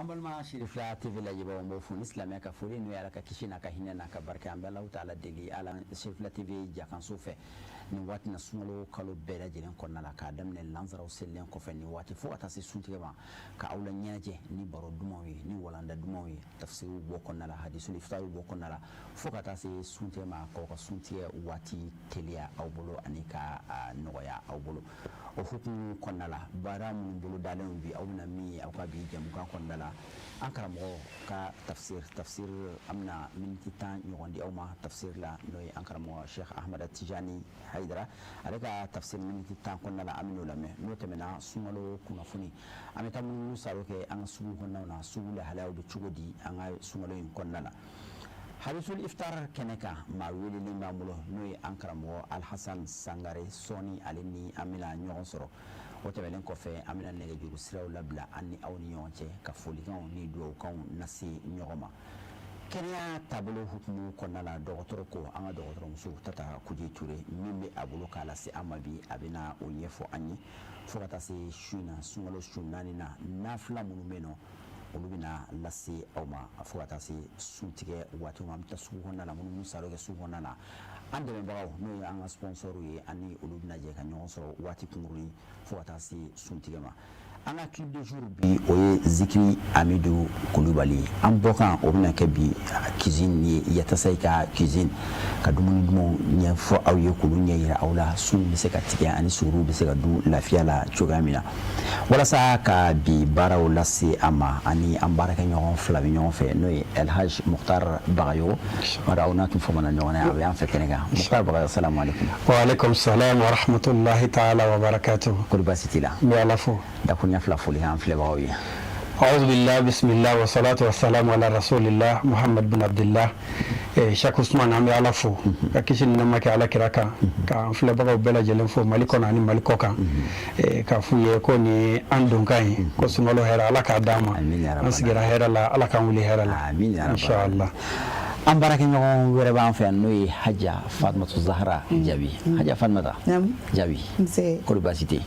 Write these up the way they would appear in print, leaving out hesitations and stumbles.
An balima Sherifila TV lajɛbaaw, n b'aw fo ni silamɛya ka foli, n'o ye Ala ka kisi n'a ka hinɛ n'a ka barika. An bɛ Alahu taala deli Ala Sherifila TV jakanso fɛ nin waati na, sunkalo kalo bɛɛ lajɛlen kɔnɔna la, k'a daminɛ lansaraw selilen kɔfɛ nin waati fo ka taa se suntigɛ ma, ka aw la ɲɛnajɛ ni baro dumanw ye, ni walanda dumanw ye, tafsiriw bɔ kɔnɔna la, hadisul iftariw bɔ kɔnɔna la, fo ka taa se suntigɛ ma, k'aw ka suntigɛ waati teliya aw bolo ani ka nɔgɔya aw bolo. O hukumu kɔnɔna la, baara minnu bolo dalen bi, aw bɛna min ye aw ka bi jɛmukan kɔnɔna la, an karamɔgɔ ka tafsir, an bɛna miniti 10 ɲɔgɔn di aw ma tafsir la, n'o ye an karamɔgɔ Sheikh Ahmada Tijani Hayidara, ale ka tafsir miniti 10 kɔnɔna la, an bɛn'o lamɛn. N'o tɛmɛna, sunkalo kunnafoni, an bɛ taa munumunu salo kɛ an ka sugu kɔnɔnaw na, sugu lahalayaw bɛ cogo di an ka sunkalo in kɔnɔna la. Hadisul iftar kɛnɛ kan, maa welelen b'an bolo, n'o ye an karamɔgɔ Alhasan Sangare. Sɔɔni ale ni an bɛna ɲɔgɔn sɔrɔ. O tɛmɛnen kɔfɛ, an bɛna nɛgɛjuru siraw labila an ni aw ni ɲɔgɔn cɛ, ka folikanw ni duwawukanw lase ɲɔgɔn ma. Kɛnɛya taabolo hukumu kɔnɔna la, dɔgɔtɔrɔ ko an ka dɔgɔtɔrɔmuso Tata Kuje Ture, min bɛ a bolo k'a lase an ma bi, a bɛna o ɲɛfɔ an ye, fo ka taa se su in na, sunkalo su naani na, nafila minnu bɛ yen nɔ, olu bɛna lase aw ma, fo ka taa se suntigɛ waati ma. An bɛ taa sugu kɔnɔna la, minnu salo kɛ sugu kɔnɔna na, an dɛmɛbagaw, n'o ye an ka sponsor ye, an ni olu bɛna jɛ ka ɲɔgɔn sɔrɔ waati kunkurunin fo ka taa se suntigɛ ma. An ka clip de jour bi, o ye Zikiri Amidu Kulubali. An bɔkan, o bɛna kɛ bi cuisine ye, Yatasayi ka cuisine, ka dumuni dumanw ɲɛfɔ aw ye, k'olu ɲɛ yira aw la, sun bɛ se ka tigɛ ani suguriw bɛ se ka dun lafiya la cogoya min na. Walasa ka bi baaraw lase an ma, ani an baarakɛɲɔgɔn fila bɛ ɲɔgɔn fɛ, n'o ye Elhaj Mukhtar Bagayogo. Bari aw n'a tun famana ɲɔgɔn na, a bɛ an fɛ kɛnɛ kan. Mukhtar Bagayogo, salamu aleykum. Wa aleykum salam wa rahmatulahi taala wa barakatuhu. Kɔri baasi t'i la? N bɛ Ala fo. Dakuruɲɛ fila foli an filɛbagaw ye. أعوذ بالله بسم الله والصلاة والسلام على رسول الله محمد بن عبد الله. Cheikh Ousmane, an bɛ Ala fo ka kisi ni nɛɛma kɛ Ala kira kan, k'an filɛbagaw bɛɛ lajɛlen fo Mali kɔnɔ ani Mali kɔ kan, k'a f'u ye ko nin an donkan ye, ko sunkalo hɛrɛ, Ala k'a d'an ma. An sigira hɛrɛ la, Ala k'an wuli hɛrɛ la, inchallah. An baarakɛɲɔgɔn wɛrɛ b'an fɛ yan, n'o ye Haja Fatumata Zahara Jaabi. Haja Fatumata Jaabi, kɔri baasi tɛ?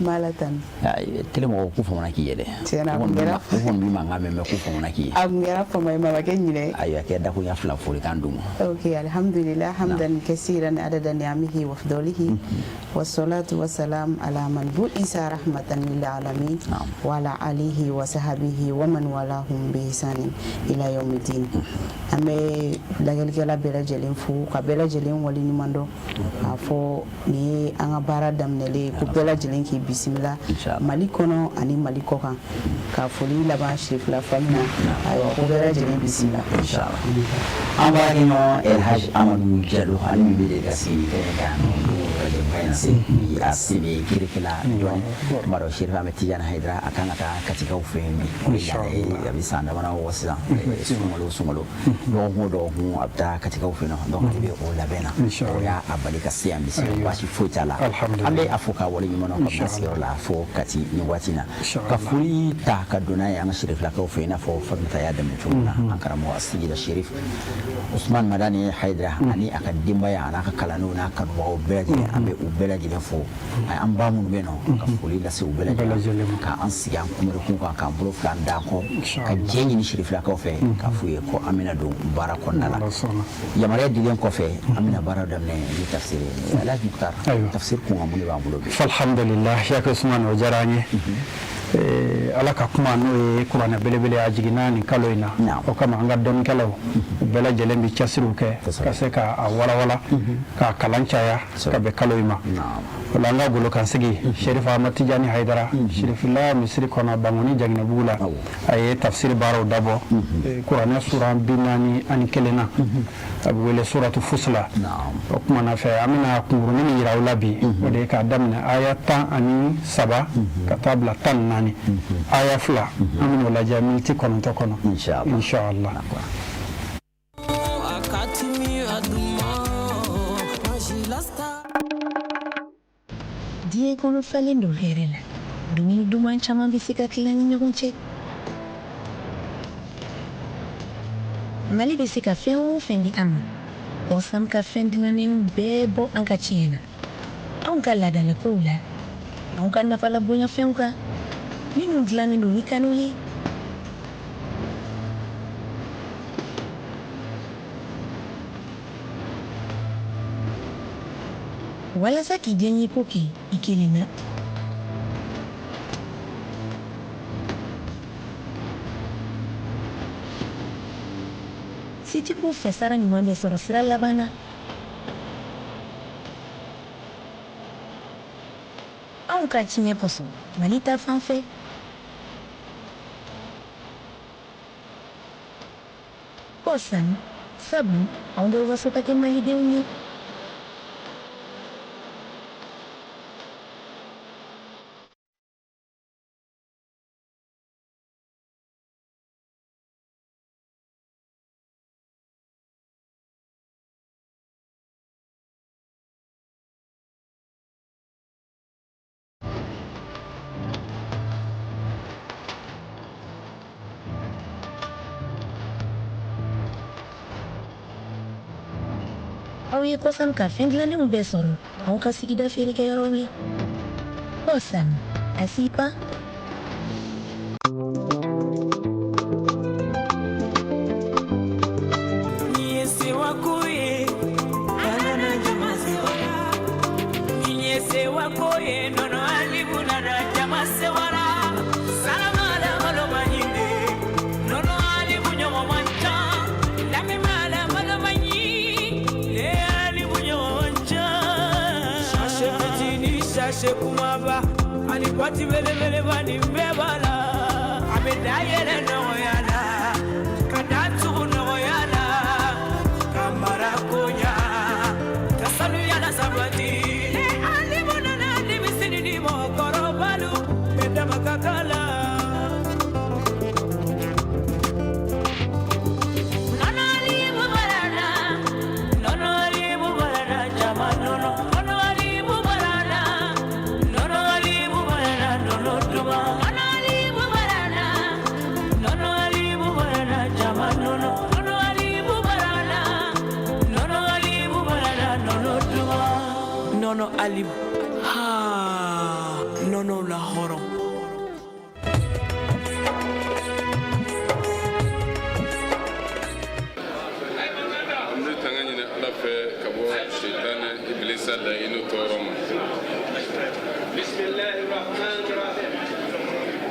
Télé mɔgɔw k'u famana k'i ye dɛ. U kɔni b'i mankan mɛn, mais k'u famana k'i ye. A kun kɛra fama ye, ma kɛ ɲinɛ. Ayiwa, kɛ dakuruɲɛ fila folikan d'u ma. Ok, alhamdulillah, hamdan kasiran adada ni'amihi wa fadlihi, wassalatu wassalam ala man bu'isa rahmatan lil alamin wa ala alihi wa sahbihi wa man walahum bi ihsanin ila yawmiddin. An bɛ lajɛlikɛla bɛɛ lajɛlen fo, ka bɛɛ lajɛlen waleɲuman dɔn, k'a fɔ nin ye an ka baara daminɛlen ye, ko bɛɛ lajɛlen k'i bisimila Mali kɔnɔ ani Mali kɔ kan, ka foli laban Sirifila famille na. Ayiwa, ko bɛɛ lajɛlen bisimila. An baarakɛɲɔgɔn El Hadj Amadou Diallo, ale min bɛ deli ka sigi nin kɛnɛ kan jɛmukan in na se bi, a se bɛ kirikila dɔɔni. Tuma dɔ Serifu Ahmed Tijani Hayidara, a kan ka taa Katikaw fɛ yen bi. O ye laada ye, a bɛ san damadɔ bɔ sisan, sunkalo o sunkalo, dɔgɔkun o dɔgɔkun, a bɛ taa Katikaw fɛ yen nɔ. Donc ale bɛ o labɛn na, o y'a bali ka se yan bi. Baasi foyi t'a la, an bɛ a fo k'a waleɲuman dɔn ka bila sigiyɔrɔ la fo Kati nin waati in na, ka foli ta ka don n'a ye an ka Serifilakaw fɛ, i n'a fɔ Fatumata y'a daminɛ cogo min na, an karamɔgɔ Seyida Serif Usman Madani Hayidara ani a ka denbaya a n'a ka kalandenw n'a kanubagaw bɛɛ lajɛlen, an bɛ u bɛɛ lajɛlen fo. An ba minnu bɛ yen nɔ, ka foli lase u bɛɛ lajɛlen ma, k'an sigi an kunberekun kan, k'an bolo fila d'an kɔ, ka jɛ ɲini Serifilakaw fɛ, k'a f'u ye ko an bɛna don baara kɔnɔna la. Yamaruya dilen kɔfɛ, an bɛna baara daminɛ ni tafsiri ye. Alhaji Mukhtar, tafsir kun kan, mun de b'an bolo bi? Alhamdulillah, Cheikh Ousmane, o diyara an ye. Ala ka kuma, n'o ye kuranɛ belebele, a jiginna nin kalo in na. O kama, an ka dɔnnikɛlaw, u bɛɛ lajɛlen bɛ cɛsiriw kɛ ka se k'a walawala, k'a kalan caya ka bɛn kalo in ma. O la, an ka golokansigi, Sherif Ahmad Tijani Hayidara, Sherifila misiri kɔnɔ Bankoni Jaginɛbugu la, a ye tafsiri baaraw dabɔ kuranɛ suran 41 na, a bɛ wele suratu Fusila. O tuma na fɛ, an bɛna kunkurunin min yira aw la bi, o de ye k'a daminɛ aya 13 ka taa bila 14, aya 2, an bɛna o lajɛ miniti 9 kɔnɔ, inshallah. Diɲɛ kɔnɔ falen don hɛrɛ la. Dumuni duman caman bɛ se ka tila ni ɲɔgɔn cɛ. Mali bɛ se ka fɛn o fɛn di an ma, Kɔsam ka fɛn dilannenw bɛɛ bɔ an ka tiɲɛ na. Anw ka laadalakow la, anw ka nafalabonyafɛnw kan, minnu dilannen don ni kanu ye. Walasa k'i diyanyeko kɛ i kelen na. Setigiw fɛ sara ɲuman bɛ sɔrɔ sira laban na. Anw ka tiɲɛ kosɔn Mali ta fan fɛ. Kɔsan, sabu anw bɛ waso ka kɛ Malidenw ye. Aw ye Kɔsan ka fɛn dilannenw bɛɛ sɔrɔ aw ka sigida feerekɛyɔrɔw la. Kɔsan, a sipa. Kumaba ani boîte belebeleba nin bɛɛ b'a la a bɛ da yɛlɛ nɔgɔya la ka da tugu nɔgɔya la ka mara koɲa ka sanuya la sabati ne alimu nana denmisɛnnin ni mɔgɔkɔrɔbalu bɛɛ dama ka kan la. Nɔnɔ alimu barana, nɔnɔ alimu barana, jama nɔnɔ. Nɔnɔ alimu barana, nɔnɔ alimu barana, nɔnɔ duman. Nɔnɔ alimu barana, nɔnɔ alimu barana, jama nɔnɔ. Nɔnɔ alimu barana, nɔnɔ alimu barana, nɔnɔ duman. Nɔnɔ alimu, ha, nɔnɔ la hɔrɔn. An bɛ tanga ɲini Ala fɛ ka bɔ sitana ibilisa laɲini tɔɔrɔ ma.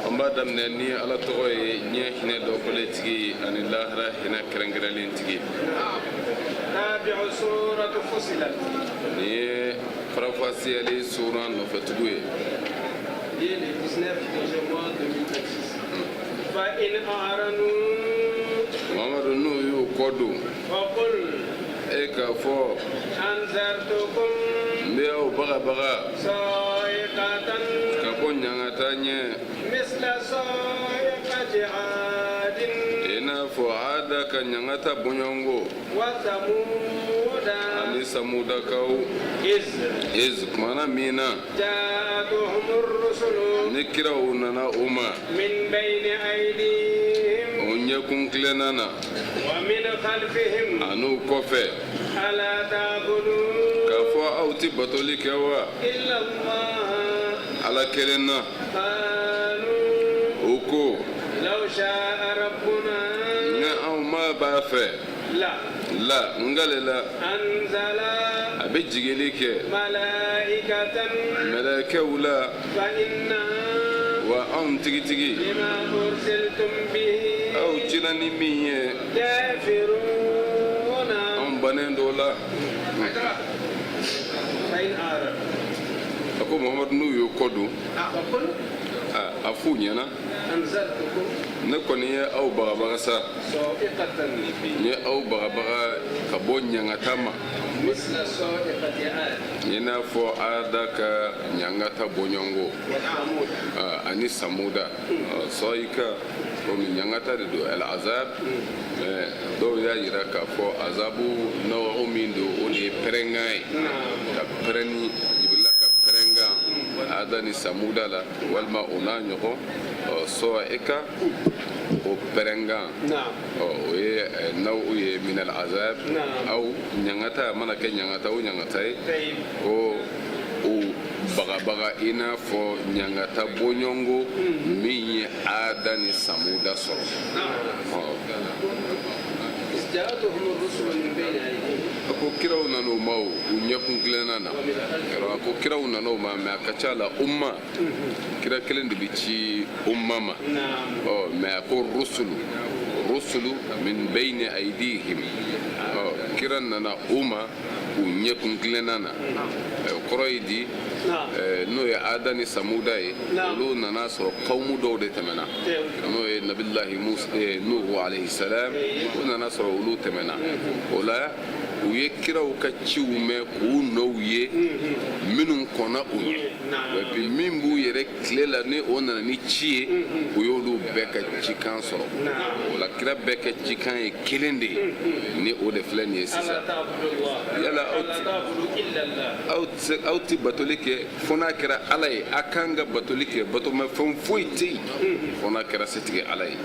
An b'a daminɛ ni Ala tɔgɔ ye diɲɛ hinɛ dɔkɔlen tigi ani lahara hinɛ kɛrɛnkɛrɛnlen tigi. Nin ye farafasiyali sura nɔfɛtugu ye. Mamadu n'u y'u kɔ don, e k'a fɔ n bɛ aw bagabaga ka bɔ ɲangata ɲɛ i n'a fɔ Ada ka ɲangata bɔɲɔgɔnko ani Samudakaw iz kumana min na ni kiraw nana u ma o ɲɛkun tilenna na an'u kɔfɛ k'a fɔ aw tɛ batoli kɛ wa Ala kelen na. U ko ni anw ma b'a fɛ la n kale la a bɛ jigili kɛ mɛlɛkɛw la wa anw tigitigi aw cira ni min ye anw bannen dɔ la. A ko Muhamadu n'u y'u kɔ don, a f'u ɲɛna ne kɔni ye aw bagabaga sa, n ye aw bagabaga ka bɔ ɲangata ma i n'a fɔ Ada ka ɲangata bɔɲɔgɔnko ani Samuda sɔyika komi ɲangata de don al azab, mais dɔw y'a yira k'a fɔ azabu nɔgɔ min don o de ye pɛrɛnkan ye ka pɛrɛnni Jibirila ka pɛrɛnkan Ada ni Samuda la walima o n'a ɲɔgɔn sɔyika o pɛrɛnkan o ye n'aw ye minal azab aw ɲangata mana kɛ ɲangata o ɲangata ye ko o bagabaga i n'a fɔ ɲangata bɔɲɔgɔnko min ye Ada ni Samuda sɔrɔ. A ko kiraw nana u ma o u ɲɛkun tilenna na. A ko kiraw nana u ma, mais a ka ca la umma kira kelen de bɛ ci umma ma. Ɔ mais a ko rusulu, rusulu min bayni aydihim. Ɔ kira nana u ma u ɲɛkun tilenna na. O kɔrɔ ye di? N'o ye Ada ni Samuda ye, olu nana sɔrɔ kawmu dɔw de tɛmɛna, n'o ye nabilahi Nuhu alayhi salam. U nana sɔrɔ olu tɛmɛna o la, u ye kiraw ka ciw mɛn k'u nɔw ye minnu kɔnna u ɲɛ. Et puis min b'u yɛrɛ tile la, ni o nana ni ci ye, u y'olu bɛɛ ka cikan sɔrɔ. O la kira bɛɛ ka cikan ye kelen de ye, ni o de filɛ nin ye sisan. Yala aw tɛ batoli kɛ fo n'a kɛra Ala ye? A kan ka batoli kɛ, batomafɛn foyi tɛ yen fo n'a kɛra setigi Ala ye.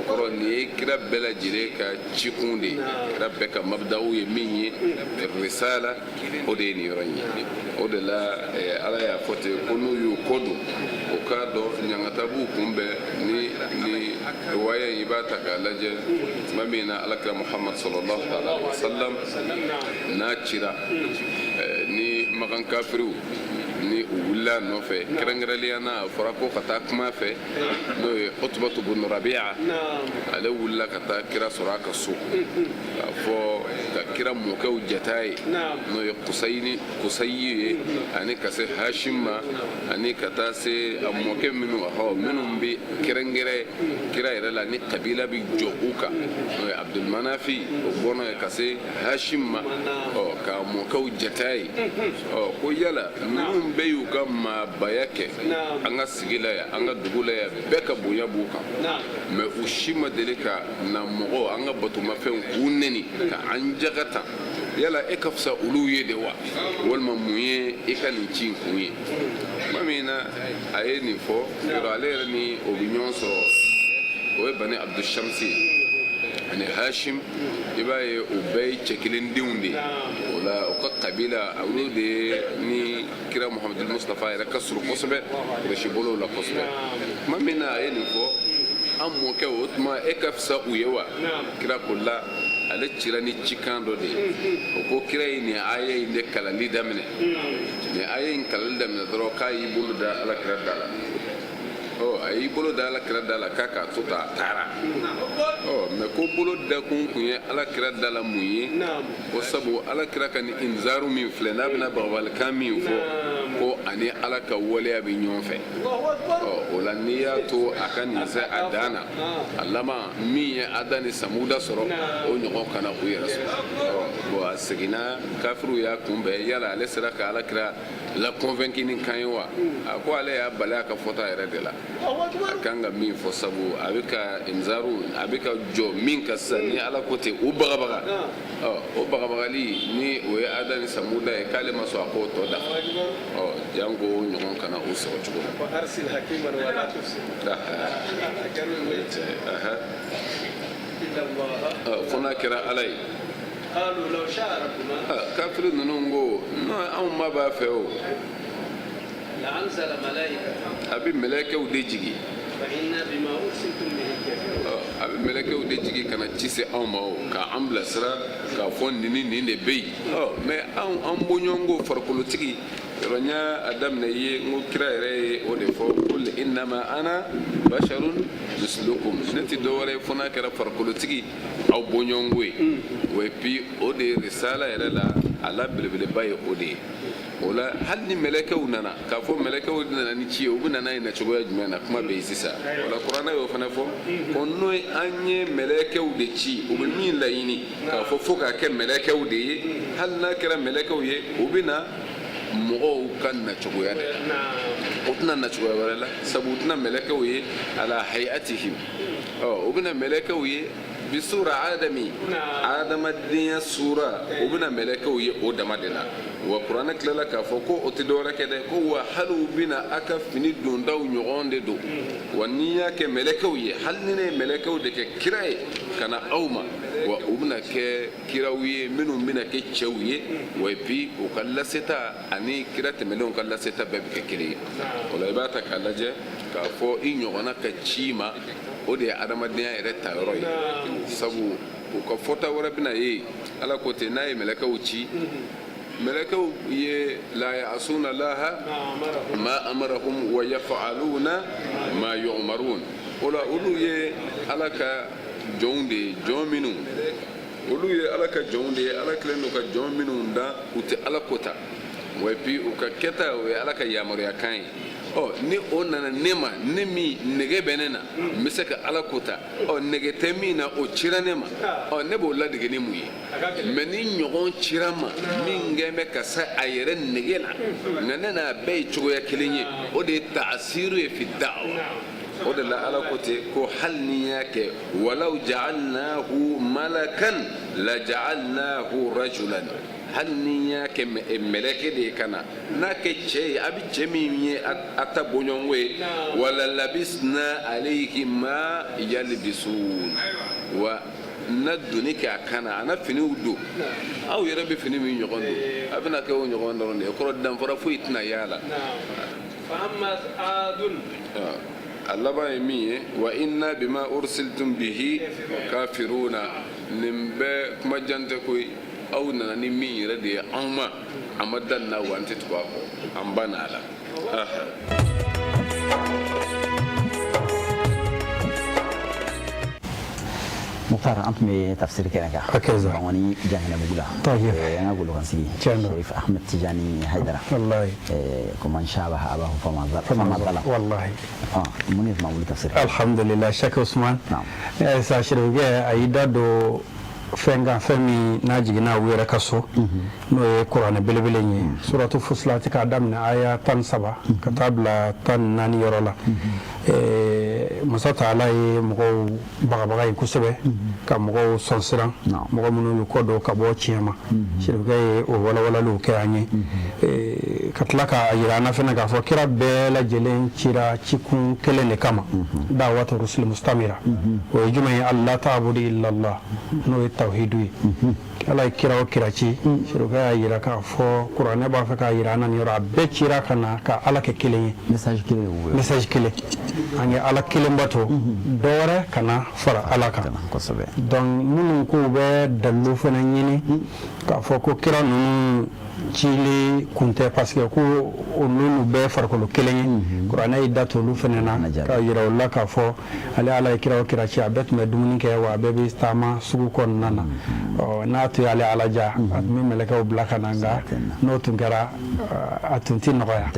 O kɔrɔ, nin ye kira bɛɛ lajɛlen ka cikun de ye. Kira bɛɛ ka mabdaw ye min ye, risala, o de ye nin yɔrɔ in ye. O de la Ala y'a fɔ ten ko n'u y'u kɔ don, o k'a dɔn ɲangata b'u kunbɛn. Ni riwaya in, i b'a ta k'a lajɛ, tuma min na Alakira Muhamad sallallahu alaihi wa sallam n'a cira, ni Makan kafiriw ni u wulila a nɔfɛ, kɛrɛnkɛrɛnnenya na a fɔra ko ka taa kuma fɛ, n'o ye Utubatu bun Rabia, ale wulila ka taa kira sɔrɔ a ka so, k'a fɔ ka kira mɔkɛw jata ye, n'o ye Kusayi ye, ani ka se Hashim ma, ani ka taa se a mɔkɛ minnu hɔ minnu bɛ kɛrɛnkɛrɛn kira yɛrɛ la, ni kabila bɛ jɔ u kan, n'o ye Abdulmanafi, o bɔnna ye ka se Hashim ma. Ɔ k'a mɔkɛw jata ye, ɔ ko yala ninnu bɛɛ y'u ka maabaya kɛ an ka sigi la yan, an ka dugu la yan, bɛɛ ka bonya b'u kan, mais u si ma deli ka na mɔgɔ an ka batomafɛnw k'u neni ka an jaga tan. Yala e ka fisa olu ye de wa, walima mun ye i ka nin ci in kun ye? Tuma min na a ye nin fɔ, yɔrɔ ale yɛrɛ ni o bɛ ɲɔgɔn sɔrɔ, o ye Bani Abdushamsi ye ani Hashim. I b'a ye o bɛɛ ye cɛ kelen denw de ye. O la o ka kabila, olu de ye ni kira Muhamadu Mustafa yɛrɛ ka surun kosɛbɛ Kurɛsi bolow la kosɛbɛ. Tuma min na a ye nin fɔ, an mɔkɛ, o tuma e ka fisa u ye wa? Kira ko la, ale cira ni cikan dɔ de ye. O ko kira ye nin aya in de kalanli daminɛ. Nin aya in kalanli daminɛ dɔrɔn, k'a y'i bolo da Ala kira da la. Ɔ a y'i bolo da Ala kira da la k'a k'a to tan, a taara. Ɔ mais ko bolo dakun kun ye Ala kira da la mun ye? Ko sabu Ala kira ka nin inzaru min filɛ, n'a bɛna bagabalikan min fɔ, ko ani Ala ka waleya bɛ ɲɔgɔn fɛ. Ɔ o la n'i y'a to a ka nin se a dan na, a laban min ye Ada ni Samuda sɔrɔ, o ɲɔgɔn kana u yɛrɛ sɔrɔ. Ɔ bon, a seginna, kafiriw y'a kunbɛn. Yala ale sera ka Ala kira la convaincu ni kan ye wa? A ko ale y'a bali a ka fɔta yɛrɛ de la, a kan ka min fɔ, sabu a bɛ ka inzaru, a bɛ ka jɔ min kan sisan, ni Ala ko ten, o bagabaga. Ɔ o bagabagali ni o ye Ada ni Samuda ye, k'ale ma sɔn a k'o tɔ dafa. Ɔ janko o ɲɔgɔn kana o sɔrɔ cogo min. Fo n'a kɛra Ala ye. Kafiri ninnu ko anw ma b'a fɛ o, a bɛ mɛlɛkɛw de jigin, a bɛ mɛlɛkɛw de jigin ka na ci se anw ma o, k'an bilasira k'a fɔ nin ni nin de bɛ yen. Ɔ mais anw, an bɔɲɔgɔnko farikolotigi yɔrɔ, n y'a daminɛ i ye n ko kira yɛrɛ ye o de fɔ, kul innama ana basharun mislukum, ne tɛ dɔwɛrɛ ye fo n'a kɛra farikolotigi aw bɔɲɔgɔnko ye. O et puis o de ye risala yɛrɛ la a la belebeleba ye, o de ye. O la hali ni mɛlɛkɛw nana, k'a fɔ mɛlɛkɛw nana ni ci ye, u bɛ na n'a ye na cogoya jumɛn na? Kuma bɛ yen sisan. O la kuranɛ y'o fana fɔ ko n'o ye an ye mɛlɛkɛw de ci, u bɛ min laɲini k'a fɔ fo k'a kɛ mɛlɛkɛw de ye, hali n'a kɛra mɛlɛkɛw ye, u bɛ na mɔgɔw ka nacogoya de la, u tɛna nacogoya wɛrɛ la, sabu u tɛna mɛlɛkɛw ye ala hayatihim. Ɔ u bɛna mɛlɛkɛw ye bisura adami, adamadenya sura, u bɛna mɛlɛkɛw ye o dama de la. Wa kuranɛ tilala k'a fɔ ko o tɛ dɔwɛrɛ kɛ dɛ, ko wa hali u bɛna a ka fini dontaw ɲɔgɔn de don. Wa n'i y'a kɛ mɛlɛkɛw ye, hali ni ne ye mɛlɛkɛw de kɛ kira ye ka na aw ma, wa u bɛna kɛ kiraw ye minnu bɛna kɛ cɛw ye. Wa et puis u ka laseta ani kira tɛmɛnlenw ka laseta bɛɛ bɛ kɛ kelen ye. O la i b'a ta k'a lajɛ k'a fɔ i ɲɔgɔnna ka ci ma, o de ye adamadenya yɛrɛ tayɔrɔ ye, sabu u ka fɔta wɛrɛ bɛna ye Ala ko ten n'a ye mɛlɛkɛw ci mɛlɛkɛw ye la ya'asuna laha ma amarahum wa yaf'aluna ma yu'marun o la olu ye Ala ka jɔnw de ye jɔn minnu olu ye Ala ka jɔnw de ye Ala kɛlen don ka jɔn minnu dan u tɛ Ala kota wa et puis u ka kɛta o ye Ala ka yamaruya kan ye ɔ ni o nana ne ma ne min nege bɛ ne na n bɛ se ka Ala kota ɔ nege tɛ min na o cira ne ma ɔ ne b'o ladege ni mun ye mais ni ɲɔgɔn cira n ma min kɛn bɛ ka se a yɛrɛ nege la nka ne n'a bɛɛ ye cogoya kelen ye o de ye taasiru ye fi da'wa o de la ala ko ten ko hali ni y'a kɛ walaw ja'alnahu malakan la ja'alnahu rajulan hali ni y'a kɛ mɛlɛkɛ de ye ka na n'a kɛ cɛ ye a bɛ cɛ min ye a ta bɔɲɔgɔnko ye wala labisna alayhi ma yalbisun wa na doni kɛ a kan na a na finiw don aw yɛrɛ bɛ fini min ɲɔgɔn don a bɛna kɛ o ɲɔgɔn dɔrɔn de ye kɔrɔ danfara foyi tɛna y'a la a laban ye min ye wa inna bima ursiltum bihi kafiruna nin bɛɛ kuma jan tɛ koyi aw nana ni min yɛrɛ de ye anw ma an ma da nin na wa an tɛ tugu a kɔ an banna a la Mukhtar an tun bɛ tafsiri kɛnɛ kan Hakɛza. Bankɔni Janginɛbugu la Tayyib. An ka golokansigi Tiɲɛ don. Sherif Ahmed Tijani Haidara Wallahi. Ko man shabaha abahu fama zalam Wallahi. Mun de tun b'an bolo tafsiri Alhamdulillah Sheikh Usman. Naam. Sa Sherifukɛ a y'i da don fɛn kan fɛn min n'a jiginna u yɛrɛ ka so n'o ye kuranɛ belebele in ye suratu fusilati k'a daminɛ aya 13 ka taa bila 14 yɔrɔ la masa taala ye mɔgɔw bagabaga yen kosɛbɛ ka mɔgɔw sɔnsiran mɔgɔ minnu y'u kɔ don ka bɔ tiɲɛ ma sirifukɛ ye o walawalaliw kɛ an ye ka tila k'a yira an na fana k'a fɔ kira bɛɛ lajɛlen cira cikun kelen de kama da'watu rusul mustamira o ye jumɛn ye alla ta'budu illallah n'o ye tawhidu ye ala ye kira o kira ci sirifukɛ y'a yira k'a fɔ kuranɛ b'a fɛ k'a yira an na nin yɔrɔ a bɛɛ cira ka na ka ala kɛ kelen ye message kelen de b'u bolo message kelen an ye ala kelen bato dɔ wɛrɛ kana fara ala kan kosɛbɛ donc minnu k'u bɛ dalilu fana ɲini k'a fɔ ko kira ninnu cili kun tɛ parce que ko olu bɛɛ farikolo kelen ye kuranɛ y'i da to olu fana na k'a yira u la k'a fɔ ale ala ye kira o kira ci a bɛɛ tun bɛ dumuni kɛ wa a bɛɛ bɛ taama sugu kɔnɔna na ɔ n'a tun y'ale ala ja a tun bɛ mɛlɛkɛw bila ka na nka n'o tun kɛra a tun tɛ nɔgɔya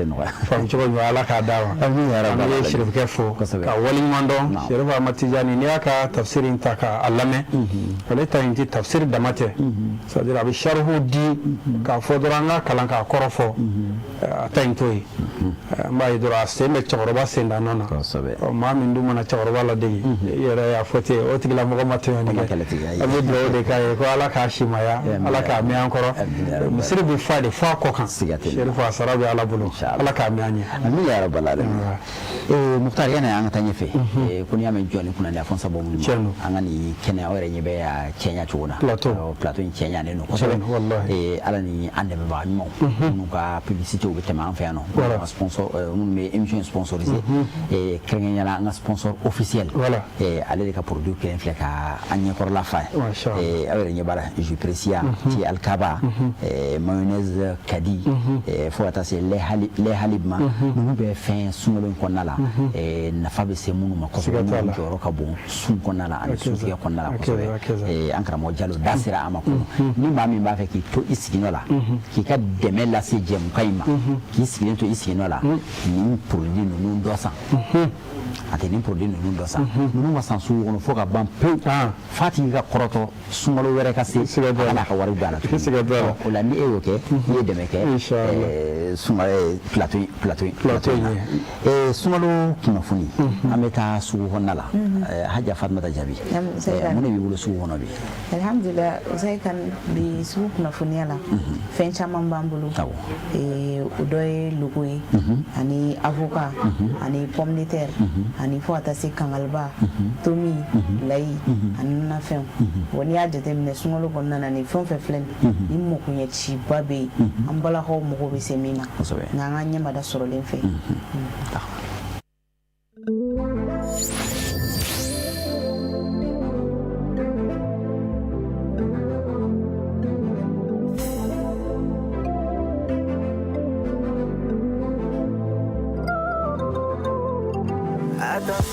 faamu cogo ɲuman ala k'a d'a ma an bɛ sirifukɛ fo ka waleɲuman dɔn Sherif Ahmad Tijani n'i y'a ka tafsiri in ta k'a lamɛn ale ta in tɛ tafsiri dama tɛ c'est à dire a bɛ sarihu di k'a fɔ dɔrɔn an ka kalan k'a kɔrɔ fɔ a ta in t'o ye n b'a ye dɔrɔn a sen bɛ cɛkɔrɔba sen da nɔ na maa min dun mana cɛkɔrɔba ladege i yɛrɛ y'a fɔ ten o tigilamɔgɔ ma tɔɲɔni kɛ an bɛ dugawu de k'a ye ko ala k'a simaya ala k'a mɛn an kɔrɔ misiri bɛ fa de f'a kɔ kan Sherif a sara bɛ ala bolo ala k'a mɛn an ɲɛ amin ya rabbal alamin Mukhtar yani an ka taa ɲɛfɛ ko n'i y'a mɛn jɔn ni kunnandi a fɔ n sababu ma an ka nin kɛnɛ aw yɛrɛ ɲɛ bɛ a cɛɲa cogo la plateau in cɛɲanen don kosɛbɛ ala ni an dɛmɛbaga ɲumanw minnu ka publicité bɛ tɛmɛ an fɛ yan nɔ sponsor minnu bɛ émission sponsorisé kɛrɛnkɛrɛnnenya la an ka sponsor officiel ale de ka produit kelen filɛ ka an ɲɛkɔrɔla fa aw yɛrɛ ɲɛ b'a la jus Precia ti Alkaba mayonnaise Kadi fo ka taa se lait halib ma ninnu bɛɛ fɛn sunkalo in kɔnɔna la nafa bɛ se minnu ma kosɛbɛ minnu jɔyɔrɔ ka bon sun kɔnɔna la ani suntigɛ kɔnɔna la kosɛbɛ an karamɔgɔ Jalo da sera a ma kɔnɔ ni maa min b'a fɛ k'i to i siginɔ la k'i ka dɛmɛ lase jɛmukan in ma k'i sigilen to i siginɔ la nin produit ninnu dɔ san a tɛ nin produit ninnu dɔ san ninnu ma san sugu kɔnɔ fo ka ban pewu f'a tigi ka kɔrɔtɔ sunkalo wɛrɛ ka se a n'a ka wari don a la tuguni o la ni e y'o kɛ i ye dɛmɛ kɛ sunkalo plateau plateau plateau in na sunkalo kunnafoni an bɛ taa sugu kɔnɔna la Haja Fatumata Jaabi mun de b'i bolo sugu kɔnɔ bi alhamdulillah Usayi kan bi sugu kunnafoniya la fɛn caman b'an bolo o dɔ ye logo ye ani avocat ani pomme de terre ani fo ka taa se kangaliba tomi layi ani nafɛnw wa n'i y'a jateminɛ sunkalo kɔnɔna na nin fɛn o fɛn filɛ nin ni makoɲɛciba bɛ yen an balakaw mago bɛ se min ma nka an ka ɲɛmada sɔrɔlen fɛ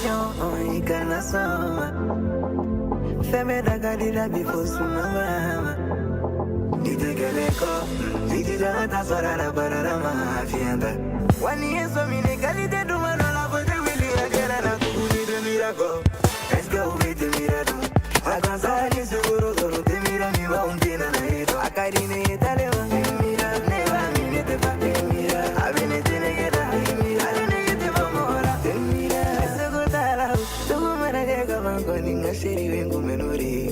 Tension i kana sɔn fɛn bɛɛ da ka di la bi fo sunɔgɔ ni tɛ kɛlɛ kɔ ni ti da ta sɔrɔ la barara ma fiɲɛ ta wa ni ye sɔmi ni qualité duman dɔ la fo tɛ wuli a kɛra la tuguni tɛ miira kɔ est-ce que u bɛ tɛ miira dɔn a gansan ni sukaro dɔrɔn tɛ miira min b'anw tɛna na ye dɔn a ka di ne ye tale ma miira ne b'a min ne tɛ fa miira a bɛ ne tɛnɛkɛ da miira ale nege tɛ bɔ mɔgɔ la miira seko t'a la dugu mana jɛ ka ban kɔni n ka chérie bɛ n kunbɛn n'o de ye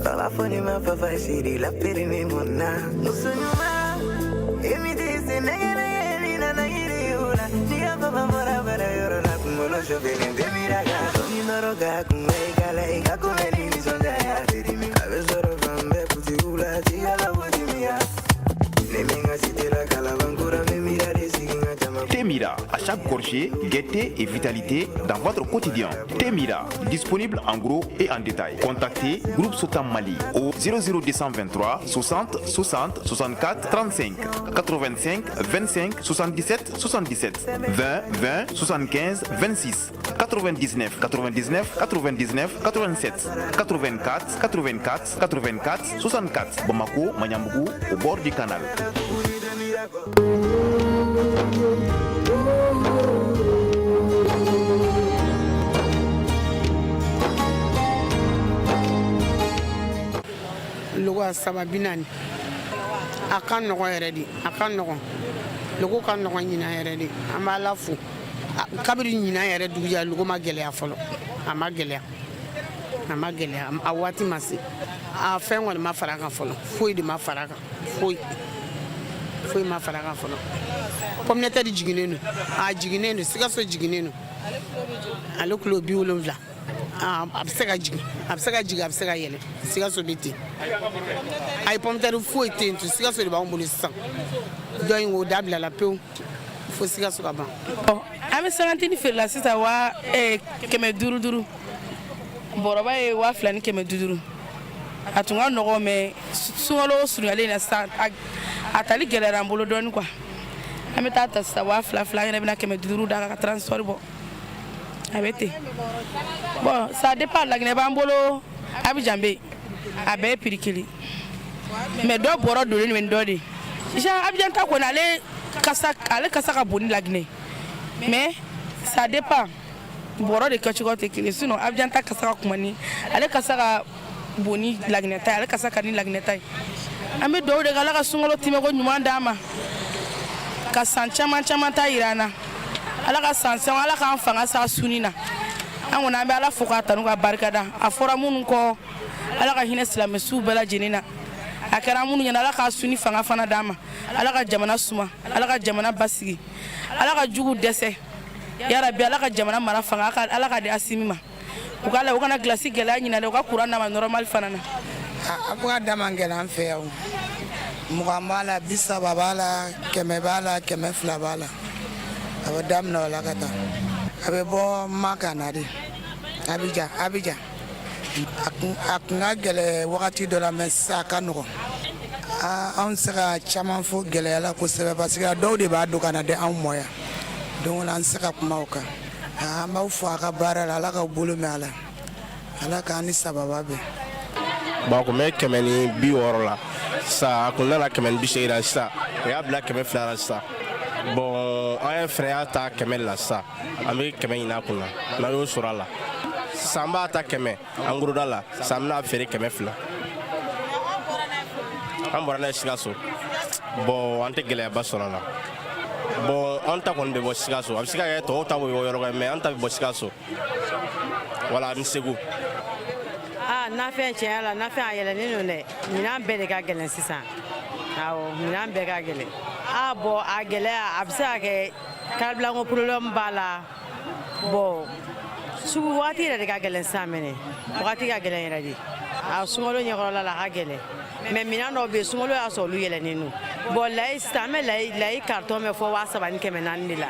fa b'a fɔ ne ma papa chérie la pere ne mun na muso ɲuman e min tɛ se nɛgɛ nɛgɛ ni nana yiri o la n'i ka papa bɔra baara yɔrɔ la kunkolo sɔfɛlen tɛ miira kan ni nɔrɔ ka kunbɛ i ka la i ka kunbɛ ni nisɔndiya ye a tɛ dimi a bɛ sɔrɔ fan bɛɛ butigiw la jigala ko dimiya ne min ka cité la kalabankura bɛ miira de sigi n ka jama Temira, à chaque gorgée, gaieté et vitalité dans votre quotidien. Temira, disponible en gros et en détail. Contactez Groupe Sotam Mali au 00223 60 60 64 35 85 25 77 77 20 20 75 26 99 99 99 87 84 84 84 64 Bamako, Magnambougou, au bord du canal. Logo a saba bi naani a ka nɔgɔn yɛrɛ de a ka nɔgɔn logo ka nɔgɔn ɲinan yɛrɛ de an b'ala fo kabiri ɲinan yɛrɛ dugujɛ logo ma gɛlɛya fɔlɔ a ma gɛlɛya a ma gɛlɛya a waati ma se a fɛn kɔni ma fara a kan fɔlɔ foyi de ma fara a kan foyi foyi ma fara a kan fɔlɔ pomme de terre jiginnen don a jiginnen don sikaso jiginnen don ale kilo 70 a bɛ se ka jigin a bɛ se ka jigin a bɛ se ka yɛlɛ sikaso bɛ ten ayi pomme de terre foyi tɛ yen tun sikaso de b'anw bolo sisan dɔ in k'o dabilala pewu fo sikaso ka ban. An bɛ sangantini feere la sisan waa 500 duuru bɔrɔba ye 2500 a tun ka nɔgɔn mais sunkalo surunyalen na sisan a tali gɛlɛyara an bolo dɔɔnin quoi an bɛ taa ta sisan 2000 fila an yɛrɛ bɛna 500 d'a kan ka transport bɔ a bɛ ten bon ça dépend laginɛ b'an bolo Abidjan bɛ yen a bɛɛ ye prix kelen mais dɔ bɔrɔ donnen bɛ ni dɔ de ye genre Abidjan ta kɔni ale kasa ka bon ni laginɛ mais ça dépend bɔrɔ de kɛcogo tɛ kelen sinon Abidjan ta kasa ka kuma ni ale kasa ka bon ni laginɛ ta ye ale kasa ka di ni laginɛ ta ye an bɛ dugawu de kɛ Ala ka sunkalo tɛmɛko ɲuman d'an ma ka san caman caman ta yira an na Ala ka san caman Ala k'an fanga s'a sunni na an kɔni an bɛ Ala fo k'a tanu k'a barikada a fɔra minnu kɔ Ala ka hinɛ silamɛsuw bɛɛ lajɛlen na a kɛra minnu ɲɛna Ala k'a sunni fanga fana d'an ma Ala ka jamana suma Ala ka jamana basigi Ala ka jugu dɛsɛ yarabi Ala ka jamana mara fanga Ala ka di Asimi ma u ka la u kana gilasi gɛlɛya ɲinɛ dɛ u ka courant d'a ma normal fana na. A bɛ ka da man gɛlɛn an fɛ yan o 20 b'a la 30 b'a la 100 b'a la 200 b'a la a bɛ daminɛ o la ka taa a bɛ bɔ Maka na de Abidjan Abidjan a kun ka gɛlɛn wagati dɔ la mais sisan a ka nɔgɔn anw tɛ se ka caman fɔ gɛlɛya la kosɛbɛ parce que dɔw de b'a don ka na di anw ma yan donc an tɛ se ka kuma o kan an b'aw fo a ka baara la Ala k'aw bolo mɛn a la Ala k'an ni sababa bɛn. Bon a kun bɛ 160 la sisan a kun nana 180 la sisan o y'a bila 200 la sisan bon an yɛrɛ fɛnɛ y'a ta 100 la sisan an bɛ 100 ɲini a kunna n'an y'o sɔrɔ a la sisan an b'a ta 100 en gros da la sisan an bɛna feere 200 an bɔra n'a ye Sikaso bon an tɛ gɛlɛyaba sɔrɔ a la bon an ta kɔni bɛ bɔ Sikaso a bɛ se ka kɛ tɔw ta bɛ bɔ yɔrɔ wɛrɛ mais an ta bɛ bɔ Sikaso voilà ni Segu. Aa nafɛn tiɲɛ la nafɛn a yɛlɛnnen don dɛ minɛn bɛɛ de ka gɛlɛn sisan awɔ minɛn bɛɛ ka gɛlɛn aa bon a gɛlɛya a bɛ se ka kɛ carburant ko problème b'a la bon sugu waati yɛrɛ de ka gɛlɛn sisan mɛnɛ wagati ka gɛlɛn yɛrɛ de a sunkalo ɲɛkɔrɔla la a ka gɛlɛn mais minɛn dɔw bɛ yen sunkalo y'a sɔrɔ olu yɛlɛnnen don bon layi sisan an bɛ layi layi carton bɛ fɔ 3400 de la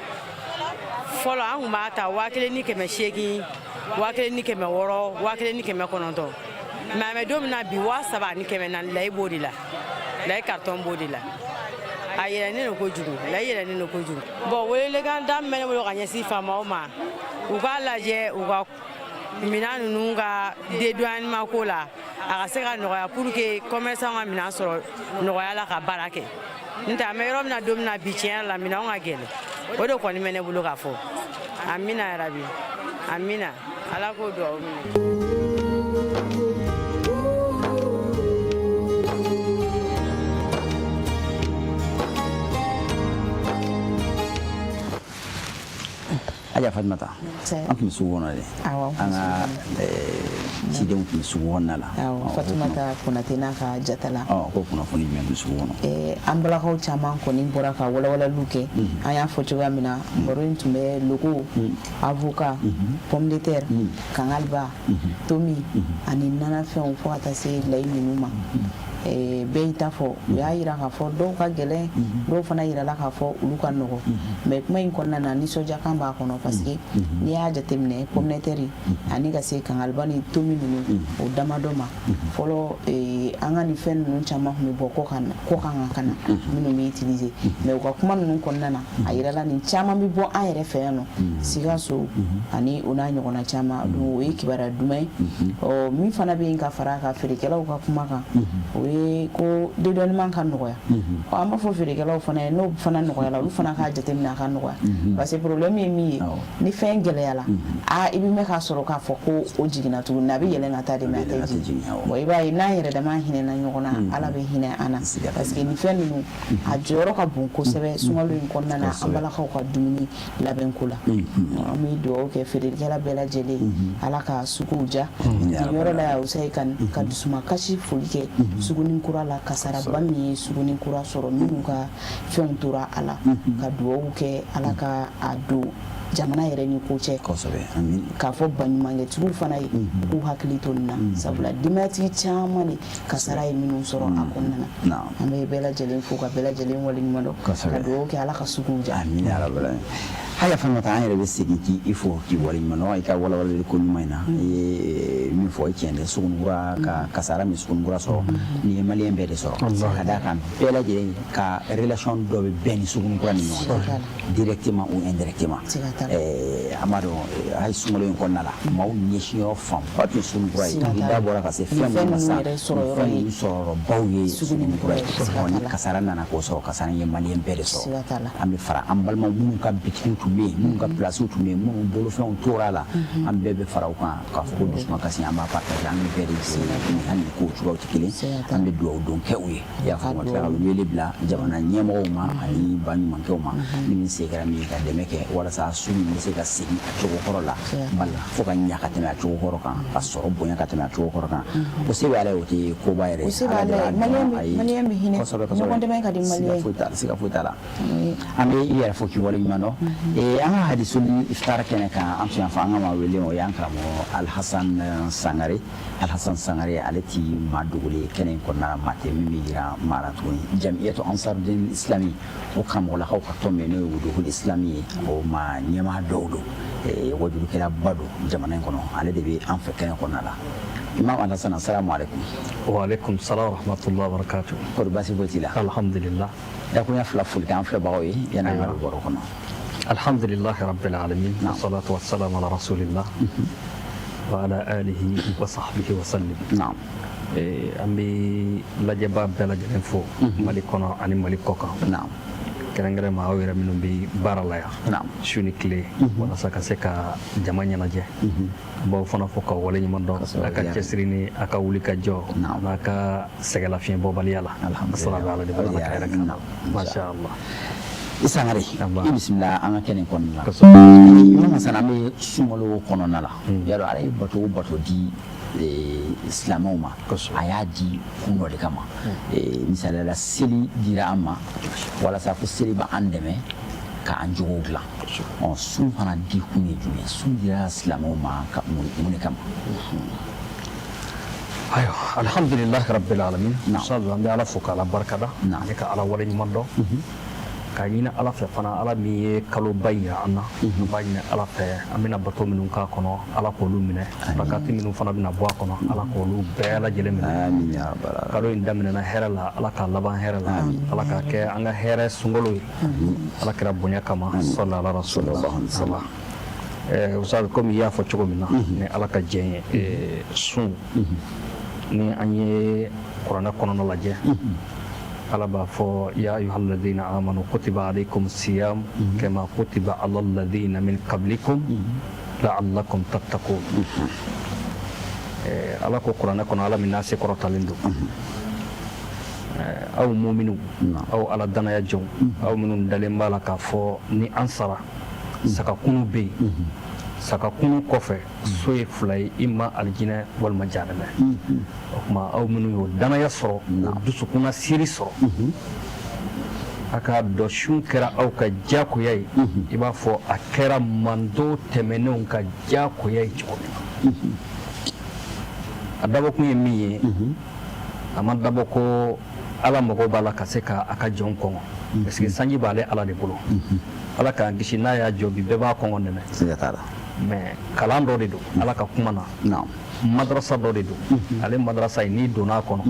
fɔlɔ an tun b'a ta 1800 1600 1900 mais an bɛ don min na bi 3400 layi b'o de la layi carton b'o de la a yɛlɛnnen don kojugu layi yɛlɛnnen don kojugu bon welelekan da min bɛ ne bolo ka ɲɛsin faamaw ma U k'a lajɛ u ka minɛn ninnu ka dédouanement ko la, a ka se ka nɔgɔya pour que commerçant ka minɛn sɔrɔ nɔgɔya la ka baara kɛ. N'o tɛ, an bɛ yɔrɔ min na don min na bi, tiɲɛ yɛrɛ la, minɛnw ka gɛlɛn. O de kɔni bɛ ne bolo ka fɔ. Amina yarabi, amina, Ala k'o dugawu minɛ. Aja Fatumata, an tun bɛ sugu kɔnɔ dɛ, an ka cidenw tun bɛ sugu kɔnɔna la. Awɔ, Fatumata Konate n'a ka jatala. Ko kunnafoni jumɛn bɛ sugu kɔnɔ? An balakaw caman kɔni bɔra ka walawalaliw kɛ. An y'a fɔ cogoya min na, baro in tun bɛ loko, avocat, pomme de terre, kangaliba, tomi ani nanafɛnw, fo ka taa se layi ninnu ma. Bɛɛ y'i ta fɔ. U y'a yira k'a fɔ dɔw ka gɛlɛn, dɔw fana yirala k'a fɔ olu ka nɔgɔ. Mais kuma in kɔnɔna na, nisɔndiyakan b'a kɔnɔ, parce que n'i y'a jateminɛ, pomme de terre ani ka se kangaliba ni tomi ninnu, o damadɔ ma fɔlɔ, an ka nin fɛn ninnu caman tun bɛ bɔ kɔkan ka na, minnu bɛ utiliser. Mais u ka kuma ninnu kɔnɔna na, a yirala nin caman bɛ bɔ an yɛrɛ fɛ yan nɔ, Sikaso ani o n'a ɲɔgɔnna caman. Donc o ye kibaruya duman ye. Ɔ, min fana bɛ yen ka fara a kan, feerekɛlaw ka kuma kan, o ye ko dédouanement ka nɔgɔya. Ɔ, an b'a fɔ feerekɛlaw fana ye, n'o fana nɔgɔyala, olu fana k'a jateminɛ a ka nɔgɔya, parce que problème ye min ye, ni fɛn gɛlɛyala, aa, i bɛ mɛn k'a sɔrɔ k'a fɔ ko o jiginna tuguni, a bɛ yɛlɛn ka taa de, mais a tɛ jigin. Bon, i b'a ye, n'an yɛrɛ dama hinɛna ɲɔgɔn na, Ala bɛ hinɛ an na, parce que nin fɛn ninnu, a jɔyɔrɔ ka bon kosɛbɛ sunkalo in kɔnɔna na, an balakaw ka dumuni labɛnko la. An bɛ dugawu kɛ feerelikɛla bɛɛ lajɛlen, Ala ka suguw diya. Nin yɔrɔ la yan, Usayi, ka dusumakasi foli kɛ Sugunin Kura la, kasaraba min ye Sugunin Kura sɔrɔ, minnu ka fɛnw tora a la, ka dugawu kɛ Ala ka a don jamana yɛrɛ ni ko cɛ, k'a fɔ baɲumankɛtigiw fana ye k'u hakili to nin na, sabula denbayatigi caman de kasara ye minnu sɔrɔ a kɔnɔna na. An bɛ bɛɛ lajɛlen fo ka bɛɛ lajɛlen waleɲuman dɔn, ka dugawu kɛ Ala ka suguw diya. Amina yarabi. Haya Fatumata, an yɛrɛ bɛ segin k'i fo k'i waleɲuman dɔn i ka walawalali ko ɲuman in na. I ye min fɔ, o ye tiɲɛ de. Sugunikura ka kasara min Sugunikura sɔrɔ, nin ye maliyɛn bɛɛ de sɔrɔ, ka d'a kan bɛɛ lajɛlen ka relation dɔ bɛ bɛɛ ni Sugunikura ni ɲɔgɔn cɛ, directement ou indirectement. An b'a dɔn, hali sunkalo in kɔnɔna la, maaw ɲɛsinyɔrɔ fanba tun ye Sugunikura ye. I da bɔra ka se fɛn minnu ma sisan, fɛn ninnu sɔrɔyɔrɔbaw ye Sugunikura ye. Ni kasara nana k'o sɔrɔ, kasara ye maliyɛn bɛɛ de sɔrɔ. An bɛ fara an balimaw minnu ka bitigiw tun bɛ yen, minnu ka pilasiw tun bɛ yen, minnu bolofɛnw tora a la, an bɛɛ bɛ fara u kan k'a fɔ ko dusumakasi, an b'a partager, an bɛ bɛɛ de jɛ ni hali ni kow cogoyaw tɛ kelen. An bɛ dugawu don kɛ u ye, i y'a faamu, ka tila ka wele bila jamana ɲɛmɔgɔw ma ani baɲumankɛw ma, ni min se kɛra min ye ka dɛmɛ kɛ walasa sugu in bɛ se ka segin a cogo kɔrɔ la, fo ka ɲa ka tɛmɛ a cogo kɔrɔ kan, ka sɔrɔ bonya ka tɛmɛ a cogo kɔrɔ kan. O se bɛ Ala ye, o tɛ koba yɛrɛ ye. Ala de b'a dɔn. Ayi, kosɛbɛ kosɛbɛ, siga foyi t'a la. An bɛ i yɛrɛ fo k'i waleɲuman dɔn. An ka hadisul iftar kɛnɛ kan, an tun y'a fɔ an ka maa wele, o y'an karamɔgɔ Alhasan Sangare. Alhasan Sangare, ale ti maa dogolen ye kɛnɛ in kɔnɔna la, maa tɛ min bɛ yira maa la tuguni. Jamiyatu Ansarudin Islami, o karamɔgɔlakaw ka tɔn min n'o ye Wuduhul Islami ye, o maa ɲɛmaa dɔw don, wajulukɛlaba don jamana in kɔnɔ, ale de bɛ an fɛ kɛnɛ kɔnɔna la. Imam Alhasan, assalamu alaikum. Wa alaikum salam wa rahmatullahi wa barakatuh. Kɔri baasi foyi t'i la? Alhamdulillah. Dakuruɲa fila foli k'an filɛbagaw ye yanni an ka don baro kɔnɔ. Alhamdulillahi rabbil alamin, wassalatu wassalamu ala rasulillah wa ala alihi wa sahbihi wa sallim. Naam. An bɛ lajɛbaa bɛɛ lajɛlen fo Mali kɔnɔ ani Mali kɔkan. Naam. Kɛrɛnkɛrɛn ma aw yɛrɛ minnu bɛ baara la yan. Naam. Su ni tile walasa ka se ka jama ɲɛnajɛ. An b'aw fana fo ka waleɲuman dɔn a ka cɛsiri ni a ka wuli ka jɔ n'a ka sɛgɛlafiɲɛ bɔbaliya la. Asalamu ala de bala ka yɛrɛ kan. Masha Allah. I Sangare, i bisimila an ka kɛnɛ kɔnɔna la. Imam Hasan, an bɛ sunkalo kɔnɔna la. Y'a dɔn, Ala ye bato o bato di silamɛw ma, a y'a di kun dɔ de kama. Misaliya la, seli dira an ma walasa ko seli b'an dɛmɛ k'an jogow dilan. Ɔ, sun fana di kun ye jumɛn? Sun dira silamɛw ma ka mun de kama? Ayiwa, alhamdulilahi rabbil alamin. Ustaz, an bɛ Ala fo k'Ala barikada ani ka Ala waleɲuman dɔn, k'a ɲini Ala fɛ fana, Ala min ye kaloba in yira an na, an b'a ɲini Ala fɛ, an bɛna bato minnu k'a kɔnɔ, Ala k'olu minɛ, rakati minnu fana bɛna bɔ a kɔnɔ, Ala k'olu bɛɛ lajɛlen minɛ. Kalo in daminɛna hɛrɛ la, Ala k'a laban hɛrɛ la, Ala k'a kɛ an ka hɛrɛ sunkalo ye, Ala kira bonya kama, sɔli ala rasulillah. Ustaz, komi i y'a fɔ cogo min na, ni Ala ka jɛn ye, sun, ni an ye kuranɛ kɔnɔna lajɛ, Ala b'a fɔ: ya ayyuhalladhina amanu kutiba alaykum siyam kama kutiba ala alladhina min qablikum la'allakum tattaqun. Ala ko kuranɛ kɔnɔ, Ala min n'a se kɔrɔtalen don, aw muminu, aw Ala danaya jɔnw, aw minnu dalen b'a la k'a fɔ ni an sara, sakakunu bɛ yen, sakakunu kɔfɛ so ye fila ye, i ma alijinɛ walima jahanamɛ. O tuma, aw minnu y'o danaya sɔrɔ, o dusukunna siri sɔrɔ, a k'a dɔn sun kɛra aw ka diyagoya ye, i b'a fɔ a kɛra mando tɛmɛnenw ka diyagoya ye cogo min na. A dabɔkun ye min ye, a ma dabɔ ko Ala mago b'a la ka se ka a ka jɔn kɔngɔ, parce que sanji b'ale Ala de bolo. Ala k'an kisi, n'a y'a jɔ bi, bɛɛ b'a kɔngɔ nɛnɛ. Siga t'a la. Mais kalan dɔ de don Ala ka kuma na, madrasa dɔ de don. Ale madrasa in, n'i donna a kɔnɔ,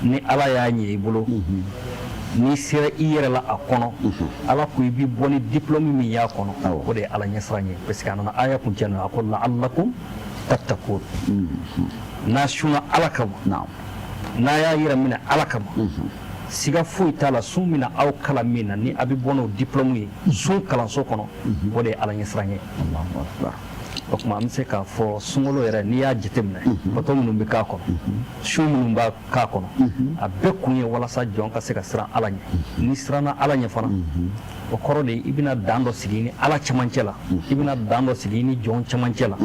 ni Ala y'a ɲɛ i bolo, n'i sera i yɛrɛ la a kɔnɔ, Ala ko i bɛ bɔ ni diplôme min y'a kɔnɔ, o de ye Ala ɲɛsiran ye, parce que a nana aya kuncɛ na, a ko la'allakum tattaqun. N'a sunna Ala kama, n'a y'a yɛrɛ minɛ Ala kama, siga foyi t'a la, sun bɛna aw kalan min na, ni a bɛ bɔ n'o diplôme ye sun kalanso kɔnɔ, o de ye Ala ɲɛsiran ye. O tuma, an bɛ se k'a fɔ sunkalo yɛrɛ, n'i y'a jateminɛ, bato minnu bɛ k'a kɔnɔ, sun minnu b'a k'a kɔnɔ, a bɛɛ kun ye walasa jɔn ka se ka siran Ala ɲɛ. N'i siranna Ala ɲɛ fana, o kɔrɔ de i bɛna dan dɔ sigi i ni Ala cɛmancɛ la, i bɛna dan dɔ sigi i ni jɔn cɛmancɛ la.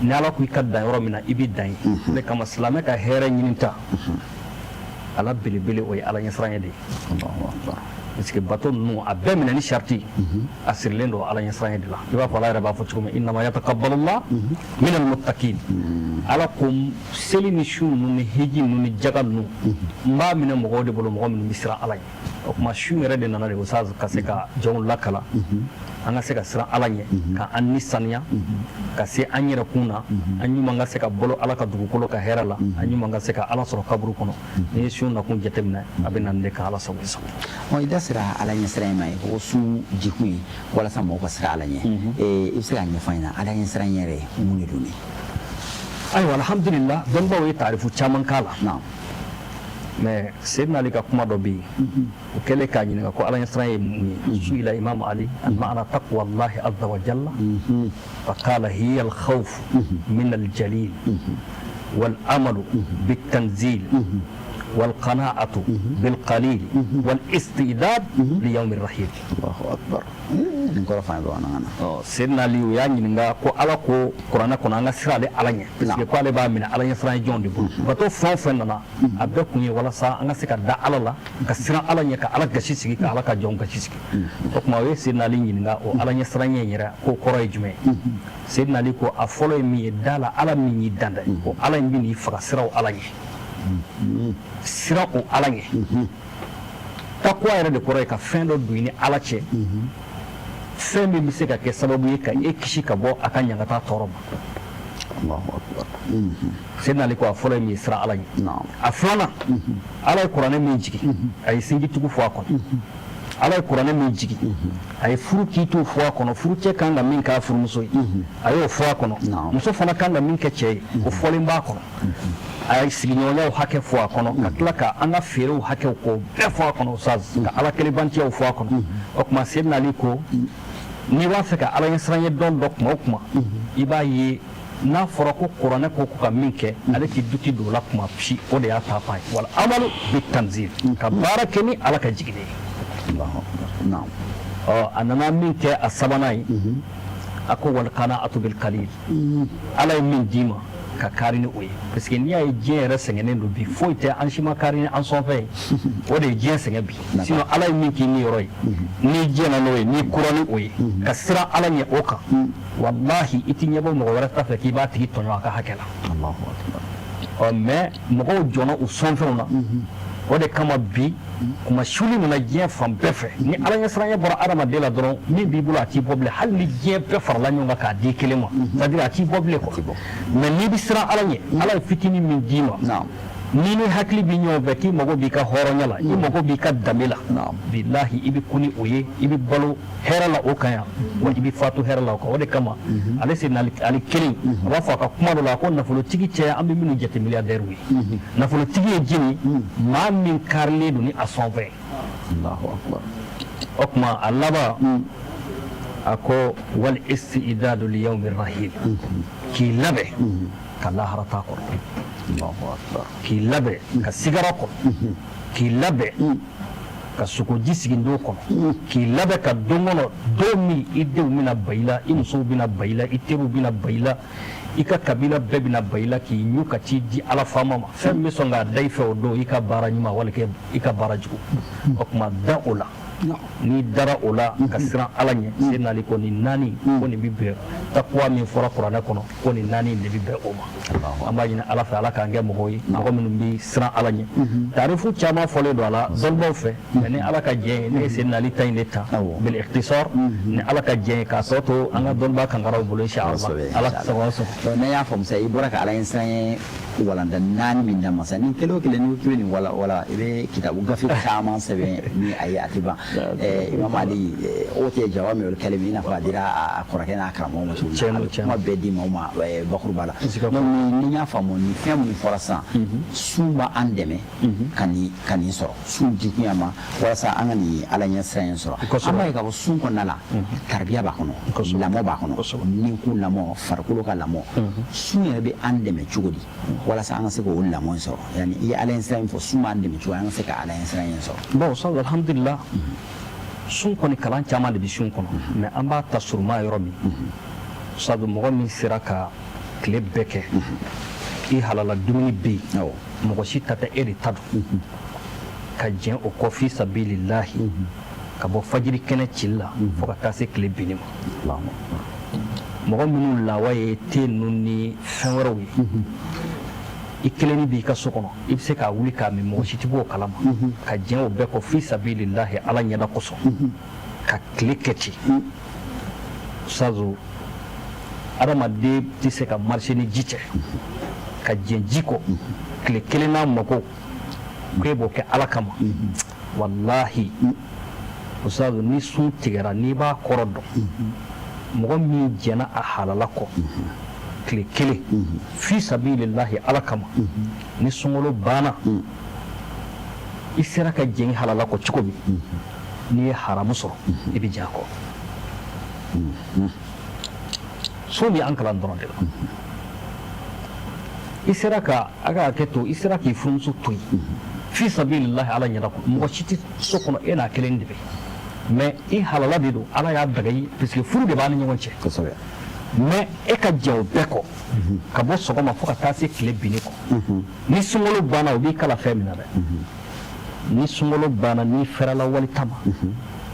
Ni Ala ko i ka dan yɔrɔ min na, i bɛ dan yen. O de kama, silamɛ ka hɛrɛ ɲini ta ala belebele, o ye Ala ɲɛsiranɲɛ de ye, parce que bato ninnu a bɛɛ minɛ ni sariti a sirilen don Ala ɲɛsiranɲɛ de la. I b'a fɔ Ala yɛrɛ b'a fɔ cogo min: innama yataqabbalullah minal muttaqin. Ala ko seli ni sun ninnu ni hiji ninnu ni jaga ninnu, n b'a minɛ mɔgɔw de bolo, mɔgɔ minnu bɛ siran Ala ɲɛ. O tuma, sun yɛrɛ de nana de, Ustaz, ka se ka jɔnw lakala, an ka se ka siran Ala ɲɛ, ka an ni saniya, ka se an yɛrɛ kun na, an ɲuman ka se ka balo Ala ka dugukolo ka hɛrɛ la, an ɲuman ka se ka Ala sɔrɔ kaburu kɔnɔ. N'i ye sun nakun jateminɛ, a bɛ na nin de kan. Ala sago i sago. I da sera Ala ɲɛsiran ma ye ko sun jikun ye walasa mɔgɔw ka siran Ala ɲɛ. I bɛ se k'a ɲɛfɔ an ɲɛna, Ala ɲɛsiran yɛrɛ mun de don ne? Ayiwa, alhamdulillah, dɔnnibaw ye taarifu caman k'a la, mais Seydina Ali ka kuma dɔ bɛ yen. O kɛlen k'a ɲininka ko Ala ɲɛsiran ye mun ye, suila Imam Ali an ma'ana taqwa Allahi azza wa jalla, fa qala hiya al khawf min al jalil wal amalu bit tanzil wal qana'atu bil qalil wal istidad li yawm ar rahil. Allahu akbar, nin kɔrɔ fana bamanankan na. Seydina Ali, u y'a ɲininka ko Ala ko kuranɛ kɔnɔ an ka siran ale Ala ɲɛ, parce que ko ale b'a minɛ Ala ɲɛsiran ye jɔn de bolo. Bato fɛn o fɛn nana, a bɛɛ kun ye walasa an ka se ka da Ala la, ka siran Ala ɲɛ, ka Ala gasi sigi, ka Ala ka jɔn gasi sigi. O tuma, o ye Seydina Ali ɲininka o Ala ɲɛsiran ɲɛ yɛrɛ ko kɔrɔ ye jumɛn ye. Seydina Ali ko a fɔlɔ ye min ye, da la Ala min y'i dan dɛ, o Ala in bɛ n'i faga, siran o Ala ɲɛ, siran o Ala ɲɛ. Takuwa yɛrɛ de kɔrɔ ye ka fɛn dɔ don i ni Ala cɛ, fɛn min bɛ se ka kɛ sababu ye ka e kisi ka bɔ a ka ɲangata tɔɔrɔ ma. Seydina Ali ko a fɔlɔ ye min ye, siran Ala ɲɛ. A filanan, Ala ye kuranɛ min jigin, a ye sinjitugu fɔ a kɔnɔ. Ala ye kuranɛ min jigin, a ye furu kiitiw fɔ a kɔnɔ. Furucɛ kan ka min k'a furumuso ye, a y'o fɔ a kɔnɔ. Muso fana kan ka min kɛ cɛ ye, o fɔlen b'a kɔnɔ. A ye sigiɲɔgɔnyaw hakɛ fɔ a kɔnɔ, ka tila ka an ka feerew hakɛw k'o bɛɛ fɔ a kɔnɔ, Ustaz, ka Ala kelenbantiyaw fɔ a kɔnɔ. O tuma, Seydina Ali ko n'i b'a fɛ ka Ala ɲɛsiranɲɛ dɔn dɔ kuma o kuma, i b'a ye n'a fɔra ko kuranɛ ko ka min kɛ, ale t'i duti don o la kuma si. O de y'a taafan ye: wal amalu bi tanzil, ka baara kɛ ni Ala ka jiginni ye. Ɔ, a nana min kɛ a sabanan ye, a ko wal qana'atu bil qalil, Ala ye min d'i ma, ka kari ni o ye, parce que n'i y'a ye diɲɛ yɛrɛ sɛgɛnnen don bi, foyi tɛ, an si ma kari ni an sɔnfɛn ye, o de ye diɲɛ sɛgɛn bi. Sinon, Ala ye min k'i niyɔrɔ ye, n'i jɛnna n'o ye, n'i kura ni o ye, ka siran Ala ɲɛ o kan, walahi, i ti ɲɛbɔ mɔgɔ wɛrɛ ta fɛ k'i b'a tigi tɔɲɔ a ka hakɛ la. Ɔ, mais mɔgɔw jɔnna u sɔnfɛnw na. O de kama bi kuma suli nana diɲɛ fan bɛɛ fɛ. Ni Ala ɲɛsiranɲɛ bɔra adamaden la dɔrɔn, min b'i bolo, a t'i bɔ bilen, hali ni diɲɛ bɛɛ farala ɲɔgɔn kan k'a di kelen ma, c'est à dire a t'i bɔ bilen quoi. Mais n'i bɛ siran Ala ɲɛ, Ala ye fitinin min d'i ma. N'i ni hakili bɛ ɲɔgɔn fɛ k'i mago b'i ka hɔrɔnya la, i mago b'i ka danbe la, bilahi i bɛ kun ni o ye, i bɛ balo hɛrɛ la o kan yan, wa i bɛ fatu hɛrɛ la o kan. O de kama ale Seydina Ali kelen a b'a fɔ a ka kuma dɔ la ko nafolotigi cɛ an bɛ minnu jate milliardaires ye, nafolotigi ye jini maa min karilen don ni a sɔnfɛn. O tuma a laban a ko wal istidadu li yawmi rahil, k'i labɛn ka lahara taa kɔnɔ, k'i labɛn ka sigara kɔnɔ, k'i labɛn ka sogoji sigi don kɔnɔ, k'i labɛn ka don kɔnɔ don min i denw bɛna ban i la, i musow bɛna ban i la, i teriw bɛna ban i la, i ka kabila bɛɛ bɛna ban i la, k'i ɲu ka t'i di ala faama ma. Fɛn min bɛ sɔn k'a da i fɛ o don, i ka baara ɲuman wali i ka baara jugu. O tuma da o la, n'i dara o la ka siran ala ɲɛ, Seydina Ali ko nin naani ko nin bɛ bɛn takuwa min fɔra kuranɛ kɔnɔ, ko nin naani de bɛ bɛn o ma. An b'a ɲini ala fɛ, ala k'an kɛ mɔgɔw ye, mɔgɔ minnu bɛ siran ala ɲɛ. Tarifu caman fɔlen don a la dɔnnibaw fɛ, mais ni ala ka jɛ ye, ne ye Seydina Ali ta in de ta bil ikhtisar, ni ala ka jɛ ye, k'a tɔ to an ka dɔnnibaa kankaraw bolo, inshallah. Ala sago aw sago. Ne y'a faamu sa, i bɔra ka ala ɲɛsiran ye walanda naani min d'an ma sa, nin kelen o kelen n'i ko k'i bɛ nin wala wala, i bɛ kitabu gafe caman sɛbɛn ni a ye, a tɛ ban. Imam Ali o tɛ jawamiul kalimi, i n'a fɔ a dira a kɔrɔkɛ n'a karamɔgɔ ma cogo min na, a bɛ kuma bɛɛ di maaw ma bakuruba la. Donc ni n y'a faamu, nin fɛn minnu fɔra sisan, sun b'an dɛmɛ ka nin sɔrɔ. Sun dikunya ma walasa an ka nin ala ɲɛsiran in sɔrɔ. An b'a ye k'a fɔ sun kɔnɔna la, tarabiya b'a kɔnɔ, lamɔ b'a kɔnɔ, ninkun lamɔ, farikolo ka lamɔ. Sun yɛrɛ bɛ an dɛmɛ cogo di walasa an ka se k'o lamɔ in sɔrɔ? Yani i ye ala ɲɛsiran in fɔ, sun b'an dɛmɛ cogo an ka se ka ala ɲɛsiran in sɔrɔ? Bon sabu alhamdulillah, sun kɔni kalan caman de bɛ sun kɔnɔ, mais an b'a ta suruma yɔrɔ min, sabu mɔgɔ min sera ka tile bɛɛ kɛ i halala dumuni bɛ yen, mɔgɔ si ta tɛ, e de ta don, ka jɛn o kɔ fi sabilillahi, ka bɔ fajiri kɛnɛ cili la fo ka taa se tile binni ma. Mɔgɔ minnu lawa ye te ninnu ni fɛn wɛrɛw ye, i kelenni b'i ka so kɔnɔ, i bɛ se k'a wuli k'a min, mɔgɔ si tɛ bɔ o kalama, ka jɛn o bɛɛ kɔ fi sabilillahi, ala ɲɛda kosɔn, ka tile kɛ ten. Sazu adamaden tɛ se ka marcher ni ji cɛ, ka jɛn ji kɔ tile kelen n'a mako ko e b'o kɛ ala kama, walahi ustazu, ni sun tigɛra, n'i b'a kɔrɔ dɔn, mɔgɔ min jɛnna a halala kɔ tile kelen fi sabilillahi ala kama, ni sunkalo banna, i sera ka jɛn i halala kɔ cogo min, n'i ye haramu sɔrɔ, i bɛ jɛn a kɔ. Sun bɛ an kalan dɔrɔn de la. I sera ka a ka hakɛ to, i sera k'i furumuso to yen fi sabilillahi ala ɲɛda kɔ, mɔgɔ si tɛ so kɔnɔ, e n'a kelen de bɛ, mais i halala de don, ala y'a daga i ye, puisque furu de b'a ni ɲɔgɔn cɛ. Mais e ka jɛn o bɛɛ kɔ ka bɔ sɔgɔma fo ka taa se tile binni kɔ, ni sunkalo banna, o b'i kalan fɛn min na dɛ, ni sunkalo banna, n'i fɛrɛla walita ma,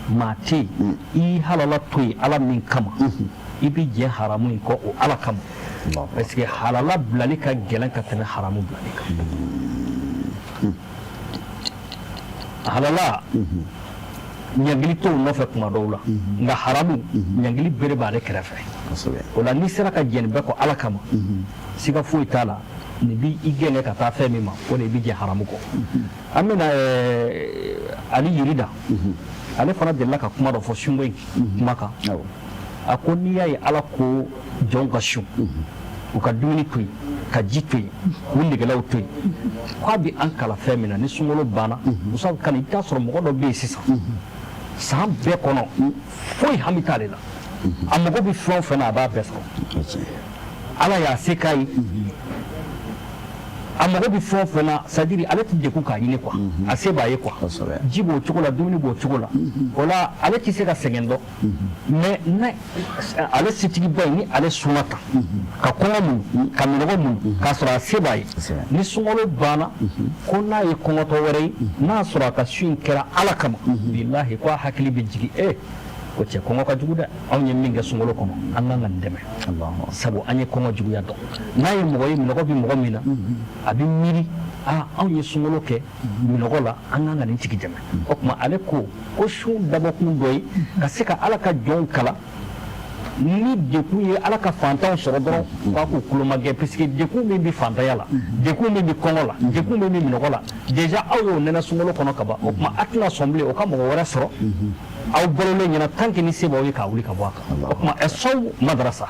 maa tɛ yen, i halala to yen ala min kama, i bɛ jɛn haramu in kɔ o ala kama, parce que halala bilali ka gɛlɛn ka tɛmɛ haramu bilali kan. Halala ɲangili t'o nɔfɛ kuma dɔw la, nka haramu ɲangili bere b'ale kɛrɛfɛ. O la, n'i sera ka jɛn nin bɛɛ kɔ ala kama, siga foyi t'a la, nin b'i gɛngɛ ka taa fɛn min ma, o de i bɛ jɛn haramu kɔ. An bɛna Ali Yirida, ale fana delila ka kuma dɔ fɔ sunko in kuma kan. A ko n'i y'a ye ala ko jɔnw ka sun, u ka dumuni to yen, ka ji to yen, k'u negelaw to yen, k'a bɛ an kalan fɛn min na, ni sunkalo banna, musa kan, i bɛ taa sɔrɔ mɔgɔ dɔ bɛ yen sisan, san bɛɛ kɔnɔ foyi hami t'ale la, a mago bɛ fɛn o fɛn na, a b'a bɛɛ sɔrɔ, ala y'a se k'a ye, a mago bɛ fɛn o fɛn na, c'est à dire ale tɛ degun k'a ɲini quoi, a se b'a ye quoi, ji b'o cogo la, dumuni b'o cogo la, o la ale tɛ se ka sɛgɛn dɔn. Mais ne ale setigiba in, ni ale sunna tan, ka kɔngɔ muɲu, ka minnɔgɔ muɲu, k'a sɔrɔ a se b'a ye, ni sunkalo banna, ko n'a ye kɔngɔtɔ wɛrɛ ye, n'a sɔrɔ a ka sun in kɛra ala kama, bilahi ko a hakili bɛ jigin, e ko cɛ, kɔngɔ ka jugu dɛ, anw ye min kɛ sunkalo kɔnɔ, an kan ka nin dɛmɛ, sabu an ye kɔngɔ juguya dɔn. N'a ye mɔgɔ ye minnɔgɔ bɛ mɔgɔ min na, a bɛ miiri, aa, anw ye sunkalo kɛ minnɔgɔ la, an kan ka nin tigi dɛmɛ. O tuma ale ko ko sun dabɔkun dɔ ye ka se ka ala ka jɔnw kalan. Ni dekun ye ala ka fantanw sɔrɔ dɔrɔn, k'a k'u tulomagɛn, puisque dekun min bɛ fantanya la, dekun min bɛ kɔngɔ la, dekun min bɛ minɔgɔ la, déjà aw y'o nɛnɛ sunkalo kɔnɔ ka ban. O tuma a tɛna sɔn bilen o ka mɔgɔ wɛrɛ sɔrɔ aw balolen ɲɛna, tant que ni se b'aw ye k'a wuli ka bɔ a kan. O tuma ɛsɔw madarasa,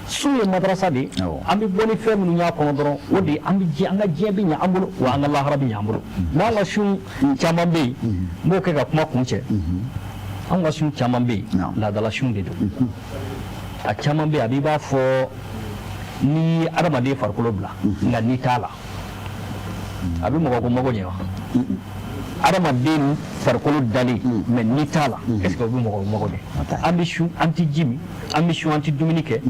sun ye madarasa de ye. An bɛ bɔ ni fɛn minnu y'a kɔnɔ dɔrɔn, o de ye an bɛ diɲɛ, an ka diɲɛ bɛ ɲɛ an bolo, wa an ka lahara bɛ ɲɛ an bolo. Mais an ka sun caman bɛ yen, n b'o kɛ ka kuma kuncɛ, an ka sun caman bɛ yen, laadala sun de don. A caman bɛ yen, a b'i b'a fɔ ni adamaden farikolo bila, nka ni t'a la, a bɛ mɔgɔ ko mago ɲɛ wa? Adamaden farikolo dalen, mais ni t'a la, est ce que o bɛ mɔgɔ mago ɲɛ? An bɛ sun, an tɛ ji min, an bɛ sun, an tɛ dumuni kɛ,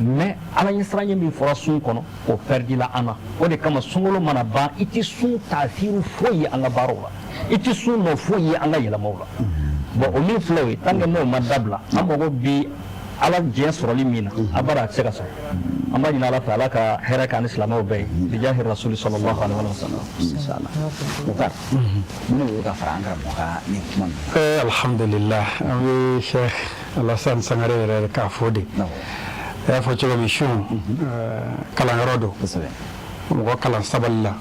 mais ala ɲɛsiranɲɛ min fɔra sun kɔnɔ, o pɛridila an na. O de kama sunkalo mana ban, i tɛ sun taasiru foyi ye an ka baaraw la, i tɛ sun nɔ foyi ye an ka yɛlɛmaw la. Bon, o min filɛ o ye, tant que n'o ma dabila, an mago bi ala diɲɛ sɔrɔli min na, a bara a tɛ se ka sɔrɔ. An b'a ɲini ala fɛ, ala ka hɛrɛ k'an ni silamɛw bɛɛ ye, bijahi rasuli sallallahu alaihi wa sallam. Inshallah. Muktar, mun de bɛ ka fara an karamɔgɔ ka nin kuma ninnu kan? Alhamdulillah, an bɛ Cheikh Alassane Sangare yɛrɛ k'a fo de. A y'a fɔ cogo min, sun kalanyɔrɔ don, mɔgɔ kalan sabali la.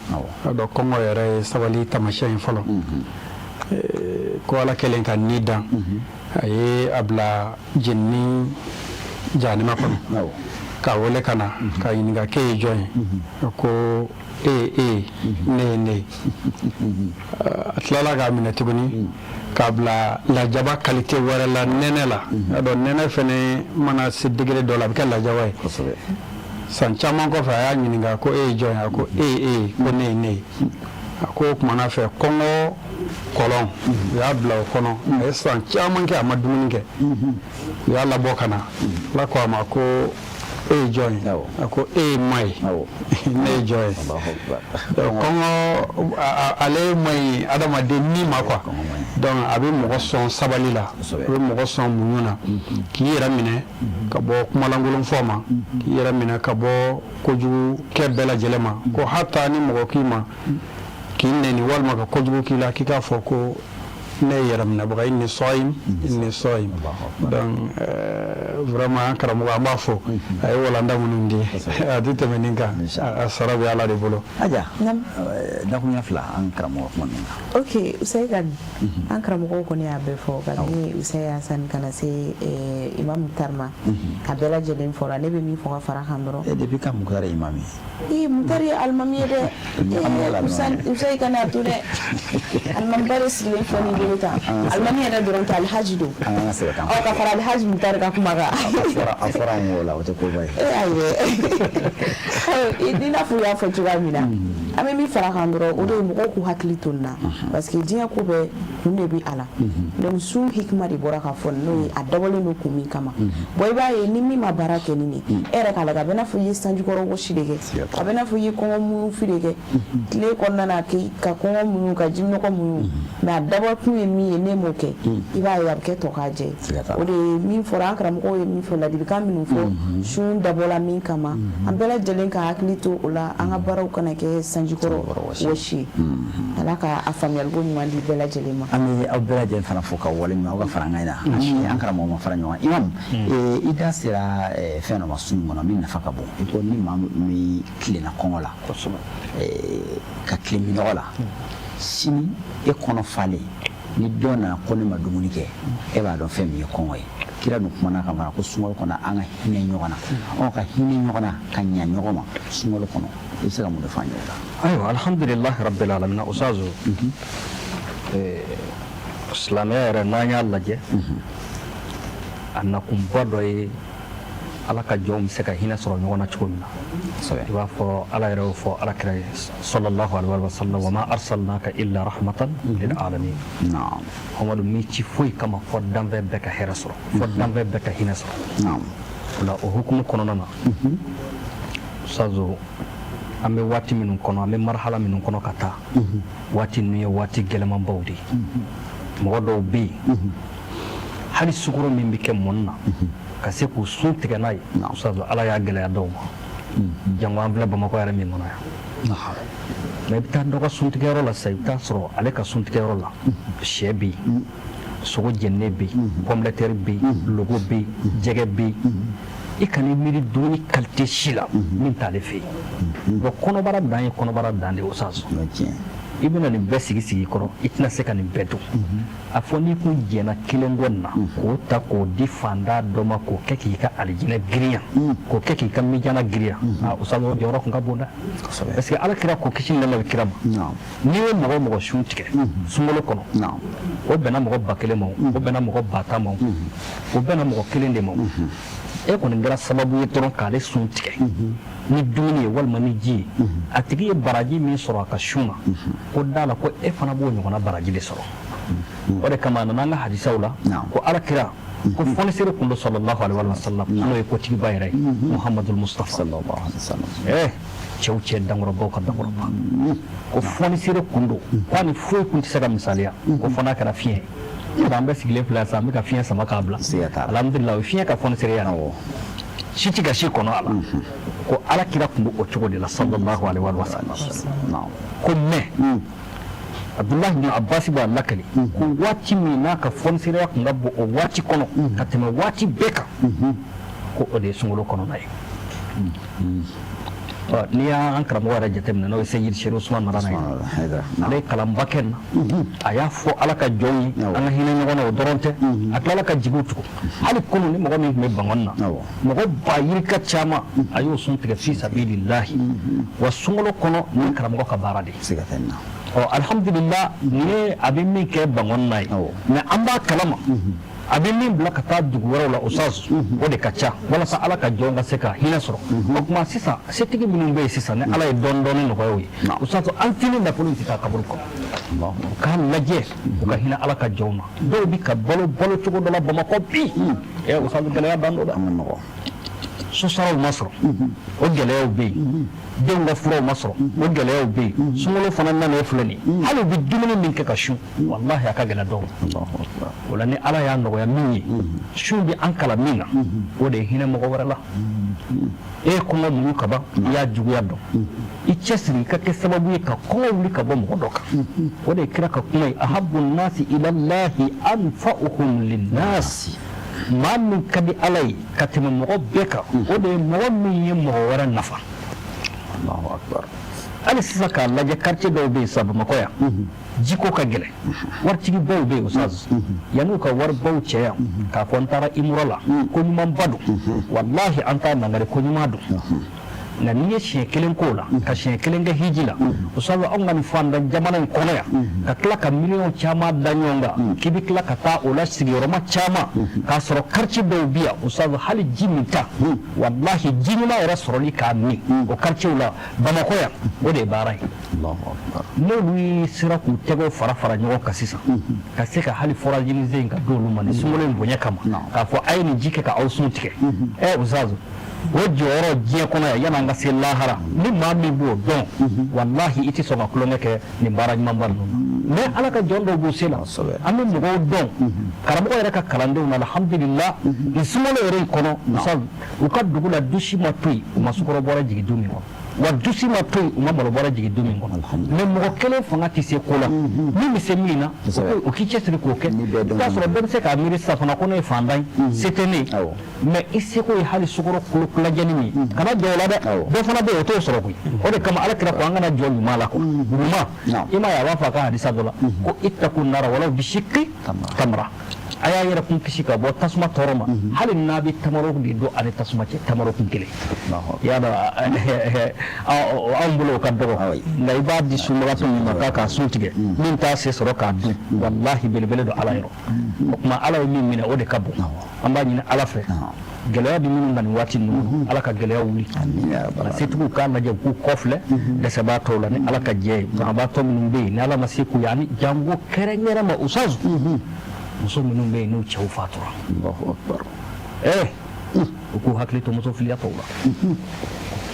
A dɔn kɔngɔ yɛrɛ ye sabali taamasiyɛn ye fɔlɔ. Ko ala kɛlen ka ni dan, a ye a bila jenini jahanama kɔnɔ, k'a wele ka na k'a ɲininka k'e ye jɔn ye? Ko e ye e ye, ne ye ne ye. A tilala k'a minɛ tuguni k'a bila lajaba qualité wɛrɛ la, nɛnɛ la. A dɔn nɛnɛ fɛnɛ mana se degré dɔ la, a bɛ kɛ lajaba ye. San caman kɔfɛ, a y'a ɲininka ko e ye jɔn ye? A ko e ye e ye, ko ne ye ne ye. A ko o kumana fɛ, kɔngɔ kɔlɔn, u y'a bila o kɔnɔ. A ye san caman kɛ, a ma dumuni kɛ. U y'a labɔ ka na. Ala ko a ma ko e ye jɔn ye? A ko e ye ma ye, ne ye jɔn ye. Kɔngɔ ale man ɲi adamaden ni ma quoi. Donc a bɛ mɔgɔ sɔn sabali la, a bɛ mɔgɔ sɔn muɲu na, k'i yɛrɛ minɛ ka bɔ kumalankolon fɔ ma, k'i yɛrɛ minɛ ka bɔ kojugu kɛ bɛɛ lajɛlen ma. Ko hata ni mɔgɔ k'i ma k'i nɛni walima ka kojugu k'i la, k'i k'a fɔ ko ne ye yɛrɛminɛbaga, inni sɔyim, inni sɔyim. Donc vraiment, an karamɔgɔ, an b'a fɔ a ye walanda minnu di, a tɛ tɛmɛ nin kan, a sara bɛ ala de bolo. Aja, dakuruɲɛ fila an karamɔgɔ kuma ninnu kan. Ok, Usayi Kane, an karamɔgɔw kɔni y'a bɛɛ fɔ, kabini Usayi Hasani ka na se Imam Muktar ma, a bɛɛ lajɛlen fɔra. Ne bɛ min fɔ ka fara kan dɔrɔn, depuis quand Muktar ye imam ye? Ee, Muktar ye alimami ye dɛ. Usayi kana to dɛ, alimamiba de sigilen filɛ nin bolo tan. Alimami yɛrɛ dɔrɔn tɛ, alihaji don. Ɔ, ka fara alihaji Muktar ka kuma kan. A fɔra an o la, o tɛ koba ye. Ee ayi, i n'a fɔ u y'a fɔ cogoya min na, an bɛ min fara kan dɔrɔn, o de ye mɔgɔw k'u hakili to nin na, parce que diɲɛ ko bɛɛ kun de bɛ a la. Donc sun hikima de bɔra ka fɔ, n'o ye a dabɔlen don kun min kama. Bon, i b'a ye ni min ma baara kɛ ni nin ye, e yɛrɛ k'a lajɛ, a bɛ n'a fɔ i ye sanjikɔrɔ wɔsi de kɛ, a bɛ n'a fɔ i ye kɔngɔ muɲu de kɛ tile kɔnɔna na, ka kɔngɔ muɲu, ka jiminɔgɔ muɲu, mais a dabɔ kun ye min ye, n'e m'o kɛ, i b'a ye a bɛ kɛ tɔ k'a jɛ. O de ye min fɔra, an karamɔgɔw ye min fɔ, ladilikan minnu fɔ, sun dabɔla min kama, an bɛɛ lajɛlen ka hakili to o la, an ka baaraw kana kɛ sanjikɔrɔ wɔsi ye. Ala ka a faamuyaliko ɲuman di bɛɛ lajɛlen ma. An bɛ aw bɛɛ lajɛlen fana fo ka wale ɲuman aw ka fara an kan na. An ni an karamɔgɔ ma fara ɲɔgɔn kan. Imam, i da sera fɛn dɔ ma sun kɔnɔ min nafa ka bon. I ko ni maa min tilenna kɔngɔ la, ka tilen minɔgɔ la, sini e kɔnɔ falen, ni dɔ nana ko ne ma dumuni kɛ, e b'a dɔn fɛn min ye kɔngɔ ye. Kira dun kumana kan fana ko sunkalo kɔnɔ an ka hinɛ ɲɔgɔn na. Ɔ, ka hinɛ ɲɔgɔn na, ka ɲa ɲɔgɔn ma sunkalo kɔnɔ, i bɛ se ka mun de fɔ an ye o la? Ayiwa, alhamdulilahi rabbil alamina. Usazu, silamɛya yɛrɛ, n'an y'a lajɛ, a nakunba dɔ ye ala ka jɔnw bɛ se ka hinɛ sɔrɔ ɲɔgɔn na cogo min na. I b'a fɔ ala yɛrɛ y'o fɔ ala kira ye sallallahu alaihi wa sallam, wa ma arsalnaka illa rahmatan lil alamin. Muhamadu m'i ci foyi kama fɔ danfɛn bɛɛ ka hɛrɛ sɔrɔ, fɔ danfɛn bɛɛ ka hinɛ sɔrɔ. O la, o hukumu kɔnɔna na, Usazu, an bɛ waati minnu kɔnɔ, an bɛ marhala minnu kɔnɔ ka taa, waati ninnu ye waati gɛlɛmanbaw de ye. Mɔgɔ dɔw bɛ yen, hali sukaro min bɛ kɛ mɔni na ka se k'u sun tigɛ n'a ye, Usazu, ala y'a gɛlɛya dɔw ma, jango an filɛ Bamakɔ yɛrɛ min kɔnɔ yan. Mais i bɛ taa dɔ ka suntigɛyɔrɔ la sisan, i bɛ taa sɔrɔ ale ka suntigɛyɔrɔ la, sɛ bɛ yen. Sogo jeninen bɛ yen, pomme de terre bɛ yen, logo bɛ yen, jɛgɛ bɛ yen. I kana miiri dumuni qualité si la min t'ale fɛ yen. Bon, kɔnɔbara dan ye kɔnɔbara dan de ye, Oustaz. I bɛna nin bɛɛ sigi sigi kɔrɔ, i tɛna se ka nin bɛɛ dun. A fɔ n'i kun jɛnna kelen kɔ nin na k'o ta k'o di fantan dɔ ma, k'o kɛ k'i ka alijinɛ girinya, k'o kɛ k'i ka mijana girinya, aa Oustaz, o jɔyɔrɔ kun ka bon dɛ, parce que Ala kira ko, kisi ni nɛɛma bɛ kira ma, n'i ye mɔgɔ o mɔgɔ sun tigɛ sunkalo kɔnɔ, o bɛnna mɔgɔ 1000 ma, o bɛnna mɔgɔ 10 000 ma, o bɛnna mɔgɔ kelen de ma, e kɔni kɛra sababu ye dɔrɔn k'ale sun tigɛ ni dumuni ye walima ni ji ye, a tigi ye baraji min sɔrɔ a ka sun na, ko da la ko e fana b'o ɲɔgɔnna baraji de sɔrɔ. O de kama a nana an ka hadisaw la ko Ala kira ko fɔnisere kun don, sallallahu alaihi wa sallam, n'o ye kotigiba yɛrɛ ye, Muhammadul Mustafa, eh cɛw cɛ dankɔrɔbaw ka dankɔrɔba, ko fɔnisere kun don, ko a ni foyi kun tɛ se ka misaliya, ko fo n'a kɛra fiɲɛ ye. An bɛɛ sigilen filɛ sisan, an bɛ ka fiɲɛ sama k'a bila, alhamdulillah, o ye fiɲɛ ka fɔnisereya si tɛ ka si kɔnɔ a la. Ko Ala kira tun bɛ o cogo de la, sallallahu alaihi wa sallam. Ko mais Abdullahi bin Abbas b'a lakali ko waati min n'a ka fɔnisereya tun ka bon o waati kɔnɔ ka tɛmɛ waati bɛɛ kan, ko o de ye sunkalo kɔnɔna ye. N'i y'an karamɔgɔ yɛrɛ jateminɛ, n'o ye Seyidi Seri Usman Madani ye, ale ye kalanba kɛ nin na. A y'a fɔ Ala ka jɔnw ye an ka hinɛ ɲɔgɔn na, o dɔrɔn tɛ, a tilala ka jigiw tugu. Hali kunun ni mɔgɔ min tun bɛ Bankɔni na, mɔgɔ ba yirika caman, a y'o sun tigɛ fi sabilillahi. Wa sunkalo kɔnɔ, nin ye karamɔgɔ ka baara de ye. Ɔ alhamdulillah, nin ye a bɛ min kɛ Bankɔni na ye, mais an b'a kalama a bɛ min bila ka taa dugu wɛrɛw la, Oustaz, o de ka ca, walasa Ala ka jɔn ka se ka hinɛ sɔrɔ. O tuma sisan, setigi minnu bɛ yen sisan, ni Ala ye dɔɔni dɔɔni nɔgɔya u ye, Oustaz, an fini nafolo in tɛ taa kaburu kɔnɔ. U k'a lajɛ, u ka hinɛ Ala ka jɔnw na. Dɔw bɛ ka balo balo cogo dɔ la Bamakɔ bi, ɛ Oustaz, gɛlɛya dan don dɛ. Sosaraw ma sɔrɔ, o gɛlɛyaw bɛ yen. Denw ka furaw ma sɔrɔ, o gɛlɛyaw bɛ yen. Sunkalo fana nana, e filɛ nin ye, hali u bɛ dumuni min kɛ ka sun, walahi a ka gɛlɛn dɔw ma. O la, ni Ala y'a nɔgɔya min ye, sun bɛ an kalan min na, o de ye hinɛ mɔgɔ wɛrɛ la. E ye kɔngɔ muɲu ka ban, i y'a juguya dɔn, i cɛsiri i ka kɛ sababu ye ka kɔngɔ wuli ka bɔ mɔgɔ dɔ kan. O de ye kira ka kuma ye: ahabbu nasi ilallahi anfa'uhum linnasi. Maa min ka di Ala ye ka tɛmɛ mɔgɔ bɛɛ kan, o de ye mɔgɔ min ye mɔgɔ wɛrɛ nafa. Hali sisan k'a lajɛ, quartier dɔw bɛ yen sisan Bamakɔ yan, jiko ka gɛlɛn. Waritigibaw bɛ yen, Oustaz, yan'u ka waribaw cɛ yan k'a fɔ n taara imura la, ko ɲumanba don, walahi an t'a nangari, ko ɲuman don. Nka n'i ye siɲɛ kelen k'o la, ka siɲɛ kelen kɛ hiji la, Oustaz, anw ka nin fantan jamana in kɔnɔ yan, ka tila ka miliyɔn caman da ɲɔgɔn kan k'i bɛ tila ka taa o la sigiyɔrɔma caman, k'a sɔrɔ quartier dɔw bɛ yan, Oustaz, hali ji min ta, walahi ji ɲuman yɛrɛ sɔrɔli k'a min o quartier la Bamakɔ yan, o de ye baara ye. N'olu sera k'u tɛgɛw fara fara ɲɔgɔn kan sisan ka se ka hali forage in ka d'olu ma nin sunkalo in bonya kama, k'a fɔ a ye nin ji kɛ ka aw sun tigɛ, ɛ Oustaz, o jɔyɔrɔ diɲɛ kɔnɔ yan, yan'an ka se lahara, ni maa min b'o dɔn, walahi i tɛ sɔn ka tulonkɛ kɛ nin baara ɲumanba ninnu na. Mais Ala ka jɔn dɔw b'u se la, an bɛ mɔgɔw dɔn, karamɔgɔ yɛrɛ ka kalandenw na, alhamdulillah, nin sunkalo yɛrɛ in kɔnɔ, Oustaz, u ka dugu la, dusi ma to yen u ma sukaro bɔrɛ jigin du min kɔnɔ, wa dusi ma to yen u ma malo bɔrɛ jigin du min kɔnɔ. Mais mɔgɔ kelen fanga tɛ se ko la. Min bɛ se min na, o k'i cɛsiri k'o kɛ. I b'a sɔrɔ bɛɛ bɛ se k'a miiri sisan fana ko ne ye fantan ye, se tɛ ne ye, mais i seko ye hali sukaro kilo kilajɛni min ye, kana jɔ o la dɛ. Dɔ fana bɛ yen, o t'o sɔrɔ koyi. O de kama Ala kira ko an kana jɔ ɲuman la quoi. Ɲuman, i m'a ye, a b'a fɔ a ka hadisa dɔ la ko ittaku nara walaw bishikki tamra, a y'a yɛrɛ kun kisi ka bɔ tasuma tɔɔrɔ ma, hali n'a bɛ tamaro de don ani tasuma cɛ, tamaro kun kelen. Y'a dɔn, anw bolo o ka dɔgɔ, nka i b'a di sunbagatɔ min ma k'a k'a sun tigɛ, min t'a se sɔrɔ k'a dun, walahi belebele don Ala yɔrɔ. O tuma Ala ye min minɛ, o de ka bon. An b'a ɲini Ala fɛ, gɛlɛya bɛ minnu na nin waati ninnu, Ala ka gɛlɛya wuli. Setigiw k'a lajɛ k'u kɔfilɛ dɛsɛbaatɔw la ni Ala ka jɛ ye. Banabaatɔ minnu bɛ yen, ni Ala ma se k'u ye, ani jango kɛrɛnkɛrɛn ma, Oustaz, muso minnu bɛ yen n'u cɛw fatura, ee u k'u hakili to muso filiyatɔw la.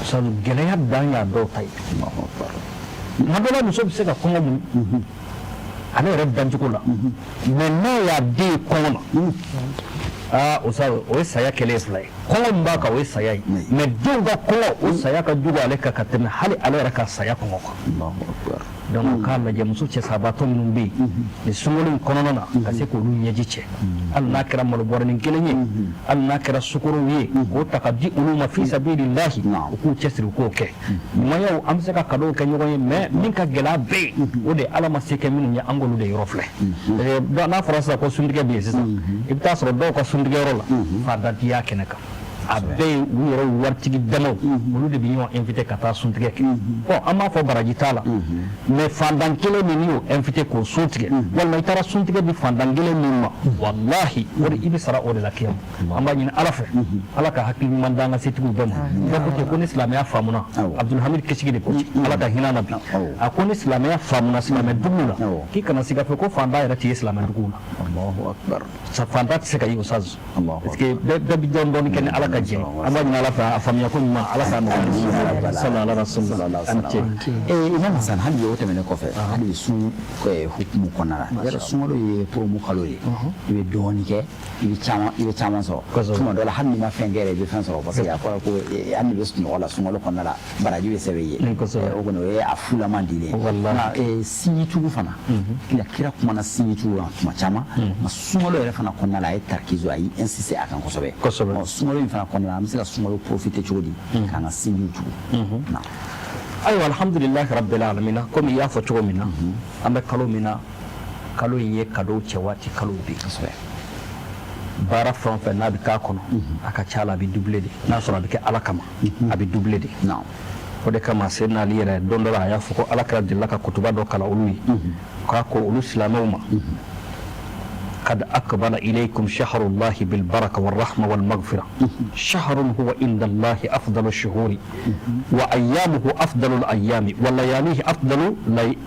Oustaz, gɛlɛya dan y'a dɔw ta ye. Tuma dɔ la, muso bɛ se ka kɔngɔ muɲu ale yɛrɛ dancogo la, mais n'a y'a den ye kɔngɔ na, aa Oustaz, o ye saya kɛlen ye fila ye. Kɔngɔ min b'a kan, o ye saya ye, mais denw ka kɔngɔ, o saya ka jugu ale kan ka tɛmɛ hali ale yɛrɛ ka saya kɔngɔ kan. Donc u k'a lajɛ muso cɛsabaatɔ minnu bɛ yen nin sunkalo in kɔnɔna na, ka se k'olu ɲɛji cɛ, hali n'a kɛra malobɔrɛnin kelen ye, hali n'a kɛra sukorow ye, k'o ta ka di olu ma fi sabililahi, u k'u cɛsiri u k'o kɛ. Ɲumanyaw, an bɛ se ka kadow kɛ ɲɔgɔn ye, mais min ka gɛlɛn a bɛɛ ye, o de ye Ala ma se kɛ minnu ye, an k'olu de yɔrɔ filɛ. N'a fɔra sisan ko suntigɛ bɛ yen sisan, i bɛ taa sɔrɔ dɔw ka suntigɛyɔrɔ la, fantan tɛ y'a kɛnɛ kan, a bɛɛ ye u yɛrɛ waritigi damaw, olu de bɛ ɲɔgɔn invité ka taa suntigɛ kɛ. Bon, an b'a fɔ baraji t'a la, mais fantan kelen min n'i y'o invité k'o sun tigɛ, walima i taara suntigɛ di fantan kelen min ma, walahi, o de i bɛ sara o de la kiyama. An b'a ɲini Ala fɛ, Ala ka hakili ɲuman d'an ka setigiw bɛɛ ma. Bɛɛ ko ten ko ni silamɛya faamuna, Abdulhamid Kesigi de ko ten, Ala ka hinɛ a na bi, a ko ni silamɛya faamuna silamɛ duguw la, k'i kana siga fɛ ko fantan yɛrɛ tɛ ye silamɛ duguw la. Fantan tɛ se ka ye, Ustaz, parce que bɛɛ bɛ dɔɔni dɔɔni kɛ ni Ala ka jɛ. An b'a ɲini Ala fɛ, a faamuya ko ɲuman, Ala k'a nɔgɔya. Sala ala rasulillah, an ce. Imam Hasan, hali bi o tɛmɛnen kɔfɛ, hali bi sun hukumu kɔnɔna la, yɔrɔ sunkalo ye promo kalo ye, i bɛ dɔɔni kɛ, i bɛ caman sɔrɔ. Tuma dɔ la, hali n'i ma fɛn kɛ yɛrɛ, i bɛ fɛn sɔrɔ, parce que a fɔra ko hali n'i bɛ sunɔgɔ la sunkalo kɔnɔna la, baraji bɛ sɛbɛn i ye. O kɔni, o ye a fulama dilen ye. Nka sinjitugu fana, kira kumana sinjitugu kan tuma caman, nka sunkalo yɛrɛ fana kɔnɔna la, a ye tarikizo, a y'i insister a kan kosɛbɛ. Sunkalo in fana kɔnɔna la, an bɛ se ka sunkalo profiter cogo di k'an ka sinjiw tugu? Ayiwa, alhamdulilahi rabbil alamina. Komi i y'a fɔ cogo min na, an bɛ kalo min na, kalo in ye kadow cɛ waati kalo de. Baara fɛn o fɛn n'a bɛ k'a kɔnɔ, a ka ca la, a bɛ doubler de. N'a sɔrɔ a bɛ kɛ Ala kama, a bɛ doubler de. O de kama Seydina Ali yɛrɛ, don dɔ la, a y'a fɔ ko Ala kira delila ka kutuba dɔ kalan olu ye, k'a ko olu silamɛw ma: قد أقبل إليكم شهر الله بالبركة والرحمة والمغفرة، شهر هو عند الله أفضل الشهور، وأيامه أفضل الأيام، ولياليه أفضل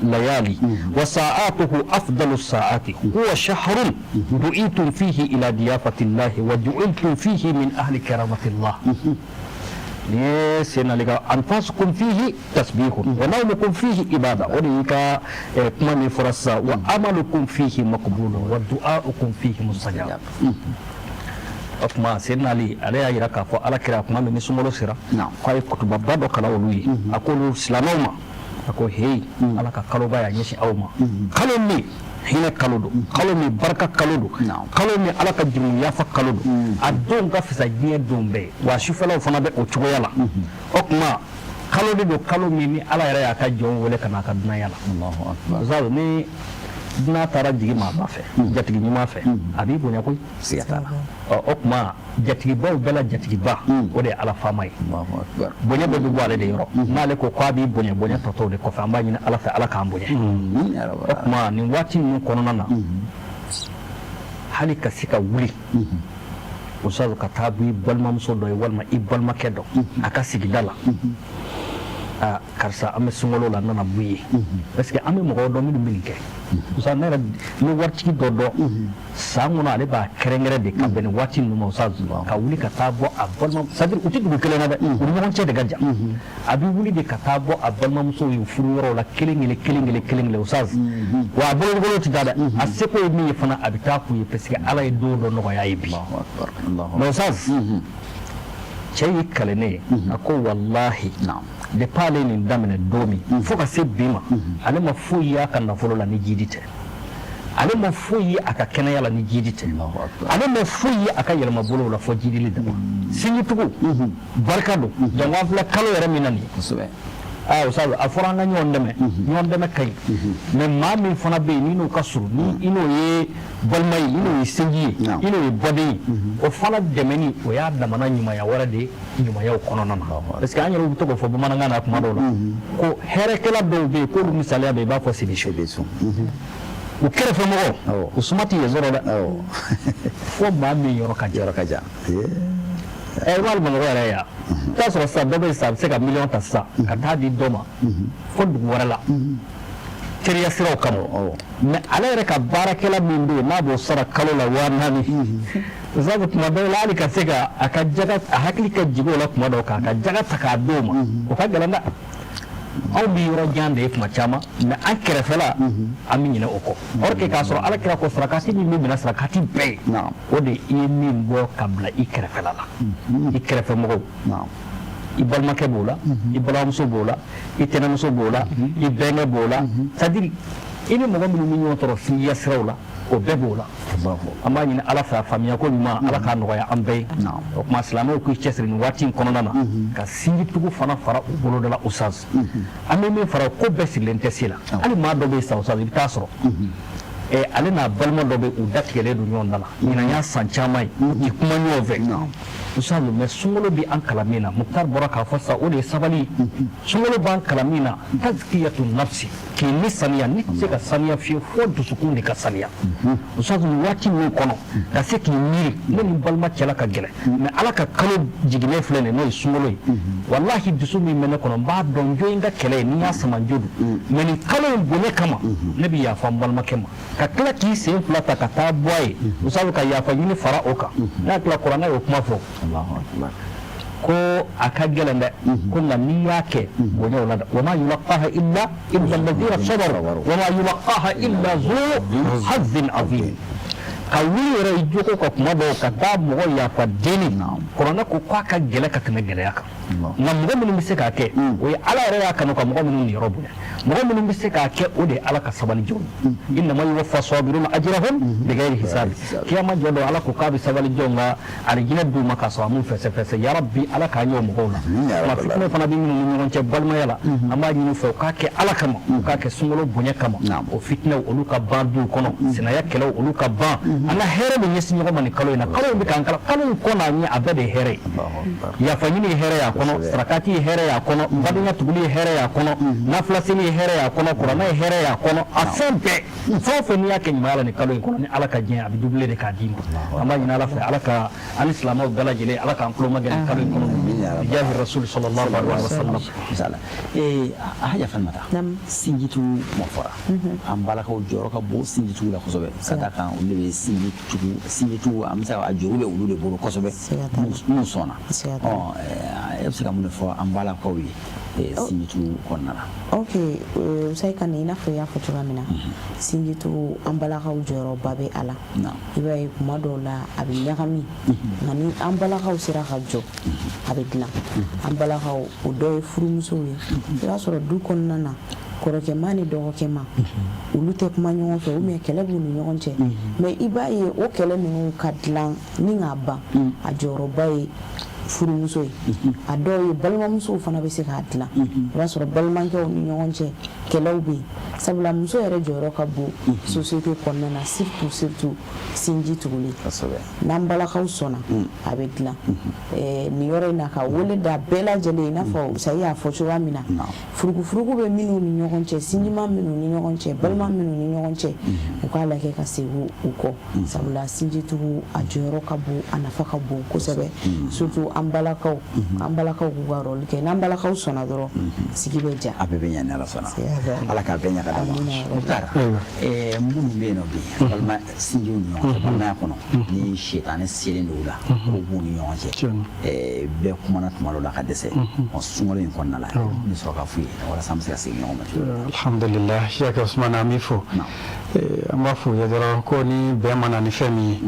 ليالي، وساعاته أفضل الساعات، هو شهر دعيتم فيه إلى ضيافة الله وجعلتم فيه من أهل كرامة الله. Ni Seydina Ali ka أنفاسكم فيه تسبيح ونومكم فيه عبادة. O de y'i ka kuma min fɔra sisan: وعملكم فيه مقبول ودعاؤكم فيه مستجاب. O tuma Seydina Ali, ale y'a jira k'a fɔ Ala kira, kuma min ni sunkalo sera, k'a ye kutubaba dɔ kalan olu ye, a ko olu silamɛw ma, a ko heyi, Ala ka kaloba y'a ɲɛsin aw ma, kalo min hinɛ kalo don, kalo min barika kalo don, kalo min Ala ka jurumu yafa kalo don, a don ka fisa diɲɛ don bɛɛ, wa sufɛlaw fana bɛ o cogoya la. O tuma kalo de don, kalo min ni Ala yɛrɛ y'a ka jɔnw wele ka n'a ka dunanya la. Ustaz, ni dunan taara jigin maaba fɛ, jatigi ɲuman fɛ, a b'i bonya koyi. Siga t'a la. Ɔ, o tuma jatigibaw bɛɛ la jatigiba, o de ye Ala faama ye. Bonya bɛɛ bɛ bɔ ale de yɔrɔ. N'ale ko k'a b'i bonya, bonya tɔtɔw de kɔfɛ. An b'a ɲini Ala fɛ, Ala k'an bonya. O tuma nin waati ninnu kɔnɔna na, hali ka se ka wuli, Ustaz, ka taa bɔ i balimamuso dɔ ye walima i balimakɛ dɔ a ka sigida la: aa, karisa, an bɛ sunkalo la, n nana bɔ i ye. Parce que an bɛ mɔgɔw dɔn minnu bɛ nin kɛ. Ustaz, ne yɛrɛ n bɛ waritigi dɔ dɔn, san kɔnɔ ale b'a kɛrɛnkɛrɛn de ka bɛn nin waati ninnu ma, Ustaz, ka wuli ka taa bɔ a balima, c'est à dire u tɛ dugu kelen na dɛ, u ni ɲɔgɔn cɛ de ka jan, a bɛ wuli de ka taa bɔ a balimamusow ye furu yɔrɔw la, kelen kelen, kelen kelen, kelen kelen, Ustaz. Wa a bolokolo tɛ taa dɛ, a seko ye min ye fana, a bɛ taa k'u ye, parce que Ala ye don dɔ nɔgɔya ye bi. Mais Ustaz, cɛ y'i kale ne ye, a ko walahi, depuis ale nin daminɛ don min fo ka se bi ma, ale ma foyi y'a ka nafolo la ni jidi tɛ, ale ma foyi ye a ka kɛnɛya la ni jidi tɛ, ale ma foyi ye a ka yɛlɛmabolow la fɔ jidili dama. Sinjitugu barika don. Donc an filɛ kalo yɛrɛ min na nin ye, aa Ustaz, a fɔra an ka ɲɔgɔn dɛmɛ, ɲɔgɔn dɛmɛ ka ɲi, mais maa min fana bɛ yen ni n'o ka surun, ni i n'o ye balima ye, i n'o ye sinji ye, i n'o ye baden ye, o fana dɛmɛni, o y'a damana ɲumanya wɛrɛ de ye ɲumanyaw kɔnɔna na. Parce que an yɛrɛ bɛ to k'o fɔ bamanankan na kuma dɔw la ko hɛrɛkɛla dɔw bɛ yen, k'olu misaliya bɛ i b'a fɔ sebeso, u kɛrɛfɛmɔgɔw u suma tɛ yen sɔrɔ dɛ, fo maa min yɔrɔ ka jan. Yɔrɔ ka jan. Ɛ, i b'a Bamakɔ yɛrɛ yan, i t'a sɔrɔ sisan dɔ bɛ yen sisan, a bɛ se ka miliyɔn ta sisan ka taa di dɔ ma fo dugu wɛrɛ la teriya siraw kama, mais ale yɛrɛ ka baarakɛla min bɛ yen n'a b'o sara kalo la 4000, sabu tuma dɔw la, hali ka se ka a ka jaga, a hakili ka jigin o la tuma dɔw, k'a ka jaga ta k'a d'o ma, o ka gɛlɛn dɛ. Anw bɛ yɔrɔ jan de ye tuma caman, mais an kɛrɛfɛla, an bɛ ɲinɛ o kɔ. Or que k'a sɔrɔ Ala kira ko sarakati min bɛ minɛ, sarakati bɛɛ ye o de i ye min bɔ ka bila i kɛrɛfɛla la, i kɛrɛfɛmɔgɔw. I balimakɛ b'o la, i balimamuso b'o la, i tɛnɛmuso b'o la, i bɛnkɛ b'o la, c'est à dire i ni mɔgɔ minnu bɛ ɲɔgɔn tɔɔrɔ sinjiya siraw la, o bɛɛ b'o la. An b'a ɲini Ala fɛ, a faamuya ko ɲuman, Ala k'a nɔgɔya an bɛɛ ye. O tuma silamɛw k'u cɛsiri nin waati in kɔnɔna na ka sinjitugu fana fara u boloda la. Ustaz, an bɛ min fara, ko bɛɛ sirilen tɛ se la. Hali maa dɔ bɛ yen sisan, Ustaz, i bɛ taa sɔrɔ ale n'a balima dɔ bɛ, u datigɛlen don ɲɔgɔn da la, ɲinan y'a san caman ye, u tɛ kuma ɲɔgɔn fɛ, Ustaz. Mais sunkalo bɛ an kalan min na, Mukutari bɔra k'a fɔ sisan, o de ye sabali. Sunkalo b'an kalan min na, tazkiyatu nafsi, k'i ni saniya. Ni tɛ se ka saniya fiyewu fo dusukun de ka saniya. Ustaz, nin waati min kɔnɔ, ka se k'i miiri, ne ni balima cɛla ka gɛlɛn, mais Ala ka kalo jiginnen filɛ nin ye, n'o ye sunkalo ye, walahi, dusu min bɛ ne kɔnɔ, n b'a dɔn n jo ye n ka kɛlɛ ye, ni n y'a sama n jo don, mais nin kalo in bonya kama, ne bɛ yafa n balimakɛ ma, ka tila k'i sen fila ta ka taa bɔ a ye, Ustaz, ka yafa ɲini fara o kan. Ne hakili la kuranɛ y'o kuma fɔ ko a ka gɛlɛn dɛ, ko nka n'i y'a kɛ, bonya o la dɛ. Wama yulaqaha illa alladhina sabaru wama yulaqaha illa zu hazzin azim. Ka wuli yɛrɛ i jogo ka kuma dɔw ka taa mɔgɔ yafa deni, kuranɛ ko k'a ka gɛlɛn ka tɛmɛ gɛlɛya kan, nka mɔgɔ minnu bɛ se k'a kɛ, o ye Ala yɛrɛ y'a kanu ka mɔgɔ minnu niyɔrɔ bonya. Mɔgɔ minnu bɛ se k'a kɛ, o de ye Ala ka sabali jɔn ye. Innama yuwaffa sabiruna ajrahum bighayri hisabi. Kiyama jɔ don, Ala ko k'a bɛ sabali jɔn ka alijinɛ d'u ma k'a sɔrɔ a m'u fɛsɛfɛsɛ. Yarabi, Ala k'a ɲɛ o mɔgɔw la. Ma fitinɛ fana bɛ minnu ni ɲɔgɔn cɛ balimaya la, an b'a ɲini u fɛ u k'a kɛ Ala kama, u k'a kɛ sunkalo bonya kama, o fitinɛw olu ka ban duw kɔnɔ, sinaya kɛlɛw olu ka ban. An ka hɛrɛ bɛ ɲɛsin ɲɔgɔn ma nin kalo in na. Kalo in bɛ k'an kalan, kalo in kɔ n'a ɲɛ, a bɛɛ de ye hɛrɛ ye. Yafa ɲini ye hɛrɛ y'a kɔnɔ, sarakati ye hɛrɛ y'a kɔnɔ, badenya tuguli ye hɛrɛ y'a kɔnɔ, nafilaseli ye hɛrɛ y'a kɔnɔ, kuranɛ ye hɛrɛ y'a kɔnɔ. A fɛn bɛɛ, fɛn o fɛn n'i y'a kɛ ɲumanya la nin kalo in kɔnɔ, ni Ala ka diɲɛ, a bɛ doublé de k'a d'i ma. An b'a ɲini Ala fɛ, Ala ka an ni silamɛw bɛɛ lajɛlen, Ala k'an tulo magɛn nin kalo in kɔnɔ, bijahi rasuli sallallahu alaihi wa sallam. Inshallah. Haja Falimata, sinjitugu kuma fɔra. An balakaw jɔyɔrɔ ka bon sinjitugu la kosɛbɛ, ka d'a kan olu de bɛ sinjitugu, sinjitugu an bɛ se a juru bɛ olu de bolo kosɛbɛ, n'u sɔnna. Ɔ, e bɛ se ka mun de fɔ an balakaw ye sinjitugu kɔnɔna la? Ok, Usayi Kane, i n'a fɔ i y'a fɔ cogoya min na, sinjitugu, an balakaw jɔyɔrɔba bɛ a la. I b'a ye kuma dɔw la a bɛ ɲagami, nka ni an balakaw sera ka jɔ, a bɛ dilan. An balakaw, o dɔ ye furumusow ye. I b'a sɔrɔ du kɔnɔna na, kɔrɔkɛma ni dɔgɔkɛma, olu tɛ kuma ɲɔgɔn fɛ, ou bien kɛlɛ b'u ni ɲɔgɔn cɛ. Mais i b'a ye o kɛlɛ ninnu ka dilan ni k'a ban, a jɔyɔrɔba ye furumuso ye. A dɔw ye balimamusow fana bɛ se k'a dilan. I b'a sɔrɔ balimakɛw ni ɲɔgɔn cɛ kɛlɛw bɛ yen, sabula muso yɛrɛ jɔyɔrɔ ka bon société kɔnɔna na, surtout surtout sinji tuguli. N'an balakaw sɔnna, a bɛ dilan. Nin yɔrɔ in na, ka wele da bɛɛ lajɛlen, i n'a fɔ Sayi y'a fɔ cogoya min na, furukufuruku bɛ minnu ni ɲɔgɔn cɛ, sinjima minnu ni ɲɔgɔn cɛ, balima minnu ni ɲɔgɔn cɛ, u k'a lajɛ ka segin u kɔ, sabula sinjitugu a jɔyɔrɔ ka bon, a nafa ka bon kosɛbɛ, surtout an balakaw. An balakaw k'u ka rôle kɛ. N'an balakaw sɔnna dɔrɔn, sigi bɛ ja. A bɛɛ bɛ ɲɛ ni Ala sɔnna. Ala k'a bɛɛ ɲɛ ka d'a ma. Mukutari, minnu bɛ yen nɔ bi, balima sinjiw ni ɲɔgɔn cɛ, balimaya kɔnɔ, ni sitanɛ selen don u la, ko b'u ni ɲɔgɔn cɛ, bɛɛ kumana tuma dɔ la ka dɛsɛ, ɔ, sunkalo in kɔnɔna la, mun bɛ sɔrɔ ka f'u ye walasa an bɛ se ka segin ɲɔgɔn ma cogo min? Alhamdulillah, Cheikh Ousmane, an b'i fo. An b'a f'u ye dɔrɔn ko ni bɛn ma na ni fɛn min ye,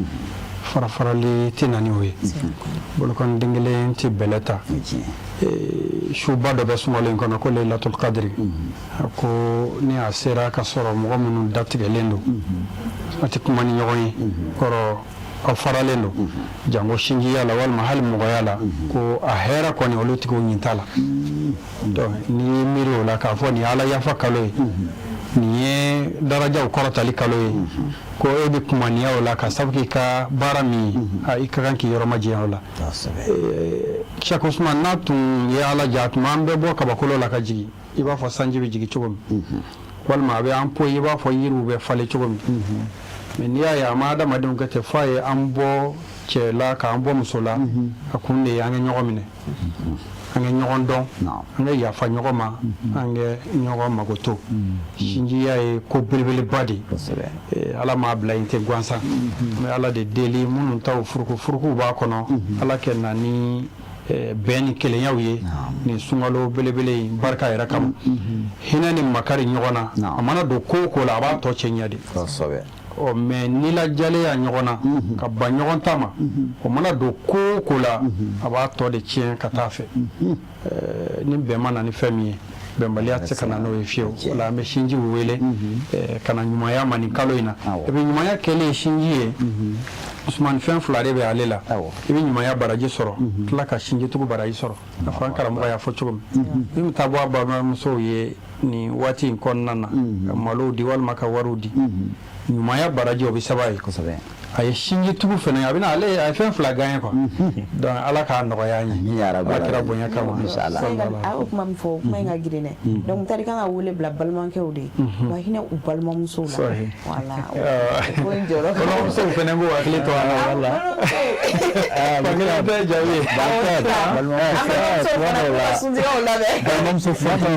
farafarali tɛ na ni o ye. Bolokɔni den kelen tɛ bɛlɛ ta. Suba dɔ bɛ sunkalo in kɔnɔ ko Leilatul Qadri, a ko ni a sera ka sɔrɔ mɔgɔ minnu datigɛlen don, a tɛ kuma ni ɲɔgɔn ye kɔrɔ, aw faralen don janko sinjiya la walima hali mɔgɔya la, ko a hɛrɛ kɔni, olu tigiw ɲin t'a la. Donc n'i y'i miiri o la k'a fɔ nin ye Ala yafa kalo ye, nin ye darajaw kɔrɔtali kalo ye, ko e bɛ kumaniya o la ka sabu k'i ka baara min ye, i ka kan k'i yɔrɔ majanya o la. Cheikh Ousmane, n'a tun ye Ala ja, a tun b'an bɛɛ bɔ kabakolo la ka jigin i b'a fɔ sanji bɛ jigin cogo min, walima a bɛ an poyi i b'a fɔ yiriw bɛ falen cogo min. Mais n'i y'a ye a ma adamadenw kɛ ten, f'a ye an bɔ cɛ la k'an bɔ muso la, a kun de ye an ka ɲɔgɔn minɛ, an ka ɲɔgɔn dɔn, an ka yafa ɲɔgɔn ma, an ka ɲɔgɔn magoto. Sinjiya ye ko belebeleba de ye, Ala m'a bila yen tɛ gansan. An bɛ Ala de deli, minnu taw furukufurukuw b'a kɔnɔ, Ala kɛ na ni bɛn ni kelenyaw ye nin sunkalo belebele in barika yɛrɛ kama. Hinɛ ni makari ɲɔgɔn na, a mana don ko o ko la, a b'a tɔ cɛ ɲɛ de. Ɔ mais ni lajɛlenya ɲɔgɔn na ka ban ɲɔgɔn ta ma, o mana don ko o ko la, a b'a tɔ de tiɲɛ ka taa fɛ. Ni bɛn ma na ni fɛn min ye, bɛnbaliya tɛ se ka na n'o ye fiyewu. O la an bɛ sinjiw wele ka na ɲumanya ma nin kalo in na. Et puis ɲumanya kɛlen sinji ye, Usumani, fɛn fila de bɛ ale la: i bɛ ɲumanya baraji sɔrɔ, tila ka sinjitugu baraji sɔrɔ. A fɔ an karamɔgɔ y'a fɔ cogo min, min bɛ taa bɔ a balimamusow ye nin waati in kɔnɔna na, ka malow di walima ka wariw di, ɲumanya baraji o bɛ saba ye. A ye sinjitugu fana, a bɛna ale a ye fɛn fila gagné quoi. Donc Ala k'a nɔgɔya an ye, Ala kira bonya kama. A y'o kuma min fɔ, kuma in ka girin dɛ. Donc tari kan ka wele bila balimakɛw de ye, u ka hinɛ u balimamusow la. Voilà, ko in jɔyɔrɔ. Balimamusow fana b'u hakili to a la. Wala fankelen tɛ jaabi ye. Balimamuso fana bɛ balimamuso fana bɛ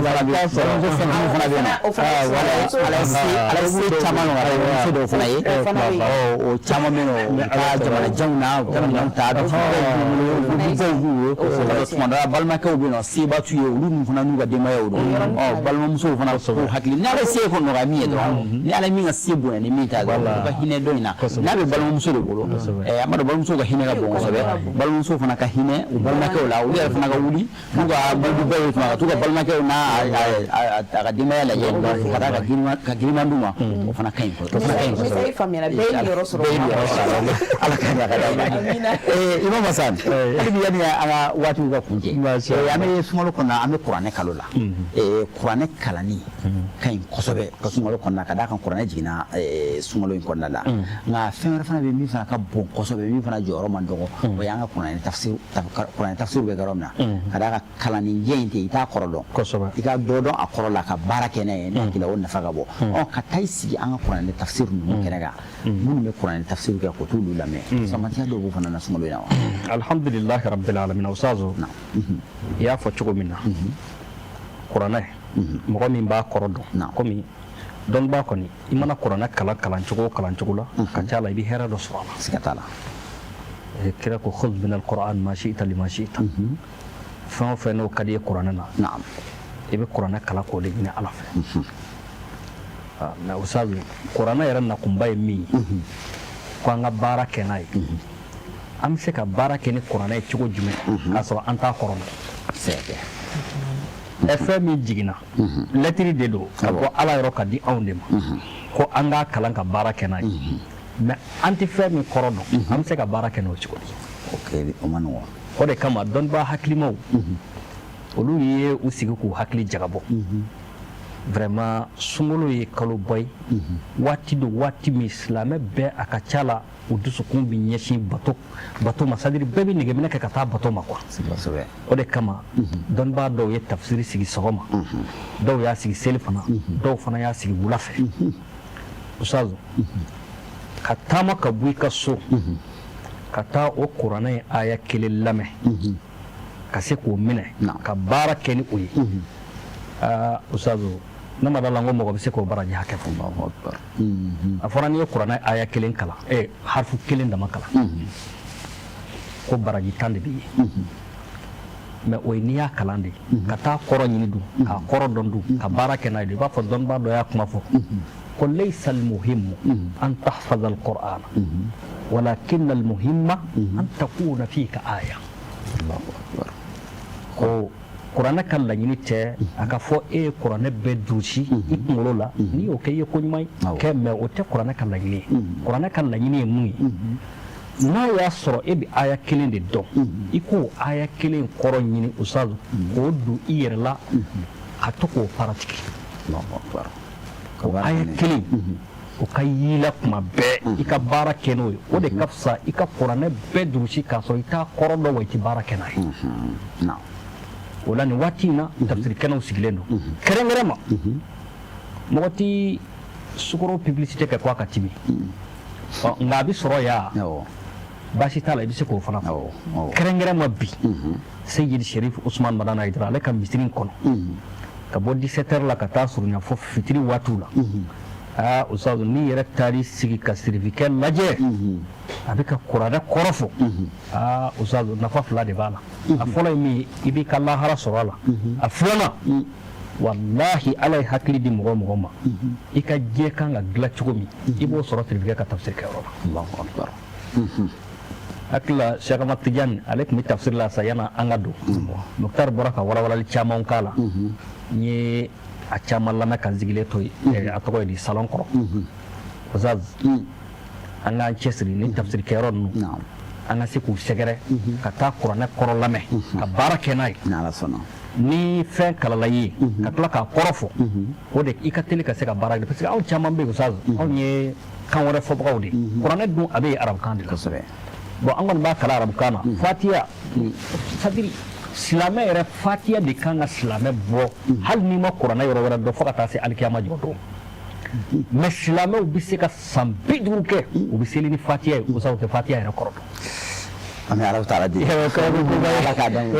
yen nɔ, ala ye se caman nɔgɔya balimamuso dɔw fana ye. O caman bɛ yen nɔ, u bɛ taa jamanajanw na, u bɛ taa minɛnw ta, dɔw b'u bolo. Tuma dɔ la, balimakɛw bɛ yen nɔ, seba t'u ye, olu dun fana n'u ka denbayaw don. Ɔ balimamusow fana k'u hakili, ni Ala ye se ko nɔgɔya min ye dɔrɔn, ni Ala ye min ka se bonya ni min ta ye dɔrɔn, u ka hinɛ dɔ in na n'a bɛ balimamuso de bolo. An b'a dɔn balimamusow ka hinɛ ka bon kosɛbɛ. Balimamusow fana ka hinɛ u balimakɛw la, olu yɛrɛ fana ka wuli n'u ka mobilibaw ye tuma ka t'u ka balimakɛw n'a a ka denbaya lajɛ, ka taa ka giriman d'u ma, o fana ka ɲi, o fana ka ɲi kosɛbɛ. Message faamuyara, bɛɛ ye niyɔrɔ sɔrɔ. Bɛɛ ye niyɔrɔ sɔrɔ, Ala ka ɲa ka d'a ma. Imam Hasan, hali bi yanni an ka waatiw ka kuncɛ, an bɛ sunkalo kɔnɔ, an bɛ kuranɛ kalo la. Kuranɛ kalanni ka ɲi kosɛbɛ sunkalo kɔnɔna, ka d'a kan kuranɛ jiginna sunkalo in kɔnɔna la. Nka fɛn wɛrɛ fana bɛ min fana ka bon kosɛbɛ, min fana jɔyɔrɔ man dɔgɔ, o y'an ka kuranɛ tafsir. Kuranɛ tafsir bɛ kɛ yɔrɔ min na, ka d'a kan kalanni jɛ in tɛ i t'a kɔrɔ dɔn, i ka dɔ dɔn a kɔrɔ la ka baara kɛ n'a ye, ne hakili la o nafa ka bon. Ɔ ka taa i sigi an ka kuranɛ tafsir ninnu kɛnɛ kan, minnu bɛ kuranɛ tafsir kɛ, k'o t'olu lamɛn, samantiya dɔw b'o fana na sunkalo in na wa? Alhamdulilahi rabbil alamin. Ustazu, i y'a fɔ cogo min na, kuranɛ, mɔgɔ min b'a kɔrɔ dɔn, komi dɔnnibaa kɔni, i mana kuranɛ kalan kalancogo o kalancogo la, a ka ca la i bɛ hɛrɛ dɔ sɔrɔ a la. Siga t'a la. Kira ko: khudh min alquran ma shi'ta lima shi'ta. Fɛn o fɛn n'o ka di ye kuranɛ na, i bɛ kuranɛ kalan k'o de ɲini Ala fɛ. Mais ustazu, kuranɛ yɛrɛ nakunba ye min ye, ko an ka baara kɛ n'a ye. An bɛ se ka baara kɛ ni kuranɛ ye cogo jumɛn k'a sɔrɔ an t'a kɔrɔ dɔn? Ɛ, fɛn min jiginna, lɛtiri de don ka bɔ Ala yɔrɔ ka di anw de ma, ko an k'a kalan ka baara kɛ n'a ye. Mais an tɛ fɛn min kɔrɔ dɔn, an bɛ se ka baara kɛ n'o cogo di? O ma nɔgɔn. O de kama dɔnnibaa hakilimaw, olu ye u sigi k'u hakili jagabɔ. Vraiment, sunkalo ye kaloba ye, waati don, waati min silamɛ bɛɛ, a ka ca la, u dusukun bɛ ɲɛsin bato bato ma, c'est à dire bɛɛ bɛ nɛgɛminɛ kɛ ka taa bato ma quoi. O de kama dɔnnibaa dɔw ye tafsiri sigi sɔgɔma, dɔw y'a sigi seli fana, dɔw fana y'a sigi wula fɛ. Ustaz, ka taama ka bɔ i ka so ka taa o kuranɛ ye aya kelen lamɛn, ka se k'o minɛ ka baara kɛ ni o ye, aa ustaz, ne ma da la n ko mɔgɔ bɛ se k'o baraji hakɛ fɔ. A fɔra n'i ye kuranɛ aya kelen kalan, harifu kelen dama kalan, ko baraji 10 de b'i ye. Mais o ye n'i y'a kalan de ka taa kɔrɔ ɲini dun, k'a kɔrɔ dɔn dun, ka baara kɛ n'a ye. I b'a fɔ dɔnnibaa dɔ y'a kuma fɔ ko: laysa almuhimmu an tahfaza alqur'ana walakin almuhimma an takuna fika aya. Ko kuranɛ ka laɲini tɛ a ka fɔ e ye kuranɛ bɛɛ durusi i kunkolo la. N'i y'o kɛ, i ye ko ɲuman kɛ, mais o tɛ kuranɛ ka laɲini ye. Kuranɛ ka laɲini ye mun ye? N'a y'a sɔrɔ e bɛ aya kelen de dɔn, i k'o aya kelen kɔrɔ ɲini, ustaz, k'o don i yɛrɛ la, ka to k'o paratigi, o aya kelen o ka y'i la kuma bɛɛ, i ka baara kɛ n'o ye. O de ka fisa i ka kuranɛ bɛɛ durusi k'a sɔrɔ i t'a kɔrɔ dɔn, wa i tɛ baara kɛ n'a ye. O la, nin waati in na, tafsiri kɛnɛw sigilen don kɛrɛnkɛrɛn ma. Mɔgɔ ti sukaro publicité kɛ ko a ka timi, nka a bɛ sɔrɔ yan, baasi t'a la, i bɛ se k'o fana fɔ kɛrɛnkɛrɛn ma. Bi, Seyidi Sherif Usman Madani Hayidara, ale ka misiri in kɔnɔ, ka bɔ 17 heures la ka taa surunya fo fitiri waatiw la, aa ustaz, n'i yɛrɛ taar'i sigi ka sirifikɛ lajɛ, a bɛ ka kuranɛ kɔrɔ fɔ. Aa ustaz, nafa fila de b'a la. A fɔlɔ ye min ye, i b'i ka lahara sɔrɔ a la. A filanan, Walahi, Ala ye hakili di mɔgɔ o mɔgɔ ma, i ka diɲɛ kan ka dilan cogo min, i b'o sɔrɔ sirifikɛ ka tafsiri kɛyɔrɔ la. Allahu akbar. Hakili la, Cheikh Ahmad Tidiane, ale tun bɛ tafsiri la sa yanni an ka don. Muktar bɔra ka walawalali caman k'a la. N ye a caman lamɛn ka n sigilen to yen, a tɔgɔ ye di, salon kɔrɔ. Ustaz, an k'an cɛsiri ni tafsiri kɛyɔrɔ ninnu, an ka se k'u sɛgɛrɛ ka taa kuranɛ kɔrɔ lamɛn ka baara kɛ n'a ye. N'Ala sɔnna. Ni fɛn kalala i ye ka tila k'a kɔrɔ fɔ, o de i ka teli ka se ka baara kɛ, parce que anw caman bɛ yen, Ustaz, anw ye kan wɛrɛ fɔbagaw de ye. Kuranɛ dun, a bɛ yen arabukan de la. Bon, an kɔni b'a kalan arabukan na, fatiya, c'est à dire silamɛ yɛrɛ, fatiya de kan ka silamɛ bɔ, hali n'i ma kuranɛ yɔrɔ wɛrɛ dɔn, fo ka taa se alikiyama jɔ don. Mais silamɛw bɛ se ka san 50 kɛ, u bɛ seli ni fatiya ye, Ustaz, u tɛ fatiya yɛrɛ kɔrɔ dɔn. An bɛ Ala taala deli, Ala k'a dɔn.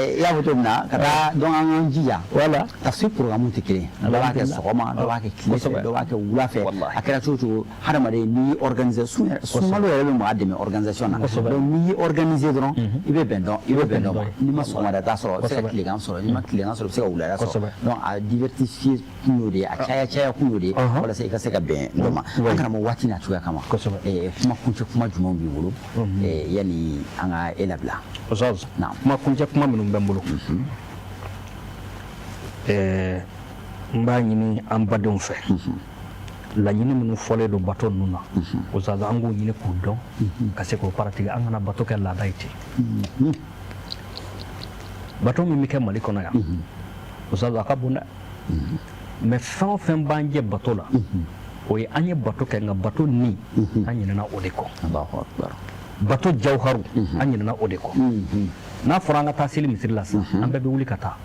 I y'a fɔ cogo min na ka taa, donc an k'an jija. Voilà. Tafsir programme tɛ kelen ye. Dɔ b'a kɛ sɔgɔma, dɔ b'a kɛ tile fɛ, dɔ b'a kɛ wula fɛ. A kɛra cogo o cogo, hadamaden n'i y'i organiser, sun yɛrɛ, sunkalo yɛrɛ bɛ maa dɛmɛ organisation na. Donc n'i y'i organiser dɔrɔn, i bɛ bɛn dɔn, i bɛ bɛn dɔ ma. N'i ma sɔgɔmada ta sɔrɔ, i bɛ se ka tilegan sɔrɔ. N'i ma tilegan sɔrɔ, i bɛ se ka wulada sɔrɔ. Donc a diversifier kun y'o de ye, a caya caya kun y'o de ye, walasa i ka se ka bɛn dɔ ma. An karamɔgɔ, waati n'a cogoya kama, kuma kuncɛ kuma jumɛnw b'i bolo yanni an ka e labila? Ustaz, kuma kuncɛ kuma minnu bɛ n bolo, n b'a ɲini an badenw fɛ, laɲini minnu fɔlen don bato ninnu na, Ustaz, an k'o ɲini k'u dɔn ka se k'o pratiquer. An kana bato kɛ laada ye ten. Bato min bɛ kɛ Mali kɔnɔ yan, Ustaz, a ka bon dɛ. Mais fɛn o fɛn b'an jɛ bato la, o ye an ye bato kɛ, nka bato ni an ɲinɛna o de kɔ. Bato jawharu, an ɲinɛna o de kɔ. N'a fɔra an ka taa seli misiri la sisan, an bɛɛ bɛ wuli ka taa.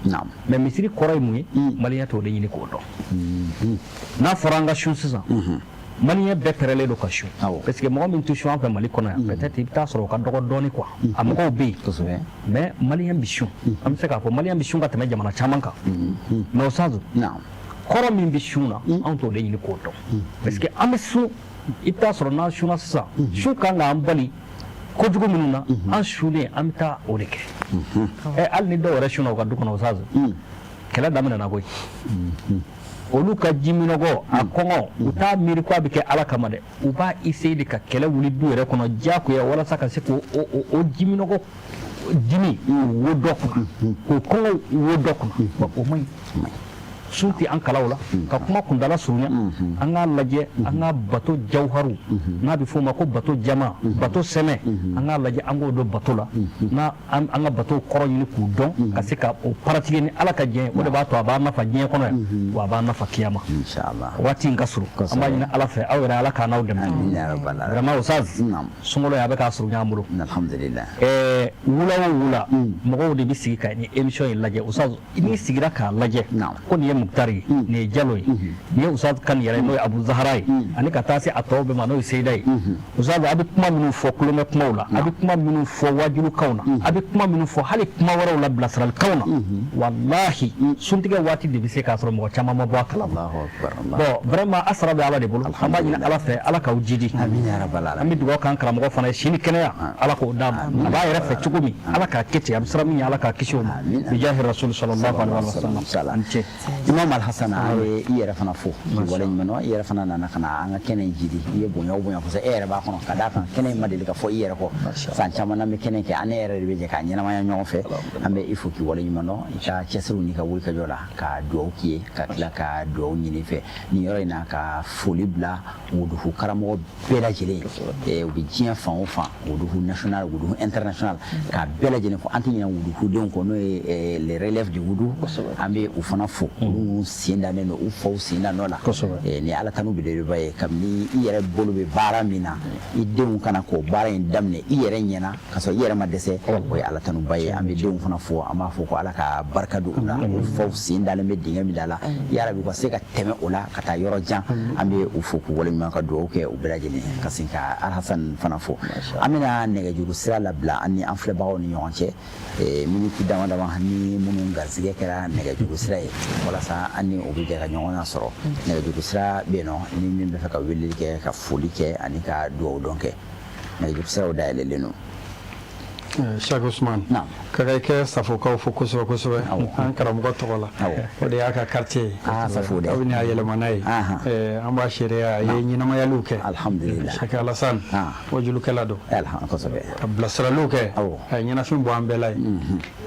Mais misiri kɔrɔ ye mun ye? Maliyɛn t'o de ɲini k'o dɔn. N'a fɔra an ka sun sisan, maliyɛn bɛɛ pɛrɛlen don ka sun, parce que mɔgɔ min tɛ sun an fɛ Mali kɔnɔ yan, peut-être i bɛ taa sɔrɔ o ka dɔgɔ dɔɔni quoi. A mɔgɔw bɛ yen, mais maliyɛn bɛ sun. An bɛ se k'a fɔ maliyɛn bɛ sun ka tɛmɛ jamana caman kan. Mais Ustaz, kɔrɔ min bɛ sun na, anw t'o de ɲini k'o dɔn, parce que an bɛ sun, i bɛ taa sɔrɔ n'an sunna sisan, sun kan k'an bali kojugu minnu na, an sunnen, an bɛ taa o de kɛ. Ɛ, hali ni dɔw yɛrɛ sunna u ka du kɔnɔ, Ustaz, kɛlɛ daminɛna koyi. Olu ka jiminɔgɔ, a kɔngɔ, u t'a miiri ko a bɛ kɛ Ala kama dɛ. U b'a essayer de ka kɛlɛ wuli du yɛrɛ kɔnɔ diyagoya, walasa ka se k'o o jiminɔgɔ dimi k'o wo dɔ kunna, k'o kɔngɔ wo dɔ kunna. O man ɲi. Sun tɛ an kala o la. Ka kuma kuntala surunya, an k'a lajɛ an ka bato jawharu, n'a bɛ f'o ma ko bato jama, bato sɛmɛ, an k'a lajɛ an k'o don bato la, n'a an ka bato kɔrɔ ɲini k'u dɔn ka se ka o pratiquer ni Ala ka diɲɛ. O de b'a to a b'an nafa diɲɛ kɔnɔ yan, wa a b'an nafa kiyama. Waati in ka surun, an b'a ɲini Ala fɛ, aw yɛrɛ, Ala k'an n'aw dɛmɛ. Vraiment, Ustaz, sunkalo a bɛ k'a surunya an bolo. Alhamdulillah. Wula o wula, mɔgɔw de bɛ sigi ka nin émission in lajɛ. Ustaz, n'i sigira k'a lajɛ ko nin ye Mukutari ye, nin ye Jalo ye, nin ye Ustaz Kani yɛrɛ, n'o ye Abu Zahara ye, ani ka taa se a tɔw bɛɛ ma, n'o ye Seyida ye. Ustaz, a bɛ kuma minnu fɔ kulonkɛ kumaw la, a bɛ kuma minnu fɔ wajulukanw na, a bɛ kuma minnu fɔ hali kuma wɛrɛw la, bilasiralikanw na, walahi, suntigɛ waati de bɛ se k'a sɔrɔ mɔgɔ caman ma bɔ a kalama. Bon, vraiment, a sara bɛ Ala de bolo. An b'a ɲini Ala fɛ, Ala k'aw jidi. An bɛ dugawu k'an karamɔgɔ fana ye, si ni kɛnɛya, Ala k'o d'a ma. A b'a yɛrɛ fɛ cogo min, Ala k'a kɛ ten. A bɛ siran min ɲɛ, Ala k'a kisi o ma, bijahi rasul sallallahu alaihi wa sallam. An ce. Imam Alhasan, an bɛ i yɛrɛ fana fo k'i waleɲuman dɔn. I yɛrɛ fana nana ka na an ka kɛnɛ in jidi. I ye bonya o bonya kosɛbɛ, e yɛrɛ b'a kɔnɔ, ka d'a kan kɛnɛ in ma deli ka fɔ i yɛrɛ kɔ. San caman n'an bɛ kɛnɛ kɛ, an ne yɛrɛ de bɛ jɛ k'a ɲɛnamaya ɲɔgɔn fɛ. An bɛ i fo k'i waleɲuman dɔn i ka cɛsiriw n'i ka wulikajɔ la, ka dugawu k'i ye, ka tila ka dugawu ɲini i fɛ nin yɔrɔ in na, ka foli bila wudufu karamɔgɔ bɛɛ lajɛlen ye, u bɛ diɲɛ fan o fan, wudufu national, wudufu international, ka bɛɛ lajɛlen fo. An tɛ ɲinɛ wudufudenw kɔ, n'o ye les relèves du wudu. An bɛ u fana fo, olu minnu sen dannen don u faw sen da nɔ la. Nin ye Ala tanu belebeleba ye, kabini i yɛrɛ bolo bɛ baara min na, i denw kana k'o baara in daminɛ i yɛrɛ ɲɛna ka sɔrɔ i yɛrɛ ma dɛsɛ, o ye Ala tanuba ye. An bɛ denw fana fo, an b'a fɔ ko Ala ka barika don u la. U faw sen dalen bɛ dingɛ min da la, yarabi u ka se ka tɛmɛ o la ka taa yɔrɔ jan. An bɛ u fo k'u waleɲuman, ka dugawu kɛ u bɛɛ lajɛlen, ka sin ka Alhasan fana fo. An bɛna nɛgɛjuru sira labila an ni an filɛbagaw ni ɲɔgɔn cɛ miniti dama dama, ni minnu garisɛgɛ kɛra nɛgɛjuru sira ye, walasa an ni u bɛ jɛ ka ɲɔgɔn sɔrɔ. Nɛgɛjuru sira bɛ yen nɔ, ni min bɛ fɛ ka weleli kɛ, ka foli kɛ ani ka dugawu dɔn kɛ, nɛgɛjuru siraw dayɛlɛlen don. Cheikh Ousmane, ka kan i kɛ Safokaw fo kosɛbɛ kosɛbɛ an karamɔgɔ tɔgɔ la, o de y'a ka quartier ye. Safo dɛ. Kabini a yɛlɛmana ye, an b'a seereya a ye ɲɛnamayaliw kɛ. Alhamdulillah. Cheikh Alassane, wajulikɛla don. Kosɛbɛ. Ka bilasiraliw kɛ, a ye ɲɛnafin bɔ an bɛɛ la ye.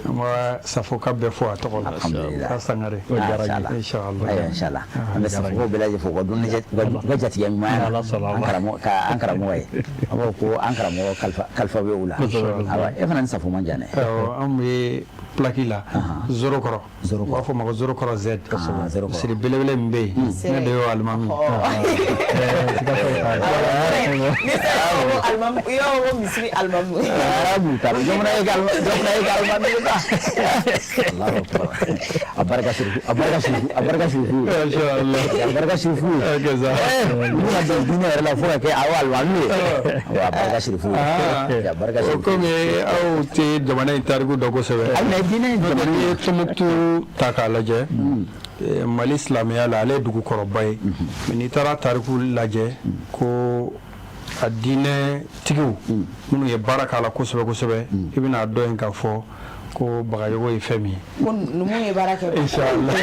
An b'a Safoka bɛɛ fo a tɔgɔ la. Alhamdulillah. K'a Sangare. Inshallah. Inshallah. Ayiwa, inshallah. An bɛ Safokaw bɛɛ lajɛlen fo u ka dumuni u ka jatigɛ ɲumanya na an karamɔgɔ ka an karamɔgɔ ye. An b'a fɔ ko an karamɔgɔ kalifa bɛ u la. Ayiwa, e fana ni Safo man jan dɛ. Awɔ, an bɛ plaque la Zorokɔrɔ. U b'a fɔ o ma ko Zorokɔrɔ Z. Misiri belebele min bɛ yen, ne de y'o alimami. Siga foyi t'a la. I b'a fɔ ko misiri alimami. A barika sirifu, a barika sirifu, a barika sirifu. A barika sirifu. N'u ka don diinɛ yɛrɛ la fo ka kɛ awɔ alimami ye. Awɔ, a barika sirifu. A barika sirifu. Komi aw tɛ jamana in tariku dɔn kosɛbɛ. Ayi, mais diinɛ in jamana N'i ye Tumutu ta k'a lajɛ, Mali silamɛya la, ale ye dugu kɔrɔba ye. Mais n'i taara tariku lajɛ ko a diinɛ tigiw minnu ye baara k'a la kosɛbɛ kosɛbɛ, i bɛna dɔn yen k'a fɔ ko Bagayogo ye fɛn min ye. Ko numu ye baara kɛ. Inshallah.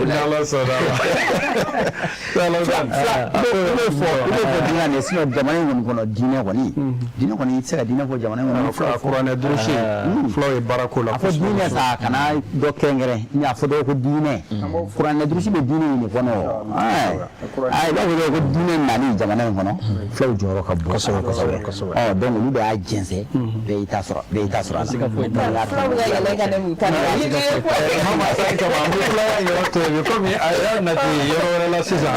N'Ala sɔnna ma. N'Ala sɔnna. I b'o fɔ diinɛ de, sinon jamana in kɔni kɔnɔ diinɛ kɔni i tɛ se ka diinɛ fɔ jamana in kɔnɔ. A kuranɛ durusi fulaw ye baara k'o la. A fɔ diinɛ sa, kana dɔ kɛrɛnkɛrɛn, n y'a fɔ dɔw ko diinɛ, kuranɛ durusi bɛ diinɛ in de kɔnɔ. I b'a fɔ ko diinɛ nali jamana in kɔnɔ, fulaw jɔyɔrɔ ka bon kosɛbɛ kosɛbɛ. Ɔ donc olu de y'a jɛnsɛn, bɛɛ y'i ta sɔrɔ, bɛɛ y'i ta sɔrɔ a la. Fulaw bɛ ka yɛlɛ ka ne mun ta. Mama Sani kama, an bɛ fulaya yɔrɔ to yen komi a y'a nati yɔrɔ wɛrɛ la sisan.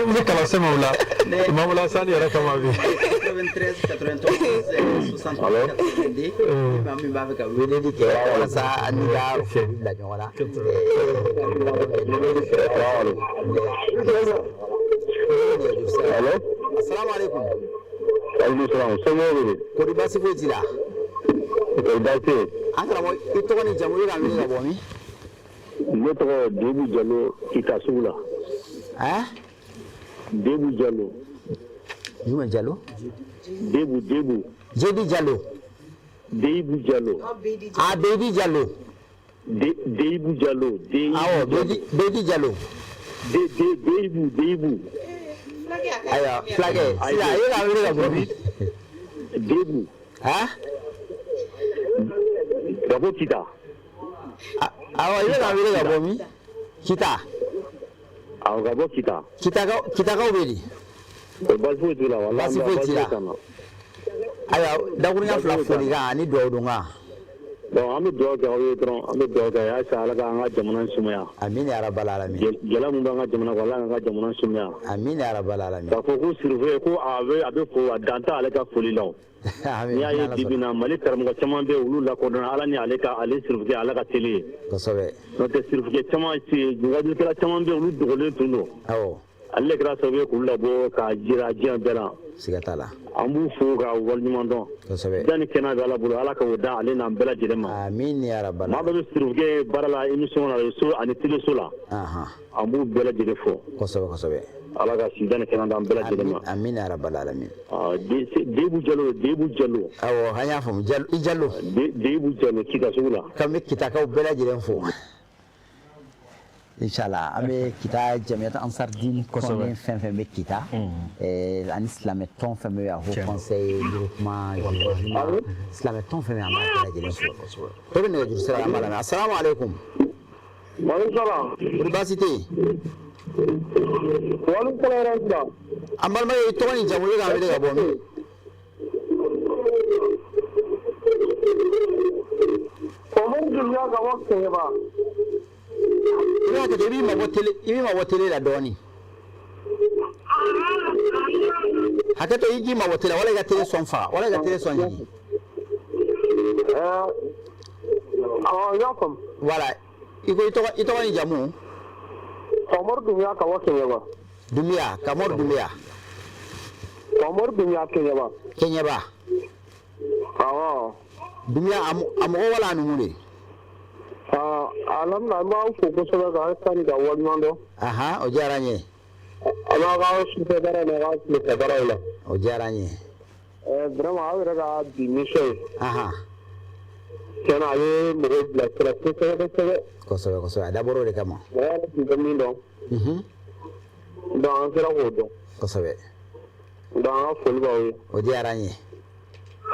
N bɛ kalan sɛmɛ o la. Mama Sani yɛrɛ kama bi. 93 91 63 82, maa min b'a fɛ ka weleli kɛ walasa an n'i ka foli bila ɲɔgɔn na. Allo. Assalamu alaikum. Aleykum salaam. Somɔgɔw bɛ di? Kori baasi foyi t'i la? Kori baasi tɛ yen. An karamɔgɔ, i tɔgɔ ni jamu, i bɛ k'an wele ka bɔ min? Ne tɔgɔ Debu Jalo, Kita sugu la. Hein? Debu Jalo. Jumɛn Jalo? Debu Debu. Jebi Jalo. Debu Jalo. Ah, Bebi Jalo. Debu Jalo. Awɔ, Bebi Jalo. Debu Debu. Ayiwa, fulakɛ, sisan e k'an wele ka bɔ min? Debu. Hein? Ka bɔ Kita. Awɔ, i bɛ k'an wele ka bɔ min? Kita. Awɔ, ka bɔ Kita. Kitakaw bɛ di? Baasi foyi t'u la walahi. Baasi foyi t'i la. Ayiwa, dakuruɲa fila folikan ani dugawu don kan. Bon, an bɛ dugawu kɛ aw ye dɔrɔn, an bɛ dugawu kɛ halisa Ala k'an ka jamana sumaya. Amina ya rabbal alamin. Gɛlɛya min b'an ka jamana kɔnɔ, Ala k'an ka jamana sumaya. Amina ya rabbal alamin. K'a fɔ ko Sirife ko a bɛ fo, a dan t'ale ka foli la o. N'i y'a ye bi bi in na Mali karamɔgɔ caman bɛ yen, olu lakodɔnna Ala ni ale ka ale Sirifukɛ Ala ka teli ye. Kosɛbɛ. N'o tɛ Sirifukɛ caman wajulikɛla caman bɛ yen, olu dogolen tun don. Awɔ. Ale de kɛra sababu ye k'olu labɔ k'a jira diɲɛ bɛɛ la. Siga t'a la. An b'u fo k'a waleɲuman dɔn. Kosɛbɛ. Jan ni kɛnɛya bɛ Ala bolo, Ala k'o da ale n'an bɛɛ lajɛlen ma. Amin ya rabbal. Maa dɔ bɛ Sirifukɛ baara la émission na so ani teleso la. An b'u bɛɛ lajɛlen fo. Kosɛbɛ kosɛbɛ. Ala ka si jan ni kɛnɛya d'an bɛɛ lajɛlen ma. Amin ya rabbal alamin. Debu Jalo, Debu Jalo. Awɔ, an y'a faamu, Jalo, i Jalo. Debu Jalo, Kita sugu la. K'an bɛ Kitakaw bɛɛ lajɛlen fo. Inshallah, an bɛ Kita Jamiyat Ansar Din tɔnden fɛn fɛn bɛ Kita, ani silamɛ tɔn fɛn bɛ yen, a haut conseil groupement silamɛ tɔn fɛn bɛ yen, an b'a bɛɛ lajɛlen fo. Dɔ bɛ nɛgɛjuru sira la, an b'a lamɛn. Assalamu alaikum. Waaleykum salaam. Kori baasi tɛ yen? Waaleykum salaam. An balimakɛ, i tɔgɔ ni jamu, i bɛ k'an wele ka bɔ min? Umaru Dunbiya ka bɔ Kɛɲɛba. I b'a kɛ ten, i b'i mabɔ télé la dɔɔnin. Hakɛ to, i k'i mabɔ télé la, wala i ka télé son faga, wala i ka télé son jigin. Awɔ, n y'a faamu. Voilà, i ko i tɔgɔ ni jamu? Umaru Dunbiya ka bɔ Kɛɲɛba. Dunbiya, Kamɔri Dunbiya. Umaru Dunbiya Kɛɲɛba. Kɛɲɛba. Awɔ. Dunbiya, a mɔgɔ wala a numu de? Alhamdulilah, an b'aw fo kosɛbɛ k'aw sani ka waleɲuman dɔn. Ahan, o diyara n ye. A b'aw ka sufɛ baara n'aw ka tilefɛ baaraw la. O diyara n ye. Vraiment, aw yɛrɛ ka bi mission ye. Ahan. Tiɲɛna, a ye mɔgɔw bilasira kosɛbɛ kosɛbɛ. Kosɛbɛ kosɛbɛ, a dabɔra o de kama. Mɔgɔ yɛrɛ tun tɛ min dɔn. Donc an sera k'o dɔn. Kosɛbɛ. Donc an ka foli b'aw ye. O diyara an ye.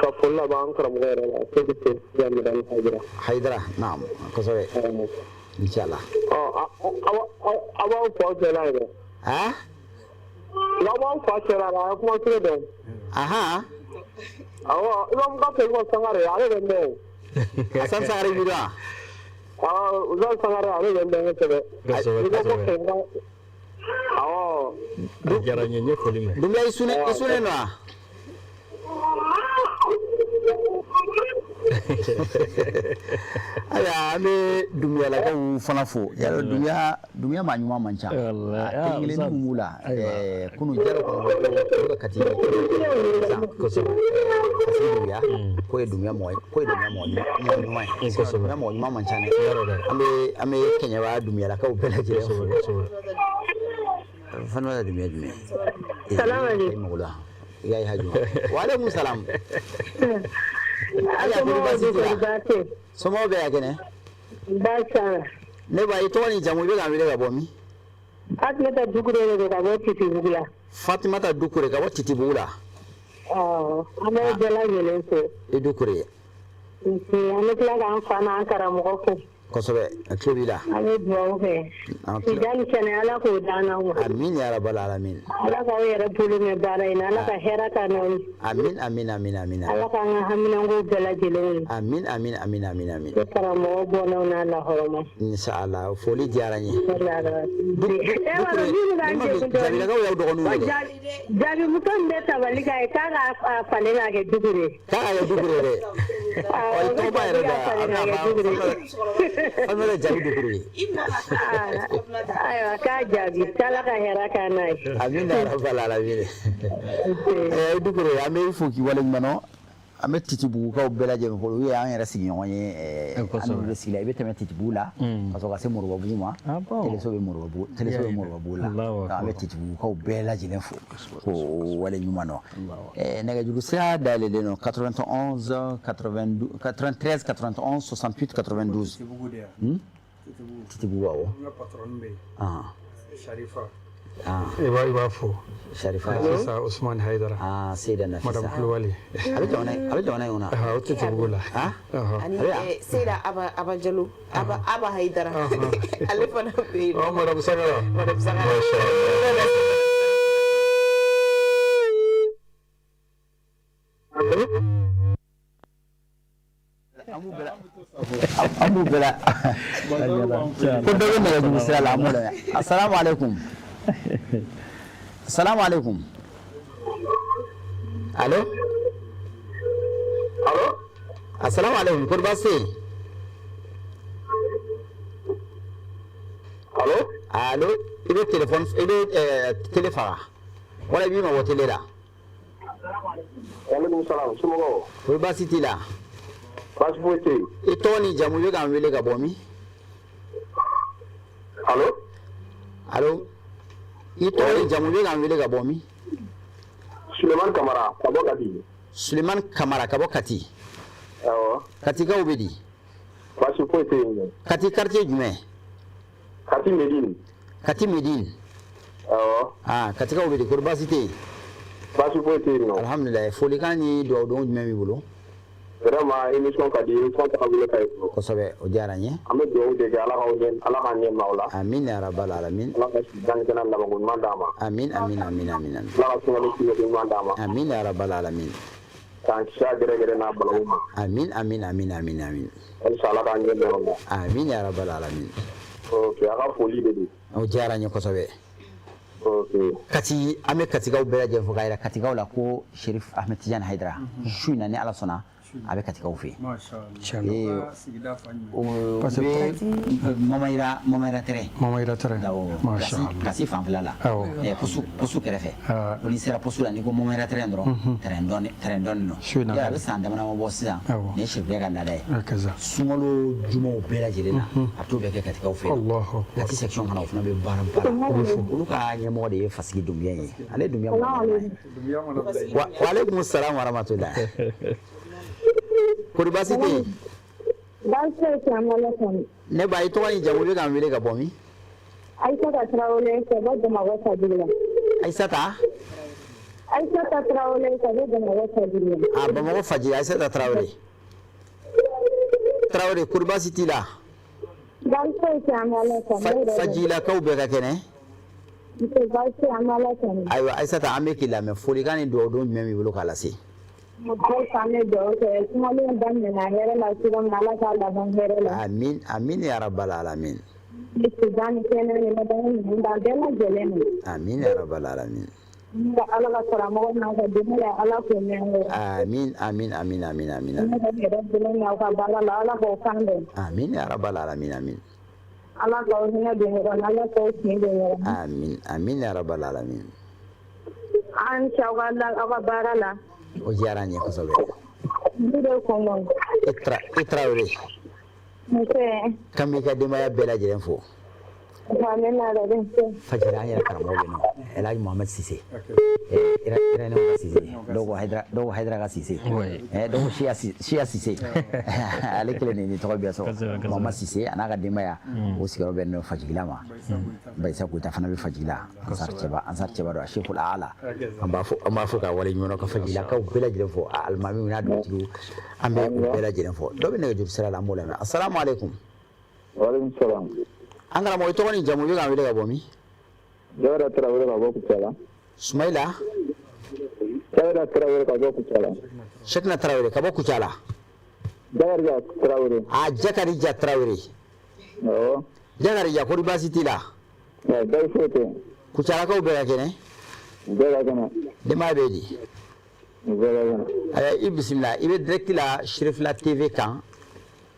Ka foli laban an karamɔgɔ yɛrɛ la, Seyidi Seyidi Madani Hayidara. Hayidara, naam, kosɛbɛ. Inshallah. Ɔ, aw b'aw fa cɛla ye dɛ. Ah? N'aw b'aw fa cɛla la, a ye kuma kelen dɔn. Ahan. Awɔ, i b'a fɔ ka Segu Sangare, ale bɛ n dɔn. Asan Sangare b'i dɔn wa? Awɔ, Usman Sangare, ale bɛ n dɔn kosɛbɛ. Kosɛbɛ, I b'a fɔ kosɛbɛ. Segu awɔ. A diyara n ye, n ye foli mɛn. Dunbiya, i sunnen, i sunnen don wa? Ayiwa, an bɛ Dunbiyalakaw fana fo. Yala Dunbiya, Dunbiya maa ɲuman man ca. Walahi, A kelen kelenninw b'u la. Ayiwa. Kunun Jalo kɔni ko olu ka Kati sisan. Kosɛbɛ. Kasigi Dunbiya, k'o ye Dunbiya mɔgɔ ye, k'o ye Dunbiya mɔgɔ ɲuman ye. Kosɛbɛ. Dunbiya mɔgɔ ɲuman man ca dɛ. Yarɔ dɛ. An bɛ Kɛɲɛba Dunbiyalakaw bɛɛ lajɛlen fo. Kosɛbɛ, kosɛbɛ. Fana Dunbiya jumɛn? Salamu aleykum. I mago la. I ka haju. Wa aleykum salam. Ayiwa, kɔri baasi t'i la? Somɔgɔw bɛɛ ka kɛnɛ? Baasi t'a la. Ne ba, i tɔgɔ ni jamu, i bɛ k'an wele ka bɔ min? Fatumata Dukure de don ka bɔ Titibugu la. Fatumata Dukure ka bɔ Titibugu la. Awɔ, an bɛ bɛɛ lajɛlen fo. I Dukure. Nse, an bɛ tila k'an fa n'an karamɔgɔ fo. Kosɛbɛ, a tulo b'i la. An bɛ dugawu kɛ. An tulo. Sijan ni kɛnɛya, Ala k'o d'an n'aw ma. Amin ya rabbal alamin. Ala k'aw yɛrɛ bolo mɛn baara in na, Ala ka hɛrɛ k'an n'aw ye. Amin amin amin amin. Ala k'an ka haminankow bɛɛ lajɛlen ye. Amin amin amin amin amin. Ne karamɔgɔ bɔnnaw n'a lahɔrɔma. Inshallah, foli diyara n ye. Jabilakaw y'aw dɔgɔninw ye dɛ. Jaabimuso min bɛ tabali kan ye k'a ka falen k'a kɛ Dukure. K'a ka kɛ Dukure dɛ. Awɔ, Ɔ, i tɔgɔba yɛrɛ k'a da. falen k'a kɛ Dukure. Fatumata Jaabi Dukure. Ayiwa, k'a jaabi k'Ala ka hɛrɛ k'an n'a ye. Amin ya rabbal alamin. Dukure, an bɛ fo k'i waleɲuman dɔn. An bɛ Titibugukaw bɛɛ lajɛlen fo, olu y'an yɛrɛ sigiɲɔgɔn ye, an n'olu bɛ sigi la. I bɛ tɛmɛ Titibugu la ka sɔrɔ ka se Moribabugu ma. Teleso bɛ Moribabugu, teleso bɛ Moribabugu la. Allahu Donc, an bɛ Titibugukaw bɛɛ lajɛlen fo k'o waleɲuman dɔn. Nɛgɛjuru sira dayɛlɛlen don 91 82 93 91 68 92. Titibugu de yan. Titibugu, awɔ. N ka patron bɛ yen. Ahan. Sharifa. Ah. I b'a fo. Sharifa. Nafisa Usman Haidara. Ah, Seyda Nafisa. Madame Kulubali. A bɛ jamana in kɔnɔ. Ah, o Titibugu la. Ah? Ani A bɛ yan? Seyda Aba Aba Jalo Aba Aba Hayidara, ale fana bɛ yen. Oh, Madame Sangara. Madame Sangara. Masha Allah. An b'u bɛɛ la ko dɔ bɛ nɛgɛjuru sira la, an b'o lamɛn. Asalamu aleykum, asalamu aleykum, allo, asalamu aleykum, kori baasi tɛ yen? Allo. Allo, i bɛ téléphone, i bɛ télé faga wala i b'i mabɔ télé la. Walekum salam, somɔgɔw? Kori baasi t'i la? Baasi foyi tɛ yen. I tɔgɔ ni jamu, i bɛ k'an wele ka bɔ min? Allo. Allo, i tɔgɔ ni jamu, i bɛ k'an wele ka bɔ min? Sulemani Kamara ka bɔ Kati. Sulemani Kamara ka bɔ Kati. Awɔ. Katikaw bɛ di? Baasi foyi tɛ yen. Kati quartier jumɛn? Kati Medine. Kati Medine. Awɔ. Ah, Katikaw bɛ di, kori baasi tɛ yen? Baasi foyi tɛ yen nɔ. Alhamdulilayi, folikan ni dugawu don jumɛn b'i bolo? Vraiment, émission ka di, émission tagabolo ka ɲi. Kosɛbɛ, o diyara n ye. An bɛ dugawu de kɛ, Ala k'aw ɲɛ, Ala k'an ɲɛ maaw la. Amin ya rabbal alamin. Ala ka si danni kɛnɛ labanko ɲuman d'an ma. Amin amin amin amin amin. Ala ka sunkalo sibɛko ɲuman d'an ma. Amin ya rabbal alamin. K'an kisi a gɛrɛgɛrɛ n'a balawu ma. Amin amin amin amin amin. Halisa Ala k'an ɲɛ bɛn o ma. Amin ya rabbal alamin. Ok, a ka foli de don. O diyara n ye kosɛbɛ. Ok. Kati, an bɛ Katikaw bɛɛ lajɛlen fo k'a yira Katikaw la ko Sherif Ahmed Tidiane Haidara, su in na ni Ala sɔnna. A bɛ Katikaw fɛ yen. Parce que Mamayira, Mamayira terrain. Mamayira terrain. Awɔ. Place fanfɛla la. Awɔ. Poste, poste kɛrɛfɛ. Ko n'i sera poste la, n'i ko Mamayira terrain dɔrɔn, terrain dɔɔni, terrain dɔɔni don. A bɛ san dama dama bɔ sisan. Nin ye sirifukɛ ka laada ye. Sunkalo jumaw bɛɛ lajɛlen na, a bɛ t'o bɛɛ kɛ Katikaw fɛ yen. Kati section fana, o fana bɛ baara ba la. Olu ka ɲɛmɔgɔ de ye Fasigi Dunbiya ye. Ale Dunbiya mɔgɔ ye. Wa aleykum salam wa rahmatullah. Kori baasi tɛ yen? Baasi foyi tɛ, an b'Ala tanu. Ne ba, i tɔgɔ ni jamu, i bɛ k'an wele ka bɔ min? Ayisata Tarawele ka bɔ Bamakɔ Fajigila. Ayisata? Ayisata Tarawele ka bɔ Bamakɔ Fajigila. Ah, Bamakɔ Fajigila, Ayisata Tarawele. Tarawele, kori baasi t'i la? Baasi foyi tɛ, an b'Ala tanu. Fajigilakaw bɛɛ ka kɛnɛ? Nse, baasi tɛ, an b'Ala tanu. Ayiwa Ayisata, an bɛ k'i lamɛn. Folikan ni dugawu don jumɛn b'i bolo k'a lase? Halisa an bɛ dugawu kɛ, sunkalo in daminɛna hɛrɛ la cogo min na, Ala k'a laban hɛrɛ la. Amin, amin ya rabbal alamin. Ni sudan ni kɛnɛ ni laban ɲuman d'an bɛɛ lajɛlen ma. Amin ya rabbal alamin. Ala ka karamɔgɔ n'a ka denbaya, Ala k'o mɛn an kɔrɔ. Amin, amin, amin, amin, amin. Ala ka hɛrɛ bolo n'aw ka baara la, Ala k'aw kan bɛn. Amin ya rabbal alamin, amin. Ala k'aw hinɛ don ɲɔgɔn na, Ala k'aw tin don ɲɔgɔn na. Amin, amin ya rabbal alamin. An ci aw ka aw ka baara la. O diyara an ye kosɛbɛ. Ne bɛ kɔngɔ. E Tarawele. Nse. K'an b'i ka denbaya bɛɛ lajɛlen fo. Fajira, an yɛrɛ karamɔgɔ bɛ yen nɔ, Elhaji Mohamed Sise, Iranɛw ka Sise, dɔw ko Hayidara, dɔw ko Hayidara ka Sise, dɔw ko Siya Sise, ale kelen de ni tɔgɔ bɛɛ sɔrɔ. Mohamed Sise a n'a ka denbaya, o sigiyɔrɔ bɛnnen don Fajigila ma. Bayisa Koyita fana bɛ Fajigila, Ansar cɛba, Ansar cɛba don, a Seful Ala, an b'a fɔ, an b'a fɔ ka wale ɲuman dɔn, ka Fajigilakaw bɛɛ lajɛlen fo, a alimamiw n'a dugutigiw, an bɛ u bɛɛ lajɛlen fo. Dɔ bɛ nɛgɛjuru sira la, an b'o lamɛn. Asalamu aleykum. Waaleykum salaam. An karamɔgɔ, i tɔgɔ ni jamu, i bɛ k'an wele ka bɔ min? Jawara Tarawele ka bɔ Kucala. Sumayila? Jawara Tarawele ka bɔ Kucala. Shekina Tarawele ka bɔ Kucala. Jakarija Tarawele. Ah, Jakarija Tarawele. Awɔ. Jakarija, kori baasi t'i la? Baasi foyi tɛ. Kucalakaw bɛɛ ka kɛnɛ? Bɛɛ ka kɛnɛ. Denbaya bɛ di? Bɛɛ ka kɛnɛ. Ayiwa, i bisimila, i bɛ direct la Cherifla TV kan.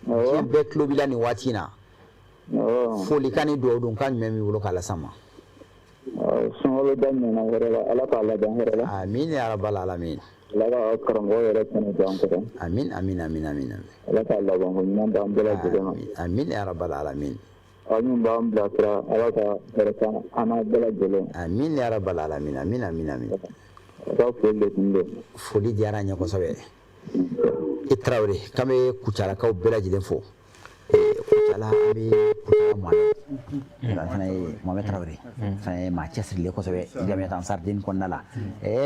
Diɲɛ bɛɛ tulo b'i la nin waati in na. Folikan ni dugawu don kan jumɛn b'i bolo k'a las'an ma? Sunkalo daminɛna hɛrɛ la, Ala k'a laban hɛrɛ la. Amin ya rabbal alamin. Ala ka karamɔgɔ yɛrɛ kɛnɛ d'an kɔrɔ. Amin, amin, amin, amin. Ala k'a laban ko ɲuman d'an bɛɛ lajɛlen ma. Amin ya rabbal alamin. Aw min b'an bilasira, Ala ka hɛrɛ k'an an n'a bɛɛ lajɛlen. Amin ya rabbal alamin, amin, amin, amin. A ka foli de tun don. Foli diyara an ye kosɛbɛ. I Tarawele, k'an bɛ Kucalakaw bɛɛ lajɛlen fo. Kucala, an bɛ Kucala Mohamed, o fana ye Mohamed Tarawele, fana ye maa cɛsirilen kosɛbɛ Jamiat Ansar-Dine kɔnɔna la.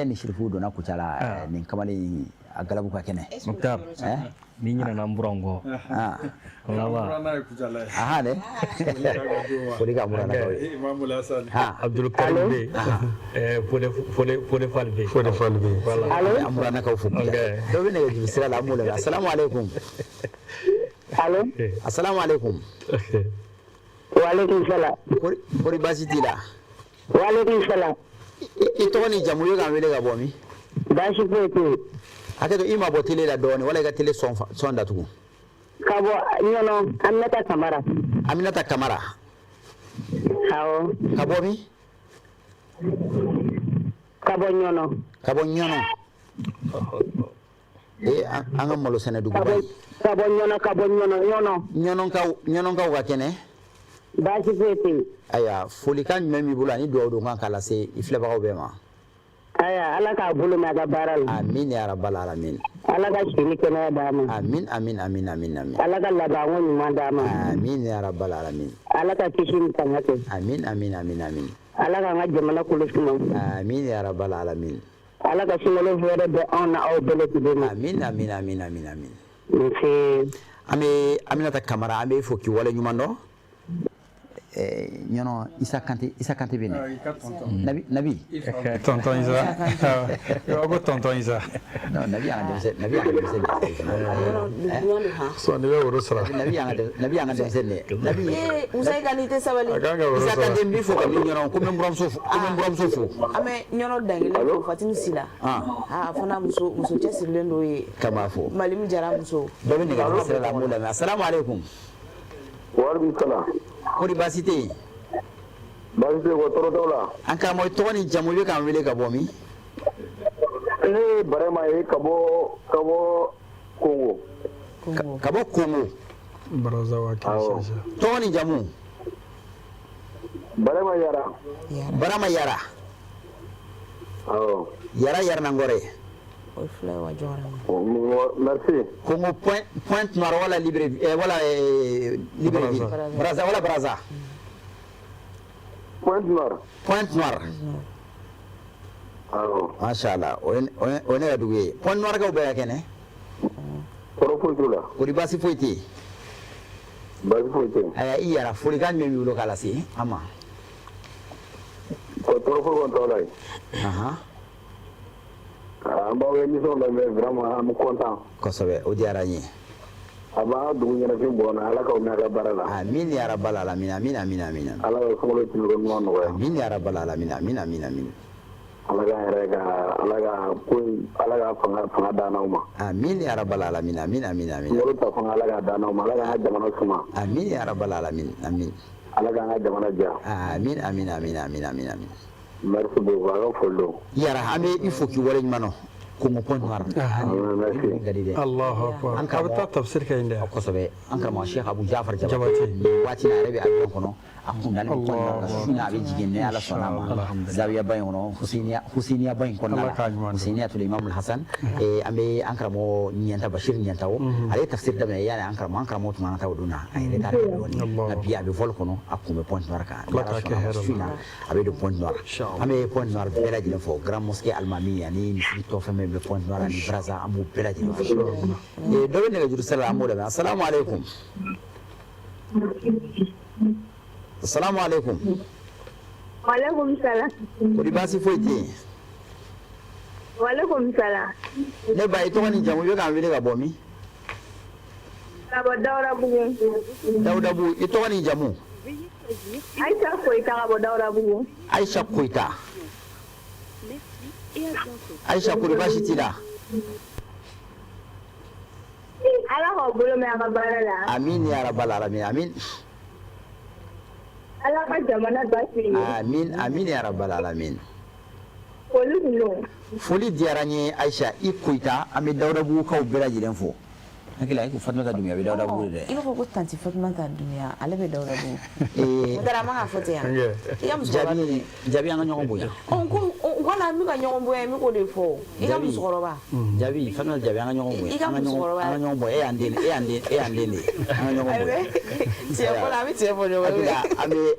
Ni Sirifu donna Kucala, nin kamalen in a galabu ka kɛnɛ. Muktar, ni ɲinɛna n buran kɔ. Aha dɛ, foli ka buranakaw ye. Abdul Karim bɛ yen, Fode Fall bɛ yen. Fode Fall bɛ yen. Voilà. An buranakaw fo. Dɔ bɛ nɛgɛjuru sira la, an b'o lamɛn. Asalamu aleykum. Allo. Asalamu aleykum. Waaleykum salam. Kori baasi t'i la? Waaleykum salam. I tɔgɔ ni jamu, i bɛ k'an wele ka bɔ min? Baasi foyi tɛ yen. Hakɛ to, i ma bɔ télé la dɔɔnin wala i ka télé son datugu. Ka bɔ Ɲɔnɔ, Aminata Kamara. Aminata Kamara. Awɔ. Ka bɔ min? Ka bɔ Ɲɔnɔ. Ka bɔ Ɲɔnɔ. Ee, an ka malo sɛnɛ duguba ye. Ka bɔ Ɲɔnɔ, ka bɔ Ɲɔnɔ, Ɲɔnɔ. Ɲɔnɔkaw, Ɲɔnɔkaw ka kɛnɛ? Baasi foyi tɛ yen. Ayiwa, folikan jumɛn b'i bolo ani dugawu don kan k'a lase i filɛbagaw bɛɛ ma? Ayiwa, Ala k'a bolo mɛn a ka baara la. Amin ya rabbal alamin. Ala ka si ni kɛnɛya d'a ma. Amin, amin, amin, amin, amin. Ala ka labanko ɲuman d'a ma. Amin ya rabbal alamin. Ala ka kisi ni tanga kɛ. Amin, amin, amin, amin. Ala k'an ka jamana kɔlɔsi ma. Amin ya rabbal alamin. Ala ka sunkalo hɛrɛ bɛ anw na aw bɛɛ lajɛlen ma. Amin, amin, amin, amin, amin. Nse. An bɛ Aminata Kamara, an bɛ fo k'i wale ɲuman dɔn. Ɲɔnɔ Isa Kante, Isa Kante bɛ yen. Nabi. Tonton Isa. I ko tonton Isa. Non, Nabi y'an ka denmisɛn, Nabi y'an ka denmisɛn de ye. Sɔn, i bɛ woro sara. Nabi y'an ka, Nabi y'an ka denmisɛn de ye. Nabi. Ee, Musa, i ka n'i tɛ sabali. A kan ka woro Isa sara. Kante, n b'i fo ka min Ɲɔnɔ, ko n bɛ n buramuso fo, ko n bɛ n buramuso fo. An bɛ Ɲɔnɔ Dangele fo, Fatimu Sila. Ah, fana muso cɛsirilen dɔ ye. Ka b'a fo. Malimu Jara muso. Dɔ bɛ nɛgɛjuru sira la, an b'o lamɛn. Asalamu aleykum. Waaleykum salaam. Kɔri baasi tɛ yen? Baasi tɛ yen, ko tɔɔrɔ t'aw la. An karamɔgɔ, i tɔgɔ ni jamu, i bɛ k'an wele ka bɔ min? Ne ye Barama ye ka bɔ Kongo. Ka bɔ Kongo. Baraza wa Kinshasa. Tɔgɔ ni jamu? Barama Yara. Barama Yara. Awɔ. Yara Yaranangɔrɛ. O filɛ wa jɔyɔrɔ. Merci. Congo Pointe Noire wala Libre wala Libreville. Brazza wala Brazza. Pointe Noire. Pointe Noire. Awɔ. Masha Allah, o ye ne ka dugu ye. Pointe Noire kaw bɛɛ ka kɛnɛ? Tɔɔrɔ foyi t'u la. Kɔri baasi foyi tɛ yen? Baasi foyi tɛ yen. Ayiwa, i Yara, folikan jumɛn b'i bolo k'a lase an ma? Ko tɔɔrɔ foyi kɔni t'aw la yen. An b'aw ka émission lamɛn, vraiment an bɛ content. Kosɛbɛ, o diyara n ye. A b'an ka dugu ɲɛnafin bɔ an na, Ala k'aw mɛn a ka baara la. Amin ya rabbal alamin, amin amin amin. Ala ka sunkalo tɛmɛko ɲuman nɔgɔya. Amin ya rabbal alamin, amin amin amin. Ala ka yɛrɛ ka Ala ka ko in, Ala ka fanga d'an n'aw ma. Amin ya rabbal alamin, amin amin amin. Sunkalo ta fanga, Ala k'a d'an n'aw ma, Ala k'an ka jamana suma. Amin ya rabbal alamin, amin. Ala k'an ka jamana diya. Amin amin amin amin amin amin. Merci beaucoup, a ka foli don. Yara, an bɛ i fo k'i waleɲuman dɔn. Kongo Pointe Noire. Merci. Allahu akbar. An A bɛ taa tafsir kɛ yen dɛ. Kosɛbɛ. An karamɔgɔ Cheikh Abu Jafar Jabate. Nin waati in na, a yɛrɛ bɛ avion kɔnɔ. A kundalen bɛ Pointe Noire kan. Su in na a bɛ jigin ni Ala sɔnna a ma. Zawiya ba in kɔnɔ, Huseniya ba in kɔnɔna la. Huseniyatul Imam Hassan. An bɛ an karamɔgɔ Ɲɛnta, Bashir Ɲɛntawo. Ale ye tafsir daminɛ yanni an karamɔgɔ tun kan ka taa o don na. A yɛrɛ taara dɔɔnin. Nka bi a bɛ vol kɔnɔ, a kun bɛ Pointe Noire kan. Ni Ala sɔnna a ma, su in na a bɛ don Pointe Noire. An bɛ Pointe Noire bɛɛ lajɛlen fo. Grand Mosquée Alimami ani misiri tɔ fɛn fɛn bɛ Pointe Noire ani Brazza, an b'u bɛɛ lajɛlen fo. Dɔ bɛ nɛgɛjuru sira la, an b'o lamɛn. Asalamu aleykum. Asalamu aleykum. Waaleykum salam. Kɔri baasi foyi tɛ yen? Waaleykum salam. Ne ba, i tɔgɔ ni jamu, i bɛ k'an wele ka bɔ min? Ka bɔ Dawudabugu. Dawudabugu, i tɔgɔ ni jamu? Aïcha Koyita ka bɔ Dawudabugu. Aïcha Koyita. Aïcha, kɔri baasi t'i la? Ala k'aw bolo mɛn a ka baara la. Amin ya rabbal alamin, amin. Ala ka jamana basigi. Amin amin ya rabbal alamin. Foli kun don. Foli diyara n ye, Aïcha i Koyita, an bɛ Dawudabugukaw bɛɛ lajɛlen fo. Hakili la, i ko Fatumata Dunbiya bɛ Dawudabugu de dɛ. I b'a fɔ ko tanti Fatumata Dunbiya, ale bɛ Dawudabugu. N taara, an man ka fɔ ten yan. I ka musokɔrɔba. Jaabi, jaabi, an ka ɲɔgɔn bonya. Ɔ, ko wala, n bɛ ka ɲɔgɔn bonya, n bɛ k'o de fɔ. I ka musokɔrɔba. Jaabi, Fatumata Jaabi, an ka ɲɔgɔn bonya. I ka musokɔrɔba. An ka ɲɔgɔn bonya. E y'an den, e y'an den, e y'an den de ye. An ka ɲɔgɔn bonya. Tiɲɛ fɔ la, an bɛ tiɲɛ fɔ ɲɔgɔn ye.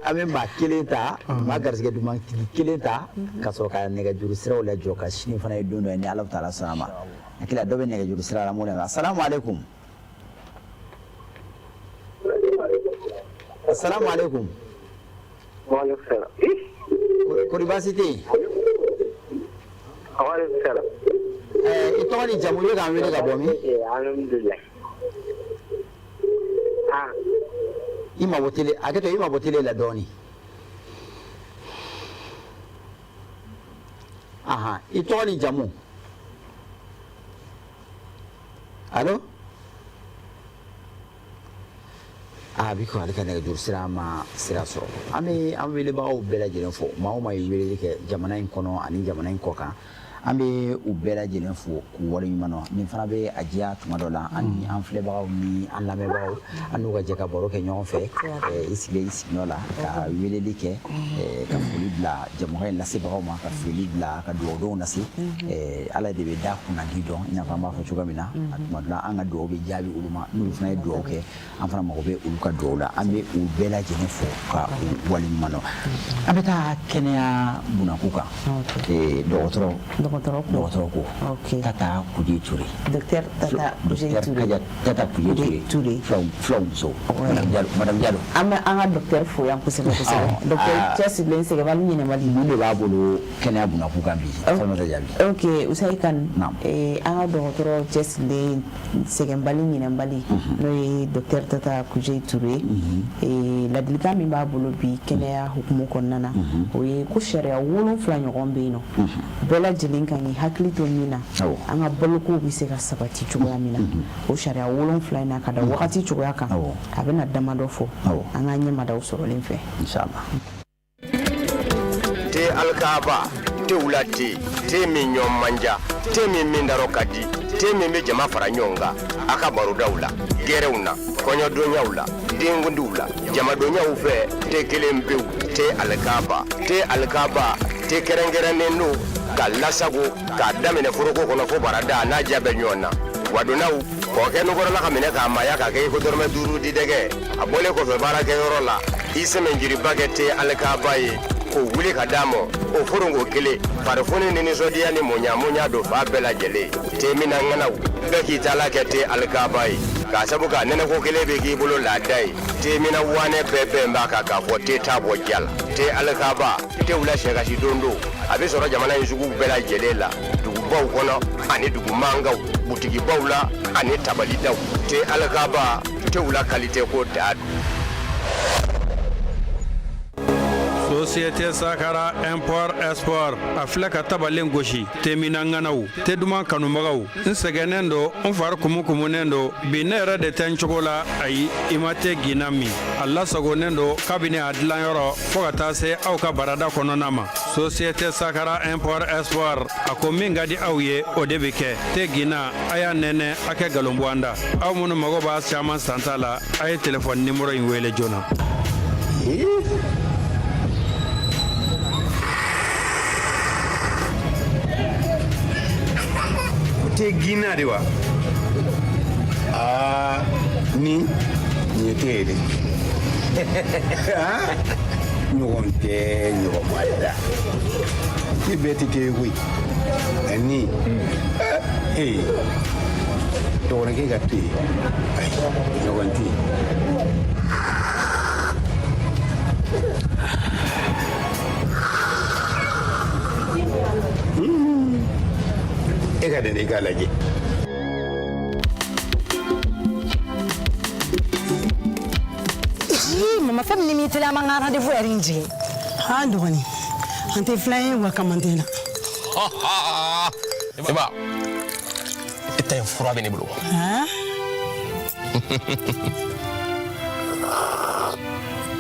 An bɛ maa kelen ta, maa garisɛgɛ dumantigi kelen ta, ka sɔrɔ ka nɛgɛjuru siraw lajɔ, ka sini fana ye don dɔ ye ni Ala taala sɔnna a ma. Hakili la, dɔ bɛ nɛgɛjuru sira la, an b'o lamɛn. Asalamu aleykum. Asalamu aleykum. Waaleykum salam. Kɔri baasi tɛ yen? Waaleykum salam. I tɔgɔ ni jamu, i bɛ k'an wele ka bɔ min? Alhamdulilayi. I mabɔ télé, hakɛ to, i mabɔ télé la dɔɔnin. Ahan, i tɔgɔ ni jamu? Allo? A bi ko ale ka nɛgɛjuru sira ma sira sɔrɔ. An bɛ an welebagaw bɛɛ lajɛlen fo. Maa o maa ye weleli kɛ jamana in kɔnɔ ani jamana in kɔ kan, an bɛ u bɛɛ lajɛlen fo k'u waleɲuman dɔn. Nin fana bɛ a diya tuma dɔ la, an ni an filɛbagaw ni an lamɛnbagaw, an n'u ka jɛ ka baro kɛ ɲɔgɔn fɛ. I sigilen i sigiyɔrɔ la ka weleli kɛ, ka foli bila jɛmukan in lasebagaw ma, ka foli bila, ka dugawudonw lase. Ala de bɛ da kunnandi dɔn, i n'a fɔ an b'a fɔ cogoya min na. A tuma dɔ la, an ka dugawu bɛ jaabi olu ma, n'olu fana ye dugawu kɛ, an fana mago bɛ olu ka dugawu la. An bɛ u bɛɛ lajɛlen fo ka u waleɲuman dɔn. An bɛ taa kɛnɛya bunakun kan. Dɔgɔtɔrɔ. Dɔgɔtɔrɔ ko. Dɔgɔtɔrɔ ko. Ok. Tata Kuje Ture. Docteur Tata Kuje Ture. Tata Kuje Ture. Fulaw fulaw muso. Madame Diallo, Madame Diallo. An bɛ an ka docteur fo yan kosɛbɛ kosɛbɛ. Docteur cɛsirilen sɛgɛnbali ɲinɛbali. Mun de b'a bolo kɛnɛya bunakun kan bi? Salimata Jaabi. Ok, Usayi Kane. An ka dɔgɔtɔrɔ cɛsirilen sɛgɛnbali ɲinɛbali n'o ye docteur Tata Kuje Ture. Ladilikan min b'a bolo bi kɛnɛya hukumu kɔnɔna na, o ye ko sariya 7 ɲɔgɔn bɛ yen nɔ, bɛɛ lajɛlen kan k'i hakili to min na, an ka balokow bɛ se ka sabati cogoya min na. O sariya 7 in na, ka da wagati cogoya kan, a bɛna damadɔ fɔ an ka ɲɛmadaw sɔrɔlen fɛ. Inshallah. Te alikaaba, te wula te, te min ɲɔ manja, te min min darɔ ka di, te min bɛ jama fara ɲɔgɔn kan a ka barodaw la, gɛrɛw na, kɔɲɔdonyaw la, denkundiw la, jamadonyaw fɛ, te kelen pewu, te alikaaba, te alikaaba, te kɛrɛnkɛrɛnnen don ka lasago k'a daminɛ foroko kɔnɔ fo barada n'a ja bɛ ɲɔgɔn na. Wadonnaw kɔkɛ nukɔrɔla ka minɛ k'a maaya k'a kɛ i ko dɔrɔmɛ 5 di dɛgɛ. A bɔlen kɔfɛ baarakɛyɔrɔ la, i sɛmɛnjiriba kɛ te alikaaba ye k'o wuli ka d'a ma, o foronko kelen farifoni ni nisɔndiya ni mɔɲa don fa bɛɛ lajɛlen. Te mina ŋanaw bɛɛ k'i taala kɛ te alikaaba ye, k'a sabu k'a nɛnɛko kelen bɛ k'i bolo laada ye. Te mina wanɛ bɛɛ bɛn b'a kan k'a fɔ te t'a bɔ ja la. Te alikaaba, te wula sɛkasi don don, a bɛ sɔrɔ jamana in sugu bɛɛ lajɛlen la, dugubaw kɔnɔ ani dugu mankanw, butigibaw la ani tabalidaw. Te alikaaba, te wula kalite ko da. Société Sakara Import Export a filɛ ka tabalen gosi. Temina ŋanaw, te duman kanubagaw, n sɛgɛnnen don, n fari kumukumunen don bi, ne yɛrɛ de tɛ n cogo la. Ayi, i ma te ginna min, a lasagonnen don kabini a dilanyɔrɔ fo ka taa se aw ka barada kɔnɔna ma. Société Sakara Import Export a ko min ka di aw ye, o de bɛ kɛ. Te ginna, a y'a nɛnɛ, a kɛ nkalon bɔ an da. Aw minnu mago b'a caman santa la, a ye telefɔni nimoro in wele joona. Te ginna de wa? Aa, ni nin ye te ye dɛ. Ɲɔgɔn tɛ ɲɔgɔn ma da. Te bɛɛ tɛ te ye koyi. Ani ee dɔgɔninkɛ ka te, ayi, ɲɔgɔn tɛ yen. E ka dɛnɛ i k'a lajɛ. Mama, fɛn min ni m'i teliya, an b'an ka rendez-vous yɛrɛ in jigin. An dɔgɔnin, an tɛ filan ye wa kamanden na. Eba, e ta in fura bɛ ne bolo.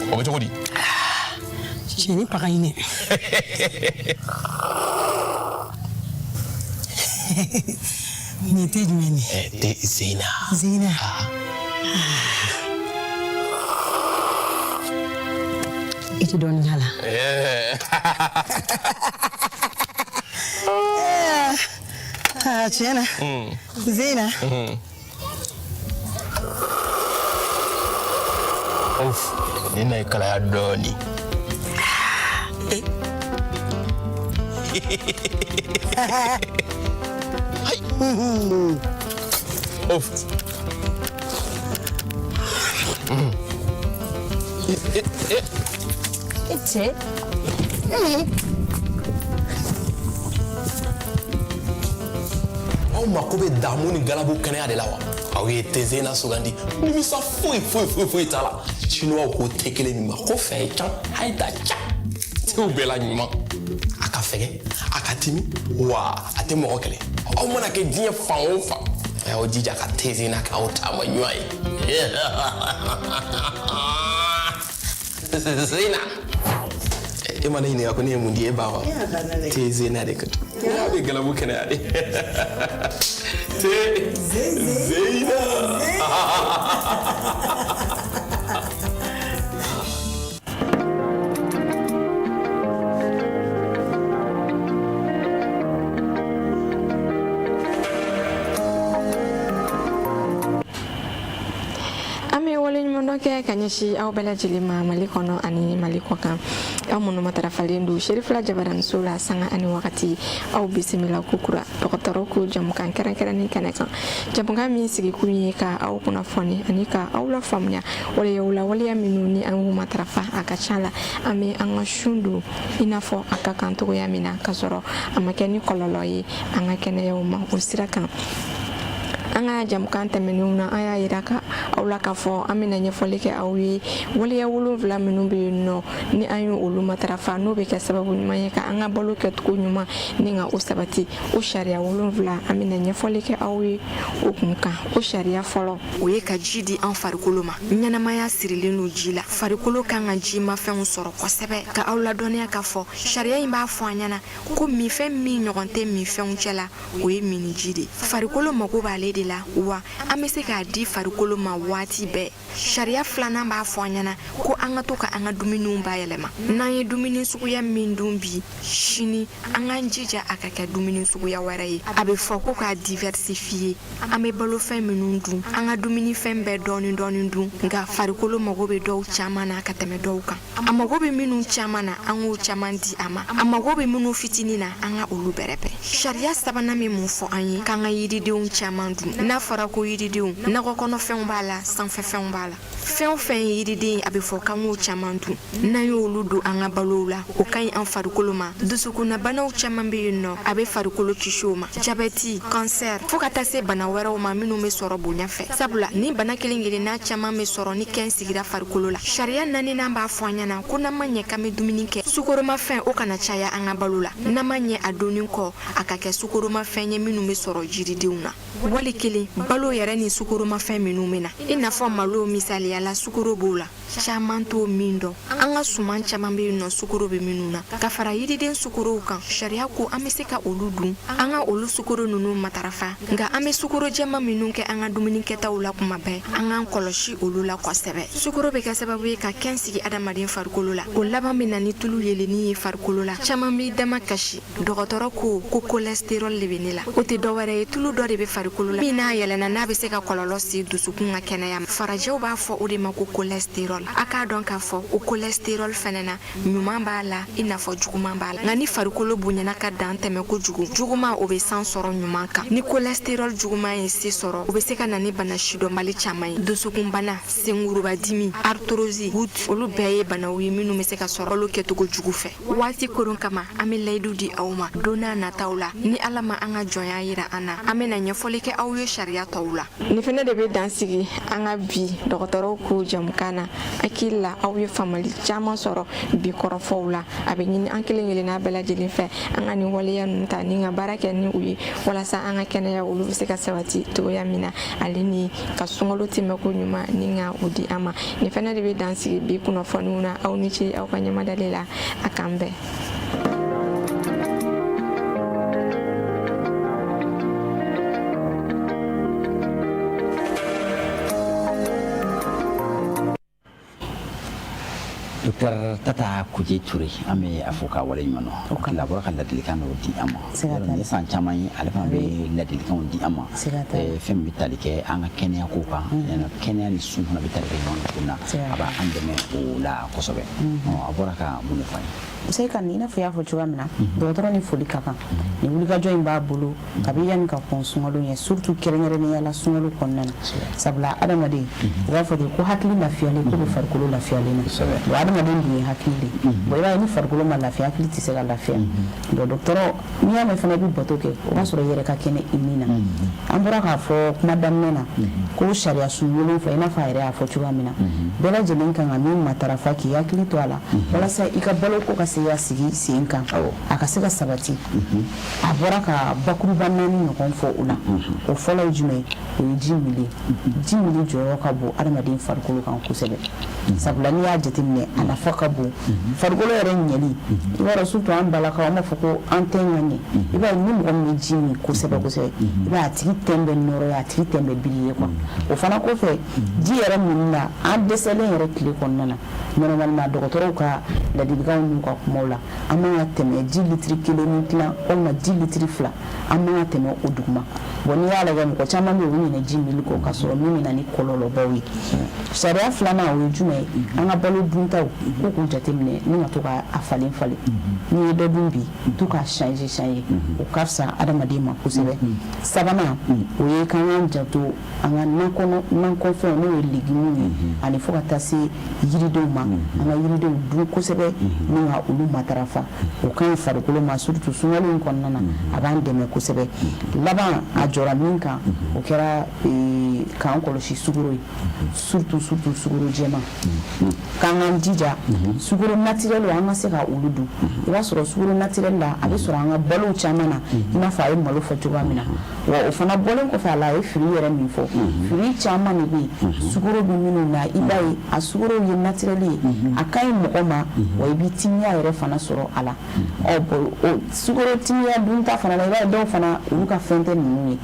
O bɛ cogo di? Cɛni paga in dɛ. Nin te jumɛn ye? Te Zena. Zena. I tɛ dɔɔnin k'a la. Tiɲɛ na. Zena. Nin na ye kalaya dɔɔnin. Of. E cɛ. Aw mako bɛ damu ni galabu kɛnɛya de la wa? Aw ye te Zena sugandi, nimisa foyi foyi foyi foyi t'a la. Chinois ko te kelen min ma ko fɛn can, a ye ta ca. Tew bɛɛ la ɲuman. A ka fɛgɛ, a ka timi, wa a tɛ mɔgɔ kɛlɛ. Aw mana kɛ diɲɛ fan o fan, a y'aw jija ka te Zena kɛ aw taama ɲuman ye. Zena. E ma ne ɲininka ko ne ye mun di e ba wa? Te Zena de ka di. A bɛ galabu kɛnɛya de. Te Zena. An bɛ waleɲumandɔn kɛ ka ɲɛsin aw bɛɛ lajɛlen ma Mali kɔnɔ ani Mali kɔkan. Aw minnu matarafalen don Serifila Jabaraniso la sanga ani wagati, aw bisimila kokura dɔgɔtɔrɔ ko jamukan kɛrɛnkɛrɛnnen kɛnɛ kan. Jamukan min sigikun ye ka aw kunnafoni ani ka aw lafaamuya waleyaw la, waleya minnu ni an y'u matarafa, a ka ca la an bɛ an ka sun don i n'a fɔ a ka kan cogoya min na, k'a sɔrɔ a ma kɛ ni kɔlɔlɔ ye an ka kɛnɛyaw ma. O sira kan, an ka jamukan tɛmɛnenw na, an y'a yira ka aw la k'a fɔ an bɛna ɲɛfɔli kɛ aw ye waleya 7 minnu bɛ yen nɔ, ni an ye olu matarafa, n'o bɛ kɛ sababu ɲuman ye ka an ka balo kɛcogo ɲuman ni ka o sabati. O sariya 7, an bɛna ɲɛfɔli kɛ aw ye o kun kan. O sariya fɔlɔ, o ye ka ji di an farikolo ma. Ɲɛnamaya sirilen don ji la. Farikolo kan ka jimafɛnw sɔrɔ kosɛbɛ. Ka aw ladɔnniya k'a fɔ sariya in b'a fɔ an ɲɛna ko minfɛn min ɲɔgɔn tɛ minfɛnw cɛ la, o ye minniji de. Farikolo mago b'ale de la, wa an bɛ se k'a di farikolo ma waati bɛɛ. Sariya filanan b'a fɔ an ɲɛna ko an ka to ka an ka dumuniw bayɛlɛma. N'an ye dumuni suguya min dun bi, sini an k'an jija a ka kɛ dumuni suguya wɛrɛ ye. A bɛ fɔ ko k'a diversifier. An bɛ balofɛn minnu dun, an ka dumunifɛn bɛɛ dɔɔni dɔɔni dun, nka farikolo mago bɛ dɔw caman na ka tɛmɛ dɔw kan. A mago bɛ minnu caman na, an k'o caman di a ma. A mago bɛ minnu fitinin na, an ka olu bɛrɛbɛn. Sariya sabanan bɛ mun fɔ an ye? K'an ka yiridenw caman dun. N'a fɔra ko yiridenw, nakɔ kɔnɔfɛnw b'a la, sanfɛfɛnw b'a la. Fɛn o fɛn ye yiriden ye, a bɛ fɔ k'an k'o caman dun. N'an y'olu don an ka balow la, o ka ɲi an farikolo ma. Dusukunnabanaw caman bɛ yen nɔ, a bɛ farikolo kisi o ma. Jabɛti, kansɛri, fo ka taa se bana wɛrɛw ma minnu bɛ sɔrɔ bonya fɛ. Sabula ni bana kelen kelenna caman bɛ sɔrɔ ni kɛn sigira farikolo la. Sariya naaninan b'a fɔ an ɲɛna ko n'an ma ɲɛ k'an bɛ dumuni kɛ, sukoromafɛn o kana caya an ka balo la. N'an ma ɲɛ a donni kɔ, a ka kɛ sukoromafɛn ye minnu bɛ sɔrɔ jiridenw na. Wali kelen balo yɛrɛ ni sukoromafɛn minnu bɛ na, i n'a fɔ malo misaliya la, sukoro b'o la. Caman t'o min dɔn. An ka suman caman bɛ yen nɔ, sukoro bɛ minnu na ka fara yiriden sukorow kan. Sariya ko an bɛ se ka olu dun, an ka olu sukoro ninnu matarafa, nka an bɛ sukoro jɛman minnu kɛ an ka dumuni kɛtaw la kuma bɛɛ, an k'an kɔlɔsi olu la kosɛbɛ. Sukoro bɛ kɛ sababu ye ka kɛn sigi adamaden farikolo la. O laban bɛ na ni tulu yelenni ye farikolo la. Caman b'i dama kasi, dɔgɔtɔrɔ ko ko cholestérol de bɛ ne la. O tɛ dɔwɛrɛ ye, tulu dɔ de bɛ farikolo la min n'a yɛlɛnna, n'a bɛ se ka kɔlɔlɔ se dusukun ka kɛnɛya ma. Farajɛw b'a fɔ o de ma ko cholestérol. A k'a dɔn k'a fɔ o cholestérol fɛnɛ na, ɲuman b'a la i n'a fɔ juguman b'a la, nka ni farikolo bonyana ka dan tɛmɛ kojugu, juguman o bɛ san sɔrɔ ɲuman kan. Ni cholestérol juguman ye se sɔrɔ, o bɛ se ka na ni bana sidɔnbali caman ye: dusukunbana, senkurubadimi, arthrose, goutte. Olu bɛɛ ye banaw ye minnu bɛ se ka sɔrɔ balo kɛcogo jugu fɛ. Waati koron kama, an bɛ layidu di aw ma, don n'a nataw la, ni Ala ma an ka jɔnya yira an na, an bɛna ɲɛfɔli kɛ aw ye sariya tɔw la. Nin fɛnɛ de bɛ dan sigi an ka bi dɔgɔtɔrɔw ko jamukan na. Hakili la aw ye faamali caman sɔrɔ bi kɔrɔfɔw la. A bɛ ɲini an kelen kelenna bɛɛ lajɛlen fɛ, an ka nin waleya ninnu ta ni ka baara kɛ ni u ye, walasa an ka kɛnɛya olu bɛ se ka sabati cogoya min na, ale ni ka sunkalo tɛmɛko ɲuman ni ka o di an ma. Nin fɛnɛ de bɛ dan sigi bi kunnafoniw na. Aw ni ce aw ka ɲɛmadali la. A k'an bɛn. Docteur Tata Kuje Ture, an bɛ a fo k'a waleɲuman dɔn. A bɔra ka ladilikan dɔw di an ma. Nin ye san caman ye ale fana bɛ ladilikanw di an ma, fɛn min bɛ tali kɛ an ka kɛnɛya ko kan. Kɛnɛya ni sun fana bɛ tali kɛ ɲɔgɔn na cogo min na, a b'an dɛmɛ o la kosɛbɛ. A bɔra ka mun de fɔ an ye? Se ka i n'a fɔ i y'a fɔ cogoya min na, dɔgɔtɔrɔ ni foli ka kan. Nin wulikajɔ in b'a bolo kabi yanni ka kɔn sunkalo ɲɛ, surtout kɛrɛnkɛrɛnnenya la sunkalo kɔnɔna na, sabula adamaden, u b'a fɔ ten ko hakili lafiyalen ko bɛ farikolo lafiyalen na. Bon, adamaden dun ye hakili de. Bon, i b'a ye ni farikolo ma lafiya, hakili tɛ se ka lafiya. Bon, dɔgɔtɔrɔ, n'i y'a mɛn fana i bɛ bato kɛ, o b'a sɔrɔ i yɛrɛ ka kɛnɛ i ni na. An bɔra k'a fɔ kuma daminɛ na ko sariya sun 7, i n'a fɔ a yɛrɛ y'a fɔ cogoya min na, bɛɛ lajɛlen kan ka min matarafa k'i hakili to a la walasa i ka baloko ka se ka sigi sen kan, a ka se ka sabati. A bɔra ka bakuruba 4 ɲɔgɔn fɔ o la. O fɔlɔ ye jumɛn ye? O ye ji mili. Ji mili jɔyɔrɔ ka bon adamaden farikolo kan kosɛbɛ, sabula n'i y'a jateminɛ, a nafa nafa ka bon farikolo yɛrɛ ɲɛli. I b'a dɔn, surtout an balakaw, an b'a fɔ ko an tɛn ka ɲɛ. I b'a ye, ni mɔgɔ min bɛ ji min kosɛbɛ kosɛbɛ, i b'a ye a tigi tɛn bɛ nɔrɔya, a tigi tɛn bɛ briller quoi. O fana kɔfɛ, ji yɛrɛ minni na, an dɛsɛlen yɛrɛ tile kɔnɔna na, normalement dɔgɔtɔrɔw ka ladilikanw n'u ka kumaw la, an man ka tɛmɛ ji litiri 1 ni tilan walima ji litiri 2, an man ka tɛmɛ o duguma. Bon, n'i y'a lajɛ, mɔgɔ caman bɛ yen, u ɲinɛ ji minli kɔ, k'a sɔrɔ min bɛ na ni kɔlɔlɔbaw ye. Sariya filanan, o ye jumɛn ye? An ka balo duntaw ko k'u jateminɛ ni ka to ka a falen falen. N'i ye dɔ dun bi, to k'a changer changer, o ka fisa adamaden ma kosɛbɛ. Sabanan, o ye k'an k'an janto an ka nakɔ nakɔfɛnw, n'o ye légumes ye, ani fo ka taa se yiridenw ma. An ka yiridenw dun kosɛbɛ ni ka olu matarafa, o ka ɲi farikolo ma, surtout sunkalo in kɔnɔna na, a b'an dɛmɛ kosɛbɛ. Laban, a jɔra min kan, o kɛra k'an kɔlɔsi sukaro ye, surtout surtout sukaro jɛman, k'an k'an jija sukaro naturel, an ka se ka olu dun. I b'a sɔrɔ sukaro naturel la, a bɛ sɔrɔ an ka balow caman na, i n'a fɔ a ye malo fɔ cogoya min na. Wa o fana bɔlen kɔfɛ a la, a ye fruit yɛrɛ min fɔ, fruit caman de bɛ yen sukaro bɛ minnu na. I b'a ye, a sukaro ye naturel ye, a ka ɲi mɔgɔ ma, wa i bɛ timiya yɛrɛ fana sɔrɔ a la. Ɔ bon, o sukaro timiya dunta fana la, i b'a ye dɔw fana, olu ka fɛn tɛ ninnu ye,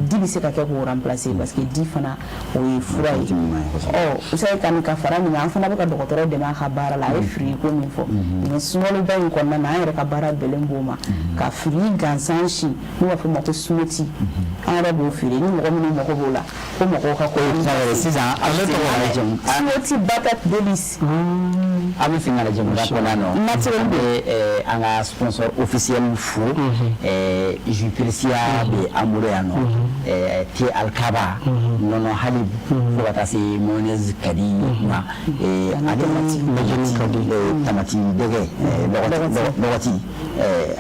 di bɛ se ka kɛ k'o remplacer, parce que di fana, o ye fura ye. Ɔ Usayi Kani, ka fara nin kan, an fana bɛ ka dɔgɔtɔrɔ dɛmɛ a ka baara la. A ye fruit ko min fɔ, mais sunkaloba in kɔnɔna na, an yɛrɛ ka baara bɛnnen b'o ma, ka fruit gansan si n'u b'a fɔ o ma ko smoothie, an yɛrɛ b'o feere. Ni mɔgɔ minnu mago b'o la, ko mɔgɔw ka ko sisan ale tɔgɔ smoothie Batat Délice. An bɛ segin ka na jɛmukan kɔnɔna nɔ. Naturel. An bɛ an ka sponsor officiel fo. Jus Persia bɛ an bolo yan nɔ, thé Alikaba, nɔnɔ Halib, fo ka taa se mayonnaise Kadi ma, ani tamati dɛgɛ lɔgɔti.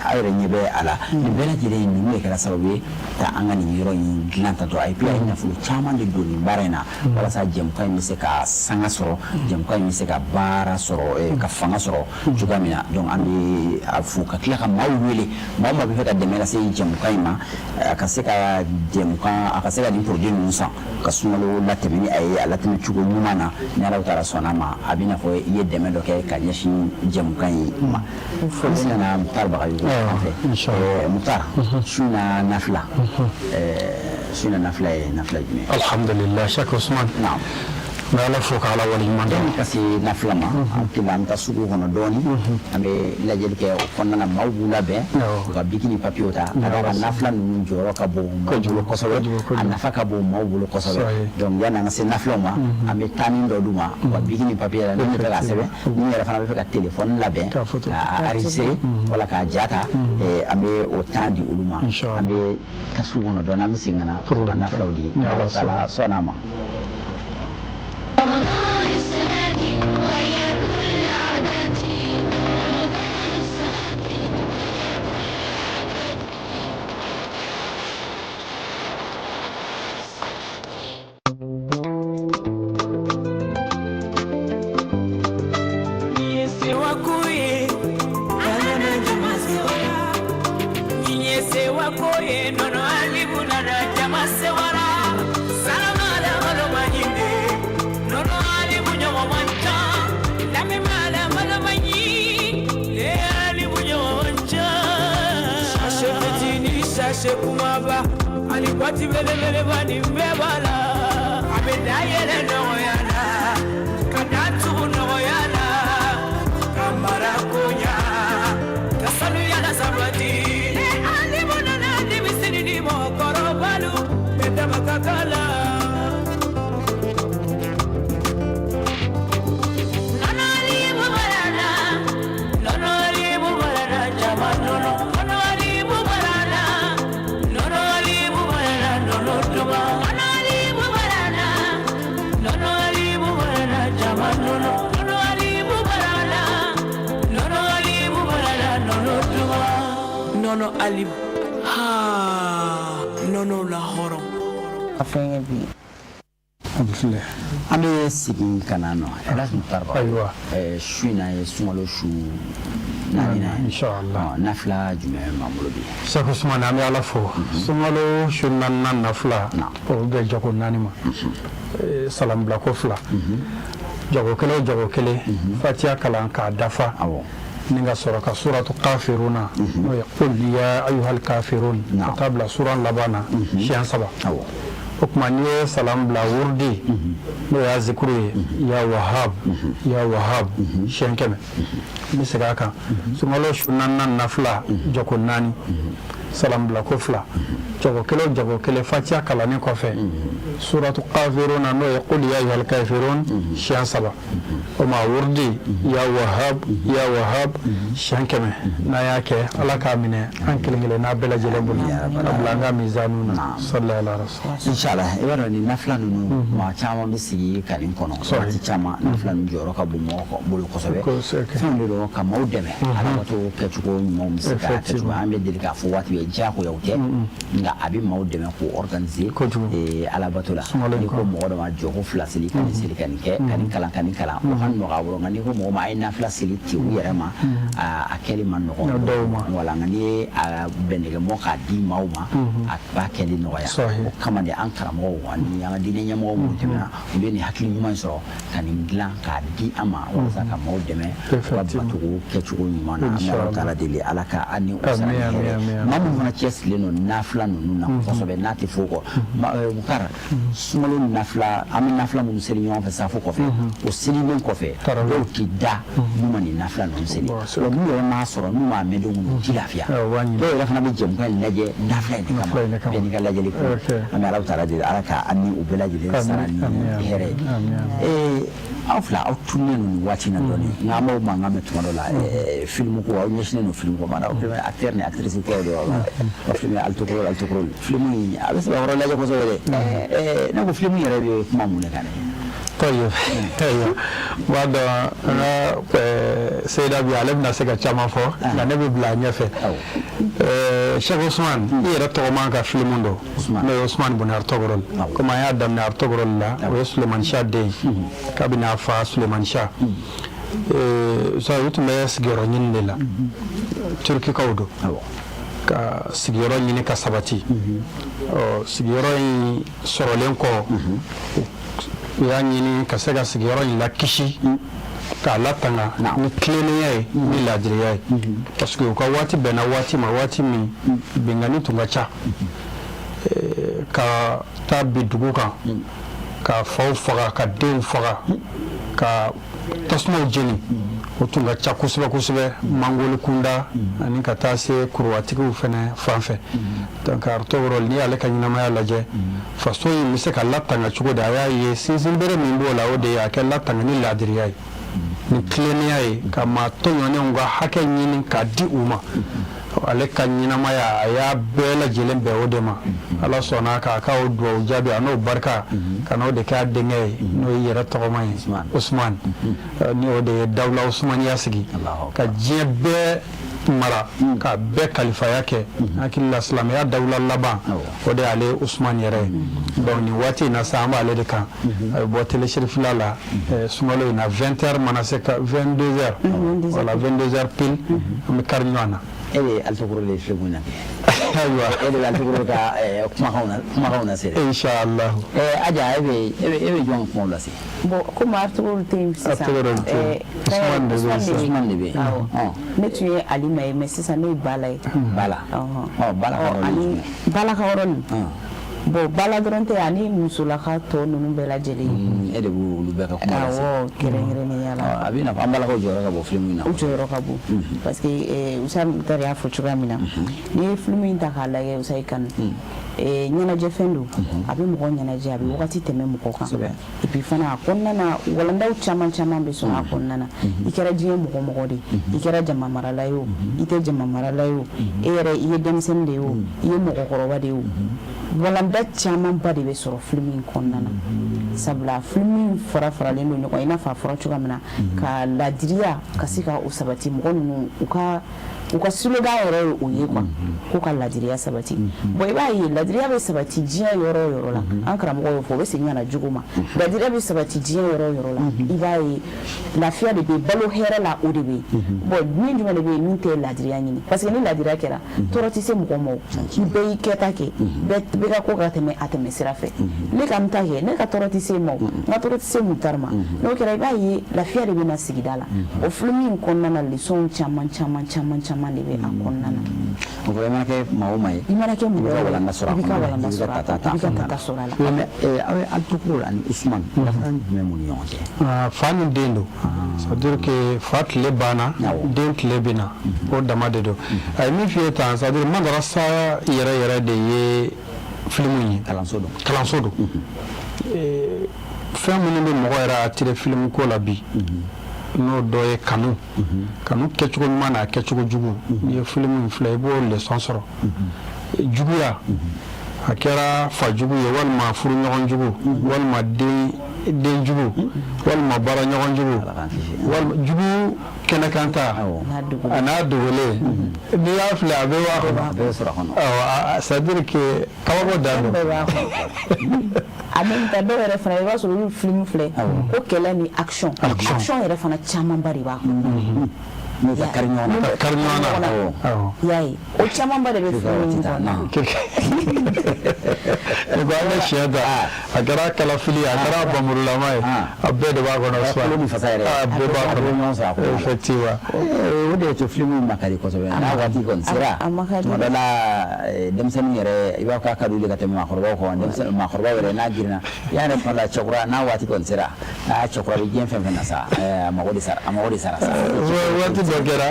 Aw yɛrɛ ɲɛ bɛ a la, nin bɛɛ lajɛlen ninnu de kɛra sababu ye ka an ka nin yɔrɔ in dilan tantɔ. Et puis a ye nafolo caman de don nin baara in na walasa jɛmukan in bɛ se ka sanga sɔrɔ, jɛmukan in bɛ se ka baara sɔrɔ, ka fanga sɔrɔ cogoya min na. Donc an bɛ a fo ka tila ka maaw wele, maa o maa bɛ fɛ ka dɛmɛ lase jɛmukan in ma, a ka se ka jɛmukan, a ka se ka nin produit ninnu san ka sunkalo latɛmɛ ni a ye, a latɛmɛ cogo ɲuman na. Ni Ala taala sɔnna a ma, a bɛ n'a fɔ i ye dɛmɛ dɔ kɛ ka ɲɛsin jɛmukan in ma. Ne nana Mukutari Bagayogo fan fɛ. Mukutari, su na nafila, su na nafila ye nafila jumɛn ye? Alhamdulillah, Cheikh Ousmane. Naam. N bɛ Ala fo ka Ala waleɲuman dɔn. Yanni ka se nafila ma, an tila an bɛ taa sugu kɔnɔ dɔɔni, an bɛ lajɛli kɛ o kɔnɔna na. Maaw b'u labɛn, u ka biki ni papiyew ta, ka d'a kan nafila ninnu jɔyɔrɔ ka bon maaw bolo kosɛbɛ, a nafa ka bon maaw bolo kosɛbɛ. Donc yanni an ka se nafilaw ma, an bɛ taanin dɔ d'u ma, u ka biki ni papiye la, ni bɛ fɛ k'a sɛbɛn, ni yɛrɛ fana bɛ fɛ ka téléphone labɛn k'a enregistrer wala k'a ja ta, an bɛ o temps di olu ma. An bɛ taa sugu kɔnɔ dɔɔni, an bɛ segin ka na ka nafilaw di, ni Ala taala sɔnna a ma. رمضان السنة دي غير كل عاداتي، رمضان السنة دي. Kumaba ani boîte belebeleba, nin bɛɛ b'a la. A bɛ da yɛlɛ nɔgɔya la, ka da tugu nɔgɔya la, ka mara koɲa, ka sanuya la sabati. Ne alibu nana denmisɛnnin ni mɔgɔkɔrɔbalu bɛɛ dama ka kan la. Nɔnɔ alibu barala, nɔnɔ alibu barala, jama nɔnɔ, nɔnɔ alibu barala, nɔnɔ alibu barala, nɔnɔ duman, nɔnɔ alibu barala, nɔnɔ alibu barala, jama nɔnɔ, nɔnɔ alibu barala, nɔnɔ alibu barala, nɔnɔ duman, nɔnɔ alibu, ha, nɔnɔ la hɔrɔn. A fɛnkɛ bi. An bɛ segin ka na nɔ, Elhadj Mukutari Ba. Ayiwa. Su in na ye sunkalo su naaninan ye. Inshallah. Nafila jumɛn b'an bolo bi? Cheikh Ousmane, an bɛ Ala fo. Sunkalo su naaninan nafila, o bɛ bɛn jɔko naani ma, salam bilako fila. Jɔko kelen o jɔko kelen, fatiya kalan k'a dafa, ni ka sɔrɔ ka suratu kafiruna, n'o ye qul ya ayyuhal kafirun, ka taa bila suran laban na siɲɛ saba. O tuma n'i ye salam bila, wurudi, n'o y'a zikuru ye, ya wahab, ya wahab, siɲɛ 100. N bɛ segin a kan: sunkalo su naaninan nafila, jɔko naani, salam bila ko fila, jɔko kelen o jɔko kelen, fatiya kalannen kɔfɛ, suratu kafiruna, n'o ye qul ya ayyuhal kafirun, siɲɛ saba. O ma wurudi ya wahab, ya wahab, siɲɛ 100. N'an y'a kɛ, Ala k'a minɛ an kelen kelen n'a bɛɛ lajɛlen bolo ka bila an ka mizanu na. Salli ala rasul. Inshallah. I b'a dɔn, nin nafila ninnu, maa caman bɛ sigi ka nin kɔnɔ waati caman. Nafila ninnu jɔyɔrɔ ka bon mɔgɔ bolo kosɛbɛ. Fɛnw de don ka maaw dɛmɛ alabato kɛcogo ɲumanw bɛ se ka kɛ cogo. An bɛ deli k'a fɔ waati bɛɛ, diyagoya o tɛ, nka a bɛ maaw dɛmɛ k'u organiser alabato la. N'i ko mɔgɔ dɔ ma jɔko fila seli, ka nin seli, ka nin kɛ, ka nin kalan, ka nin kalan, o ka nɔgɔ a bolo. Nka n'i ko mɔgɔ ma a ye nafila seli ten u yɛrɛ ma, a kɛli ma nɔgɔn dɔw ma. Wala, nka n'i ye a bɛnɛgɛmɔ k'a di maaw ma, a b'a kɛli nɔgɔya. O kama de, an karamɔgɔw ani an ka diinɛ ɲɛmɔgɔw minnu tɛmɛna, olu ye nin hakili ɲuman in sɔrɔ ka nin dilan k'a di an ma walasa ka maaw dɛmɛ u ka batogo kɛcogo ɲuman na. An bɛ Alahu taala deli, Ala ka an ni u sara ni hɛrɛ ye. Maa min fana cɛsirilen don nafila ninnu na kosɛbɛ, n'a tɛ fo kɔ, Bukari, sunkalo nafila, an bɛ nafila minnu seli ɲɔgɔn fɛ safo kɔfɛ, o selilen kɔfɛ, dɔw tɛ da n'u ma nin nafila ninnu seli. Wa n'u yɛrɛ m'a sɔrɔ, n'u m'a mɛn don min, u tɛ lafiya. Dɔw yɛrɛ fana bɛ jɛmukan in lajɛ nafila in de kama. Bɛɛ n'i ka lajɛli ko. An bɛ Alahu taala deli, Ala ka an ni u bɛɛ lajɛlen sara ni hɛrɛ ye. Aw fila, aw tununnen don nin waati in na dɔɔnin, nka an b'aw mankan mɛn tuma dɔ la film ko. Aw ɲɛsinnen don film ko ma, aw film acteur ni actrice ko de la. Aw film Alitokoro, Alitokoro film in, a bɛ sɛbɛkɔrɔ lajɛ kosɛbɛ dɛ. Ne ko film yɛrɛ bɛ kuma mun de kan dɛ? Ayiwa, b'a dɔn an ka Seyida bi, ale bɛna se ka caman fɔ, nka ne bɛ bila a ɲɛfɛ. Cheikh Ousmane, i yɛrɛ tɔgɔma ka film don, n'o ye Ousmane Bun Artogorol. Komi an y'a daminɛ Artogorol la, o ye Sulemani Shah den ye, kabini a fa Sulemani Shah u tun bɛ sigiyɔrɔ ɲini de la, Turukikaw don, ka sigiyɔrɔ ɲini ka sabati. Ɔ, sigiyɔrɔ in sɔrɔlen kɔ, u y'a ɲini ka se ka sigiyɔrɔ in lakisi k'a latanga ni tilennenya ye, ni laadiriya ye, parce que u ka waati bɛnna waati ma, waati min binkanni tun ka ca, ka taa bi dugu kan, ka faw faga, ka denw faga, ka tasumaw jeni, o tun ka ca kosɛbɛ kosɛbɛ Mangoli kunda ani ka taa se kuruwatigiw fɛnɛ fan fɛ. Donc Artogorol, n'i y'ale ka ɲɛnamaya lajɛ, faso in bɛ se ka latanga cogo di, a y'a ye sinsinbere min b'o la, o de ye a kɛ latanga ni laadiriya ye, ni tilennenya ye, ka maa tɔɲɔnenw ka hakɛ ɲini k'a di u ma. Ale ka ɲɛnamaya, a y'a bɛɛ lajɛlen bɛn o de ma. Ala sɔnna k'a ka o duwawu jaabi, a n'o barika ka n'o de kɛ a denkɛ ye, n'o ye yɛrɛ tɔgɔma ye, Usman, ni o de ye dawula Usmaniya sigi ka diɲɛ bɛɛ mara, ka bɛɛ kalifaya kɛ. Hakili la, silamɛya dawula laban, o de y'ale Usman yɛrɛ ye. Donc nin waati in na sa, an b'ale de kan. A bɛ bɔ télé Cherifila la sunkalo in na, 20 heures mana se ka 22 heures, voilà, 22 heures pile, an bɛ kari ɲɔgɔn na. E de ye Alitokoro de film na kɛ. Ayiwa. E de bɛ Alitokoro ka kumakanw lase dɛ. Inshallah. Aja, e bɛ jɔn ka kumaw lase? Bon, komi Artogoro tɛ yen sisan. Artogoro tɛ yen. Usman de bɛ yen sisan. Usman de bɛ yen. Awɔ. Ne tun ye Alima ye, mais sisan ne ye Bala ye. Bala. Ɔ, Bala ka rôle ye Ani jumɛn? Bala ka rôle. Bon, Bala dɔrɔn tɛ, ani musolaka tɔ ninnu bɛɛ lajɛlen. E de b'olu bɛɛ ka kuma lase. Awɔ, kɛrɛnkɛrɛnnenya la. A bɛ i n'a fɔ an balakaw jɔyɔrɔ ka bon film in na. U jɔyɔrɔ ka bon, parce que Usa Mutari y'a fɔ cogoya min na, n'i ye film in ta k'a lajɛ, Usa Kanu, ɲɛnajɛfɛn don, a bɛ mɔgɔ ɲɛnajɛ, a bɛ wagati tɛmɛ mɔgɔ kan. Et puis fana, a kɔnɔna na, walandaw caman caman bɛ sɔrɔ a kɔnɔna na. I kɛra diɲɛ mɔgɔ mɔgɔ de, i kɛra jama marala ye o, i tɛ jama marala ye o, e yɛrɛ i ye denmisɛnnin de ye o, i ye mɔgɔkɔrɔba de ye o, walanda camanba de bɛ sɔrɔ film in kɔnɔna na. Sabula film in fara faralen don ɲɔgɔn, i n'a fɔ a fɔra cogoya min na, ka ladiriya ka se ka o sabati. Mɔgɔ ninnu, u ka slogan yɛrɛ ye o ye quoi, ko ka ladiriya sabati. Bon, i b'a ye ladiriya bɛ sabati diɲɛ yɔrɔ o yɔrɔ la. An karamɔgɔ y'o fɔ, o bɛ segin ka na jogo ma. Ladiriya bɛ sabati diɲɛ yɔrɔ o yɔrɔ la, i b'a ye lafiya de bɛ yen, balo hɛrɛ la, o de bɛ yen. Bon, min jumɛn de bɛ yen min tɛ ladiriya ɲini? Parce que ni ladiriya kɛra, tɔɔrɔ tɛ se mɔgɔ ma. O i bɛɛ y'i kɛta kɛ, bɛɛ Bɛɛ ka ko ka tɛmɛ a tɛmɛ sira fɛ. Ne ka n ta kɛ, ne ka tɔɔrɔ tɛ se ma, o n ka tɔɔrɔ tɛ se Mutari ma. N'o kɛra, i b'a ye lafiya de bɛ na sigida la. O film in kɔnɔna na, leçon caman caman caman caman de bɛ a kɔnɔna na. O kɔrɔ, i mana kɛ maa o maa ye, i mana kɛ i b'i mɔgɔ ka o walanda sɔrɔ a i b'i ka kɔnɔna na, walanda i b'i ka sɔrɔ a tata kɔnɔ, i b'i ka tata sɔrɔ a la. Mais aw ye Alitokoro ani Usumani, danfara jumɛn b'u ni ɲɔgɔn cɛ? Ah, fa ni den don, c'est à dire que fa tile banna, den tile bɛ na, o dama de don. A ye min f'i ye tan, c'est à dire madarasa yɛrɛ yɛrɛ de ye filimu ye. Kalanso don. Kalanso don. Fɛn minnu bɛ mɔgɔ yɛrɛ attirer filimu ko la bi, n'o dɔ ye kanu, kanu kɛcogo ɲuman n'a kɛcogo jugu. N'i ye filimu in filɛ, i b'o leçon sɔrɔ. Juguya, a kɛra fa jugu ye, walima furuɲɔgɔn jugu, walima den den jugu, walima baaraɲɔgɔn jugu, walima jugu kɛnɛkan ta a n'a dogolen, n'i y'a filɛ, a bɛɛ b'a kɔnɔ. A bɛɛ bɛ sɔrɔ a kɔnɔ. Awɔ, c'est à dire que kabako dan don. Bɛɛ b'a kɔnɔ. En même temps, dɔw yɛrɛ fana, i b'a sɔrɔ olu film filɛ ko kɛlɛ ni action, action yɛrɛ fana camanba de b'a kɔnɔ. N'o ka kari ɲɔgɔn na. Ka kari ɲɔgɔn na, awɔ. I y'a ye, o camanba de bɛ film in kɔnɔ. Ni ko an bɛ siɲɛ ta, a kɛra kalafili, a kɛra bamurulama ye, a bɛɛ de b'a kɔnɔ. Kolo ni fasa yɛrɛ. A bɛɛ b'a A bɛɛ bɛ ɲɔgɔn sɔrɔ a kɔnɔ, kɔnɔ. effectivement. O de ye to filimu ma ka di kosɛbɛ. N'a waati kɔni sera, a ma ka di. Tuma dɔ la, denmisɛnninw yɛrɛ, i b'a fɔ k'a ka di olu ye ka tɛmɛ maakɔrɔbaw kan. Denmisɛnnin, maakɔrɔbaw yɛrɛ, n'a girinna i y'a yɛrɛ, tuma dɔ la cɛkura n'a waati kɔni sera, aa, cɛkura bɛ diɲɛ fɛn fɛn na sa, a mago de sara, a mago de sara sa. Waati dɔ kɛra,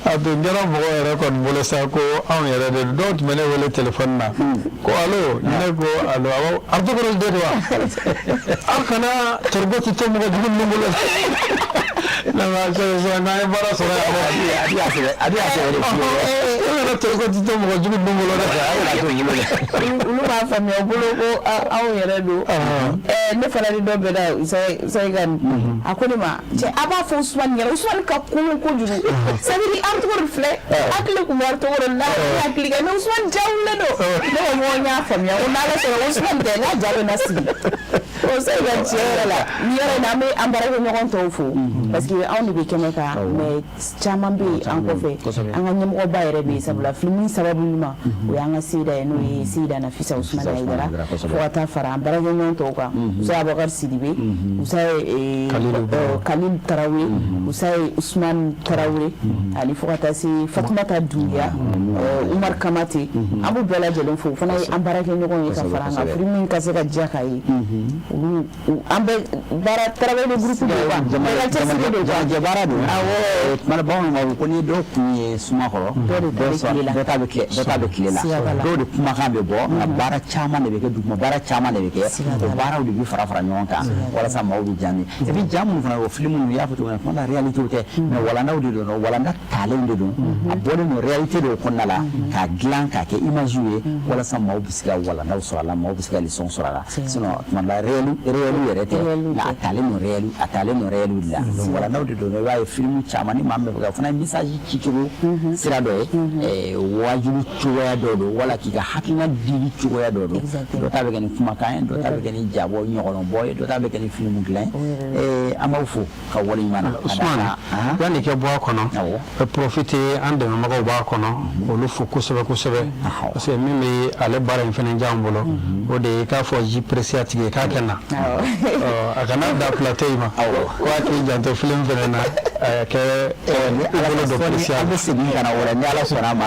a tun kɛra mɔgɔ yɛrɛ kɔni bolo sa ko anw yɛrɛ de don. Dɔw tun bɛ ne wele téléphone na ko allo, ne ko allo, awɔ, Artogoro de don wa? Aw kana toroboti to mɔgɔ jugu ninnu bolo. Ne ma sɔrɔ n'an ye baara sɔrɔ yan. A bɛ a sɛbɛ de f'i ye. E kana toroboti to mɔgɔ jugu ninnu bolo dɛ. Olu b'a faamuya u bolo ko anw yɛrɛ don. Ne fana ni dɔ bɛnna Sayikan, a ko ne ma: cɛ, a b'a fɔ Usumani ɲɛna, Usumani ka kolon kojugu, c'est à dire Artogoro filɛ, hakili tun bɛ Artogoro la, ne hakili kɛ, mais Usumani ja wulilen don. Ne ko n ko n y'a faamuya, ko n'Ala sɔnna, Usumani tɛ, n ka ja bɛ na sigi. O Sayikan, tiɲɛ yɛrɛ la, nin yɔrɔ in na, an bɛ an baarakɛɲɔgɔn tɔw fo, parce que anw de bɛ kɛnɛ kan, mais caman bɛ yen an kɔfɛ. An ka ɲɛmɔgɔba yɛrɛ bɛ yen, sabula filimu sababu ɲuman, o y'an ka seyida ye, n'o ye Seyida Nafisa Usumani Hayidara, fo ka taa fara an baarakɛɲɔgɔn tɔw kan, Musa Abubakar Sidibe, Musa Kalil Tarawele, Musa Usumani Tarawele, ani fo ka taa se Fatumata Dunbiya, Umar Kamate. An b'u bɛɛ lajɛlen fo. O fana ye an baarakɛɲɔgɔn ye ka fara an kan, filimu ka se ka diya k'a ye. Olu, an bɛ baara travail de groupe de quoi, bɛɛ ka cɛsiri de quoi. Jamajɛ baara don. Awɔ. Tuma dɔ, bamananw b'a fɔ ko ni dɔw kun ye suma kɔrɔ, dɔ de ta bɛ tile la. Dɔ ta bɛ tile, dɔ ta bɛ tile la. Siga t'a la. Dɔw de kumakan bɛ bɔ, nka baara caman de bɛ kɛ duguma, baara caman de bɛ kɛ. Siga t'a O la. baaraw de bɛ fara fara ɲɔgɔn kan walasa maaw bɛ ja min. Et puis ja minnu fana, o film ninnu, i y'a fɔ cogo min na, tuma dɔ la réalité tɛ, mais walandaw de don, walanda talenw de don, a bɔlen don réalité dɔw kɔnɔna la k'a dilan k'a kɛ image ye walasa maaw bɛ se ka walandaw sɔrɔ a la, maaw bɛ se ka leçon sɔrɔ a la. Sinon tuma dɔ la réel réel yɛrɛ tɛ, nka a talen don réel, a talen don réel de la. Donc walandaw de don. I b'a ye film caman, ni maa min bɛ fɛ ka, o fana ye message cicogo sira dɔ ye, waajuli cogoya dɔ don, wala k'i ka hakilina dili cogoya dɔ don. Dɔ ta bɛ kɛ ni kumakan ye, dɔ ta bɛ kɛ ni jabɔ ɲɔgɔlɔnbɔ ye, dɔ ta bɛ kɛ ni film dilan ye. An b'aw fo ka waleɲuman na. Usumani, yanni kɛ bɔ a kɔnɔ, bɛ profiter, an dɛmɛbagaw b'a kɔnɔ, olu fo kosɛbɛ kosɛbɛ, parce que min bɛ ale baara in fana diya an bolo, o de ye k'a fɔ ji pressé a tigi ye k'a kɛ na, a kana da plateau in ma, ko a k'i janto film fana na, a kɛ i bolo don pressé. An bɛ segin ka na o la ni Ala sɔnna a ma.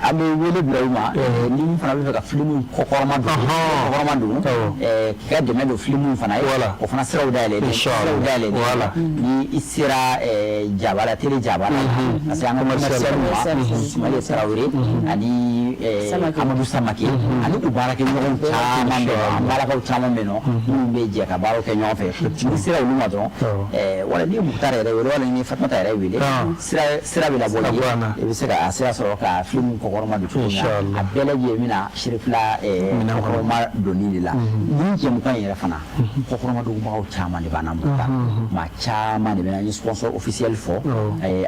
An bɛ wele bila u ma, ni min fana bɛ fɛ ka film kɔkɔrɔma don, kɔkɔrɔma don, k'i ka dɛmɛ don film fana ye, o fana siraw dayɛlɛ, siraw dayɛlɛ. Ni i sera jaba la, télé jaba la, parce que an ka commercial ma Sumale Tarawele ani Amadu Samake ani u baarakɛɲɔgɔn caman bɛ yen, an balakaw caman bɛ yen nɔ minnu bɛ jɛ ka baaraw kɛ ɲɔgɔn fɛ. N'i sera olu ma dɔrɔn, wala n'i ye Mukutari yɛrɛ wele, wala n'i ye Fatumata yɛrɛ wele, sira sira bɛ labɔ i ye, i bɛ se ka a sira sɔrɔ ka film kɔkɔrɔma don cogo min na. A bɛɛ lajɛlen bɛna Serifila kɔkɔrɔma donni de la. Nin jɛmukan in yɛrɛ fana kɔkɔrɔma donbagaw caman de b'an na, Mukutari, maa caman de bɛ na. An ye sponsor officiel fɔ,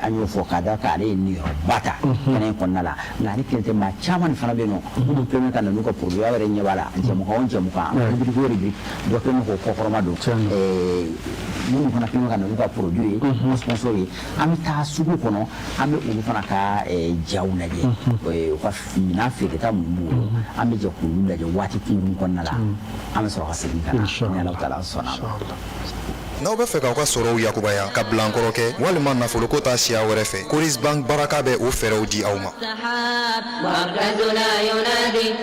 an y'o fɔ k'a da k'ale ye niyɔrɔba ta kɛnɛ in kɔnɔna la, nka ale kelen tɛ, maa caman de fana bɛ yen nɔ minnu kɛlen bɛ ka na n'u ka produit. Aw yɛrɛ ɲɛ b'a la, jɛmukan o jɛmukan, rubrique o rubrique, dɔ kɛlen bɛ k'o kɔkɔrɔma don. Minnu fana kɛlen bɛ ka na n'u ka produit ye, sponsor ye, an bɛ taa sugu kɔnɔ, an bɛ olu fana ka jaw lajɛ. U ka minɛn feereta minnu b'u bolo, an bɛ jɛ k'olu lajɛ waati kunkurun kɔnɔna la. An bɛ sɔrɔ ka segin ka na ni Alahu taala sɔnna a ma. N'aw bɛ fɛ k'aw ka sɔrɔw yakubaya ka bilankɔrɔ kɛ walima nafoloko ta siya wɛrɛ fɛ, Coris Bank Baraka bɛ o fɛɛrɛw di aw ma.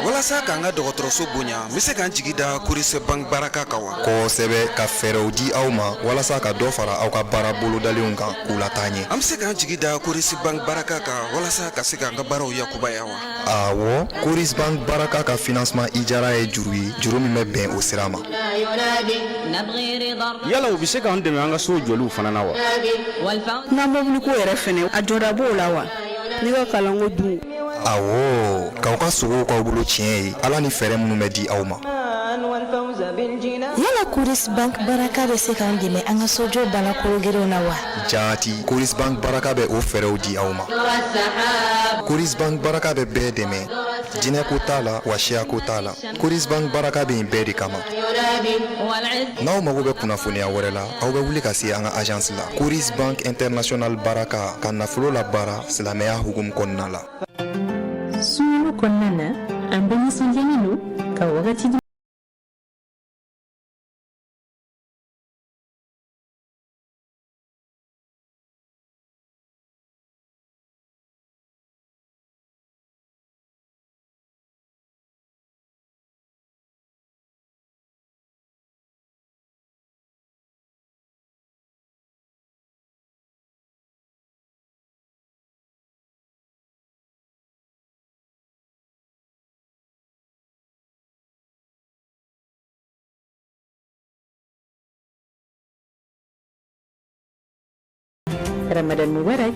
Walasa k'an ka dɔgɔtɔrɔso bonya, n bɛ se ka n jigi da Coris Bank Baraka kan wa? Kosɛbɛ, ka fɛɛrɛw di aw ma walasa ka dɔ fara aw ka baara bolodalenw kan k'u lataa ɲɛ. An bɛ se k'an jigi da Coris Bank Baraka kan walasa ka se k'an ka baaraw yakubaya wa? Awɔ, Coris Bank Baraka ka financement ijara ye juru ye, juru min bɛ bɛn o sira ma. Yala u bɛ se k'an dɛmɛ an ka so jɔliw fana na wa? N ka mɔbiliko yɛrɛ fana, a jɔda b'o la wa? Ne ka kalanko dun? Awɔ, k'aw ka sogow k'aw bolo tiɲɛ ye, Ala ni fɛɛrɛ minnu bɛ di aw ma. Yala Coris Bank Baraka bɛ se k'an dɛmɛ an ka sojɔ baara kologirinw na wa? Jaati, Coris Bank Baraka bɛ o fɛɛrɛw di aw ma. Coris Bank Baraka bɛ bɛɛ dɛmɛ, diinɛko t'a la wa siyako t'a la. Coris Bank Baraka bɛ yen bɛɛ de kama. N'aw mago bɛ kunnafoniya wɛrɛ la, aw bɛ wuli ka se an ka agence la. Coris Bank International Baraka ka nafolo labaara silamɛya hukumu kɔnɔna la. Sunkalo kɔnɔna na, an bɛɛ nisɔndiyalen don ka wagati di Ramadan Mubarak.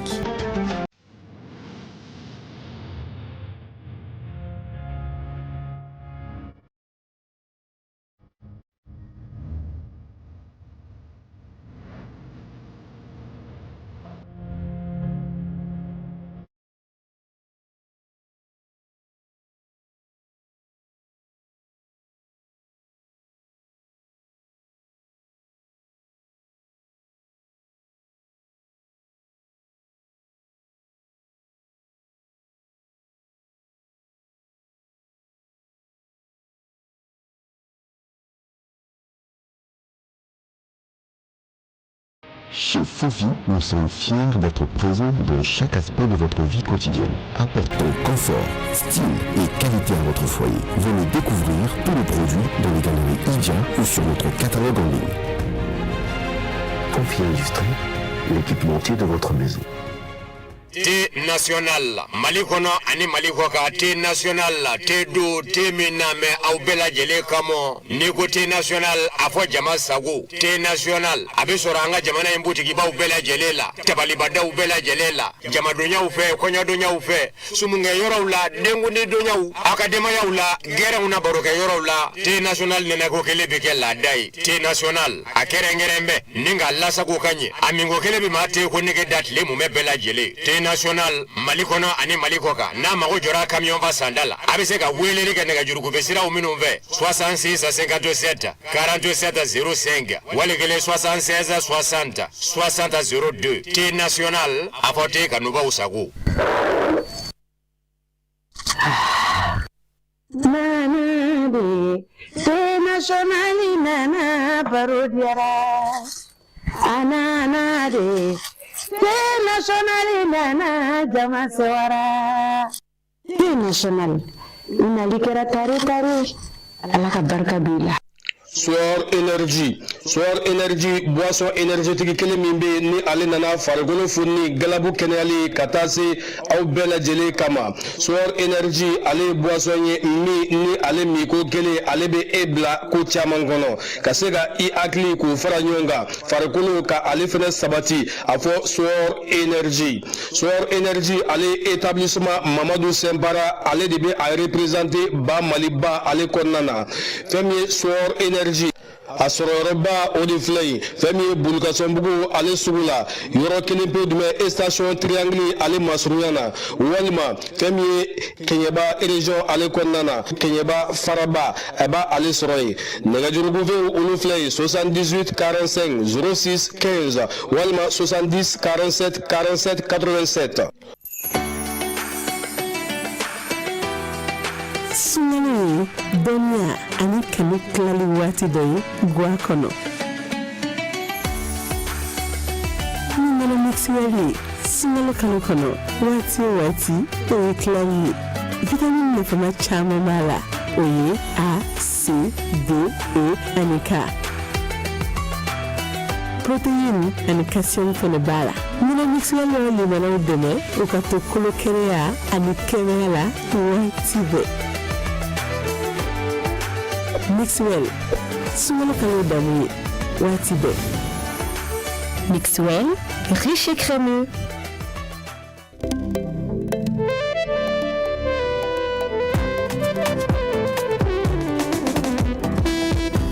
Chez Fofi, nous sommes fiers d'être présents dans chaque aspect de votre vie quotidienne. Apportons confort, style et qualité à votre foyer. Venez découvrir tous nos produits dans les galeries Idia ou sur notre catalogue en ligne. Fofi Industrie, l'équipementier de votre maison. Thé national Mali kɔnɔ ani Mali kɔkan, thé national, thé don, thé min na mɛ aw bɛɛ lajɛlen kama. N'i ko thé national, a fɔ jama sago. Thé national a bɛ sɔrɔ an ka jamana in butigibaw bɛɛ lajɛlen la, tabalibadaw bɛɛ lajɛlen la, jamadonyaw fɛ, kɔɲɔdonyaw fɛ, sumunkɛyɔrɔw la, denkundidonyaw, aw ka denbayaw la, gɛrɛnw na, barokɛyɔrɔw la. Thé national nɛnɛko kelen bɛ kɛ laada ye. Thé national a kɛrɛnkɛrɛn bɛ ni k'a lasago ka ɲɛ, a minko kelen bɛ maa te ko nege da tile mumɛ bɛɛ lajɛlen. Thé national Mali kɔnɔ ani Mali kɔkan, n'a mago jɔra camion fa sanda la, a bɛ se ka weleli kɛ nɛgɛjurukubɛ siraw minnu fɛ: 66 57 47 05 wali kelen 76 60 60 02. Thé national, a fɔ te kanubaw sago. Nana de, thé national nana, baro diyara. A nana de, thé national nana, jama sewara. Thé national, nali kɛra tare tare, Ala ka barika don i la. Soir Energy, Soir Energy, boisson énergétique kelen min bɛ yen ni ale nana farikolo foni galabu kɛnɛyali ka taa se aw bɛɛ lajɛlen kama. Soir Energy ale ye boisson ye min ni ale minko kelen ale bɛ e bila ko caman kɔnɔ ka se ka i hakili k'o fara ɲɔgɔn kan, farikolo ka ale fɛnɛ sabati. A fɔ Soir Energy, Soir Energy ale établissement Mamadu Sɛnpara ale de bɛ a représenter ba Maliba ale kɔnɔna na. Fɛn min ye Soir Energy a sɔrɔyɔrɔba o de filɛ yen, fɛn min ye Bolokasɔnbugu ale sugu la, yɔrɔ kelen pe jumɛn, station triangle ale masurunya na, walima fɛn min ye Kɛɲɛba région ale kɔnɔna na, Kɛɲɛba faraba, a b'a ale sɔrɔ yen. Nɛgɛjurukufew olu filɛ yen: 78 45 06 15 walima 70 47 47 87. Sunkalo ye dɔnniya ani kanu tilali waati dɔ ye gwa kɔnɔ. Ni nɔnɔ Mixwell ye sunkalo kalo kɔnɔ, waati o waati o ye tilali ye. Vitamini nafama caman b'a la, o ye A, C, D, E ani K. Protéine ani calcium fana b'a la. Nɔnɔ Mixwell bɛ limanaw dɛmɛ u ka to kolo kɛnɛya ani kɛnɛya la waati bɛɛ. Mixwell, sunkalo kalo damu ye waati bɛɛ. Mixwell, riche et crémeux.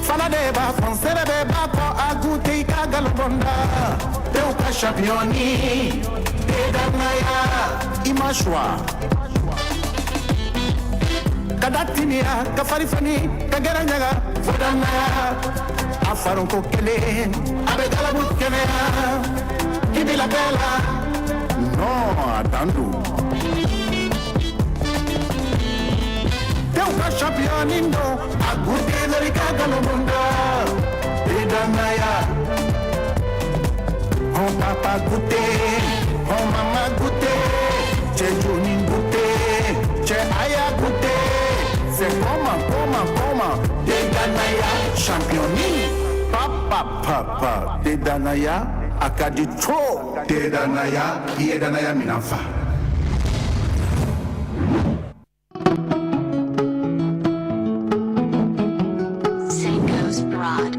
Fana de b'a fɔ nsɛrɛ bɛɛ b'a fɔ a goûté i ka galon-bɔnda tew ka championni te danaya i ma choix ka da timiya ka fari fani ka gɛrɛ ɲaga fo danaya a faronko kelen a bɛ galabu kɛnɛya i bila bɛɛ la non a dan don tew ka championni don a goûté dɔrɔn i ka galon-bɔnda te danaya hɔn papa goûté hɔn mama goûté cɛ joni goûté cɛ aya goûté c'est comment comment comment te danaya championni papa papa te danaya a ka di trop te danaya i ye danaya minan fa. Sanko's Broad.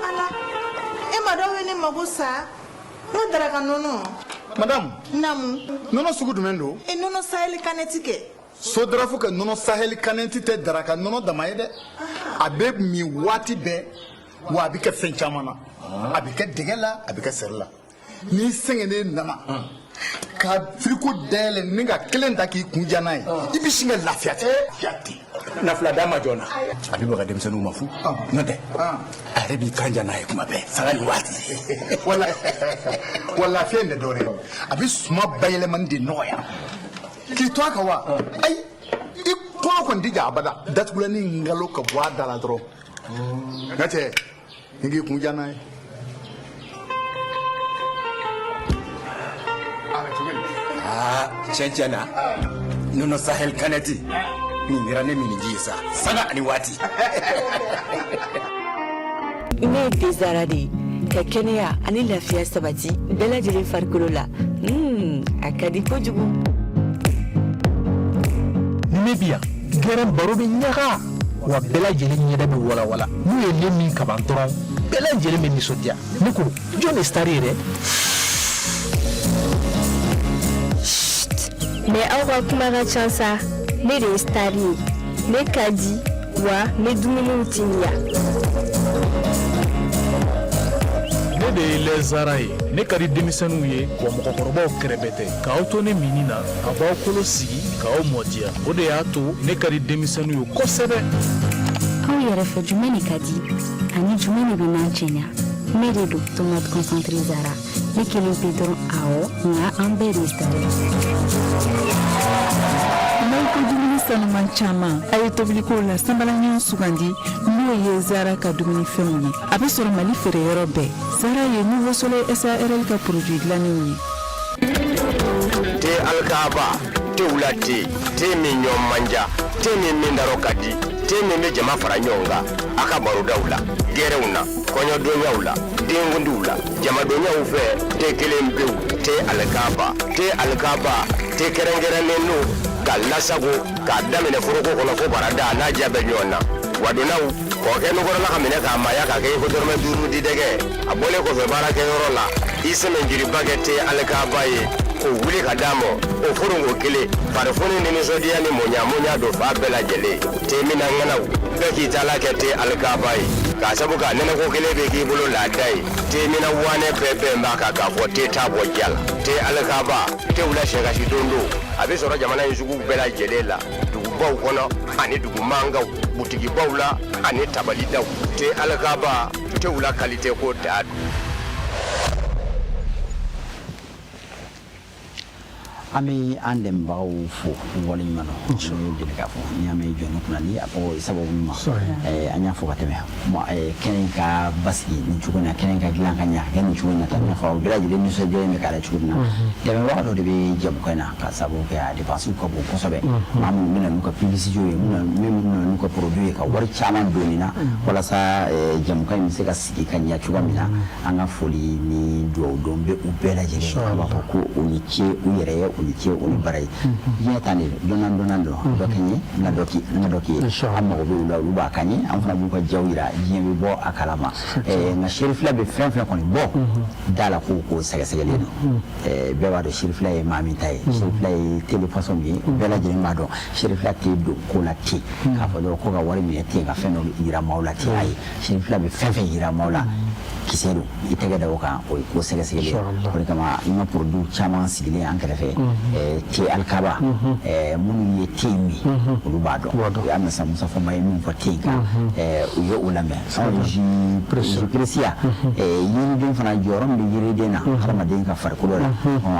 Ala e ma dɔw ye ne mago sa n ka daraka nɔnɔ. Madame. Naamu. Nɔnɔ sugu jumɛn don? E nɔnɔ Sahel Cannette kɛ. Sodraf ka nɔnɔ Sahel Cannette tɛ daraka nɔnɔ dama ye dɛ. A bɛ min waati bɛɛ wa a bɛ kɛ fɛn caman na. A bɛ kɛ dɛgɛ la, a bɛ kɛ seri la. N'i sɛgɛnnen nana ka firiko dayɛlɛ ni ka kelen ta k'i kun ja n'a ye, i bɛ sin ka lafiya ten. Na fila d'a ma joona a bɛ baga denmisɛnninw ma fu n'o tɛ a yɛrɛ b'i kan ja n'a ye kuma bɛɛ sanga ni waati. Wala wa lafiya in tɛ dɔwɛrɛ ye, a bɛ suma bayɛlɛmani de nɔgɔya k'i to a kan wa ayi i kɔnɔ kɔni tɛ ja abada datugulanin ngalo ka bɔ a da la dɔrɔn n ka cɛ ni k'i kun ja n'a ye. Aa tiɲɛ tiɲɛ na nɔnɔ Sahel Cannette nin kɛra ne minniji ye sa sanga ani waati. Ne ye te Zara de ye ka kɛnɛya ani lafiya sabati bɛɛ lajɛlen farikolo la. A ka di kojugu. Ni ne bi yan gɛrɛn baro bɛ ɲaga wa bɛɛ lajɛlen ɲɛda bɛ walawala n'u ye ne min kaban dɔrɔn bɛɛ lajɛlen bɛ nisɔndiya ne ko jɔn de star ye dɛ. Mais aw ka kuma ka ca sa, ne de ye star ye, ne ka di wa ne dumuniw timiya. Ne de ye lait Zara ye, ne ka di denmisɛnninw ye wa mɔgɔkɔrɔbaw kɛrɛbɛ tɛ k'aw to ne minni na a b'aw kolo sigi k'aw mɔdiya o de y'a to ne ka di denmisɛnninw ye kosɛbɛ. Aw yɛrɛ fɛ jumɛn de ka di ani jumɛn de bɛ nan cɛɲa? Ne de don tomate concentré Zara, ne kelen pe dɔrɔn awɔ, nka an bɛɛ de ye star ye. N'aw ko dumuni sanuman caman, a ye tobiliko la sanbalaɲɔgɔn sugandi n'o ye Zara ka dumunifɛnw ye. A bɛ sɔrɔ Mali feereyɔrɔ bɛɛ. Zara ye Nouveau Soleil SARL ka produit dilannenw ye. Te Alkaaba, tewula te, te min ɲɔ man ja, te min min darɔ ka di. Te min bɛ jama fara ɲɔgɔn kan a ka barodaw la, gɛrɛnw na, kɔɲɔdonyaw la, denkundiw la, jamadonyaw fɛ, te kelen pewu, te alikaba, te alikaba, te kɛrɛnkɛrɛnnen don ka lasago k'a daminɛ foroko kɔnɔ fo barada n'a diya bɛ ɲɔgɔn na. Wadonnaw kɔkɛ nukɔrɔla ka minɛ k'a maaya k'a kɛ i ko dɔrɔmɛ duuru di dɛgɛ a bɔlen kɔfɛ baarakɛyɔrɔ la i sɛmɛnjiriba kɛ te alikaba ye k'o wuli ka d'a ma o foronko kelen farifoni ni nisɔndiya ni mɔɲamɔɲa don fa bɛɛ lajɛlen te minna ŋanaw bɛɛ k'i taala kɛ te alikaba ye k'a sabu k'a nɛnɛko kelen bɛ k'i bolo laada ye te minna wanɛ bɛɛ bɛn b'a kan k'a fɔ te t'a bɔ diya la te alikaba tew la sɛkasi don don a bɛ sɔrɔ jamana in sugu bɛɛ lajɛlen la dugubaw kɔnɔ ani dugu mankanw butigibaw la ani tabalidaw te alikaba tew la kalite ko da don. An bɛ an dɛmɛbagaw fo waleɲuman dɔn n deli k'a fɔ n'i y'a mɛn jɔni kunnandi a fɔ sababu ɲuman an y'a fɔ ka tɛmɛ kɛnɛ in ka basigi nin cogo in na kɛnɛ in ka dilan ka ɲɛ ka kɛ nin cogo in na tan i n'a fɔ aw bɛɛ lajɛlen nisɔndiyalen bɛ k'a la cogo min na dɛmɛbaga dɔ de bɛ jɛmukan in na ka sababu kɛ a dépenses ka bon kosɛbɛ maa minnu bɛ na n'u ka publicité ye minnu bɛ na n'u ka produit ye ka wari caman don nin na walasa jɛmukan in bɛ se ka sigi ka ɲɛ cogoya min na an ka foli ni dugawu don bɛ u bɛɛ lajɛlen an b'a fɔ ko u ni ce u yɛrɛ ye u ni ce u ni bara ye diɲɛ tan de don dɔnna dɔnna don dɔ kɛ n ye n ka dɔ k'i n ka dɔ k'i ye an mago bɛ u la olu b'a k'an ye an fana b'u ka jaw jira diɲɛ bɛ bɔ a kalama nka serifila bɛ fɛn fɛn kɔni bɔ da la ko ko sɛgɛsɛgɛlen don bɛɛ b'a dɔn serifila ye maa min ta ye serifila ye télé façon min ye bɛɛ lajɛlen b'a dɔn serifila tɛ don ko la ten k'a fɔ dɔrɔn ko ka wari minɛ ten ka fɛn dɔ jira maaw la ten ayi serifila bɛ fɛn fɛn jira maaw la kisɛ don i tɛgɛ da o kan o ye ko sɛgɛsɛgɛlen ye o de kama i ma produit caman sigilen an kɛrɛfɛ te alikaba minnu ye te min olu b'a dɔn u y'a mɛn sisan Musa Fɔnba ye min fɔ te in kan u ye o lamɛn anw jus Presiya yiriden fana jɔyɔrɔ min bɛ yiriden na hadamaden ka farikolo la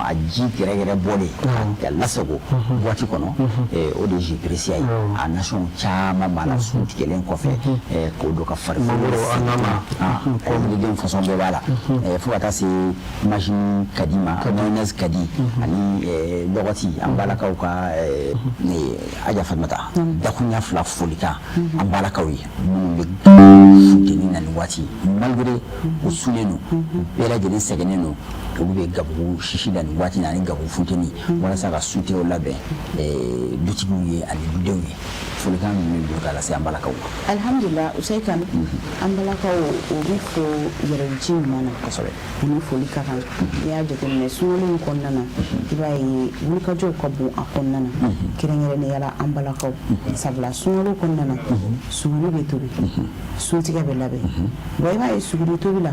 a ji gɛrɛgɛrɛ bɔlen ka lasago boîte kɔnɔ o de ye jus Presiya ye a nasɔngɔ caman b'a la sun tigɛlen kɔfɛ k'o don ka farikolo yiriden façon bɛɛ b'a la fo ka taa se Maggi kadi ma mayonnaise kadi ani lɔgɔti an balakaw ka Aja Fatumata dakuruɲa fila folikan an balakaw ye minnu bɛ funteni na nin waati malgré u sunnen don u bɛɛ lajɛlen sɛgɛnnen don olu bɛ gabugu sisi la nin waati na ani gabugu funteni walasa ka suntew labɛn dutigiw ye ani dudenw ye folikan min bɛ bolo k'a lase an balakaw ma. Alihamudulila Usayi Kane an balakaw o bɛ fo yɛrɛji ɲuman na kosɛbɛ u ni foli ka kan n'i y'a jateminɛ sunkalo in kɔnɔna na i b'a ye wulikajɔw ka bon a kɔnɔna na kɛrɛnkɛrɛnnenya la an balakaw sabula sunkalo kɔnɔna na suguri bɛ tobi suntigɛ bɛ labɛn wa i b'a ye suguri tobi la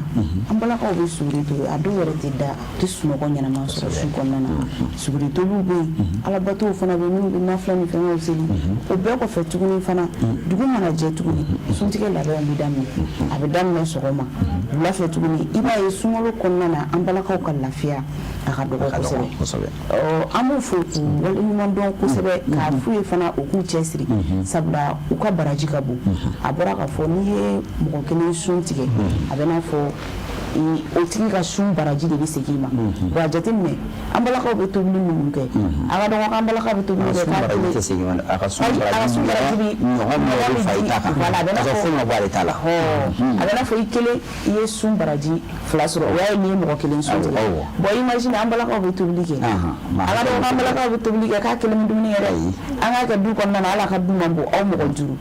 an balakaw bɛ suguri tobi a dɔw yɛrɛ tɛ da tɛ sunɔgɔ ɲɛnama sɔrɔ su kɔnɔna na suguri tobiw bɛ yen alabatow fana bɛ minnu bɛ nafila ni fɛngɛw seli o bɛɛ kɔfɛ tuguni fana dugu mana jɛ tuguni suntigɛ labɛnw bɛ daminɛ a bɛ daminɛ sɔgɔma wula fɛ tuguni i b'a ye sunkalo kɔnɔna na an balakaw ka lafiya a ka dɔgɔ kosɛbɛ an b'u fo k'u waleɲuman dɔn kosɛbɛ k'a f'u ye fana u k'u cɛsiri sabula u ka baraji ka bon a bɔra k'a fɔ n'i ye mɔgɔ kelen sun tigɛ a bɛ n'a fɔ o tigi ka sun baraji de bɛ segin i ma wa jateminɛ an balakaw bɛ tobili minnu kɛ a ka dɔgɔ an balakaw bɛ tobili kɛ k'a baraji tɛ segin ma a ka sun baraji bɛ ɲɔgɔn min bɛ fa i ta kan voilà a bɛ n'a fɔ foyi ma bɔ ale ta la a bɛ n'a fɔ i kelen i ye sun baraji fila sɔrɔ o y'a ye n'i ye mɔgɔ kelen sun tigɛ bon imagine an balakaw bɛ tobili kɛ a ka dɔgɔ an balakaw bɛ tobili kɛ k'a kelen bɛ dumuni kɛ dɛ an k'a kɛ du kɔnɔna na hali a ka du man bon aw mɔgɔ duuru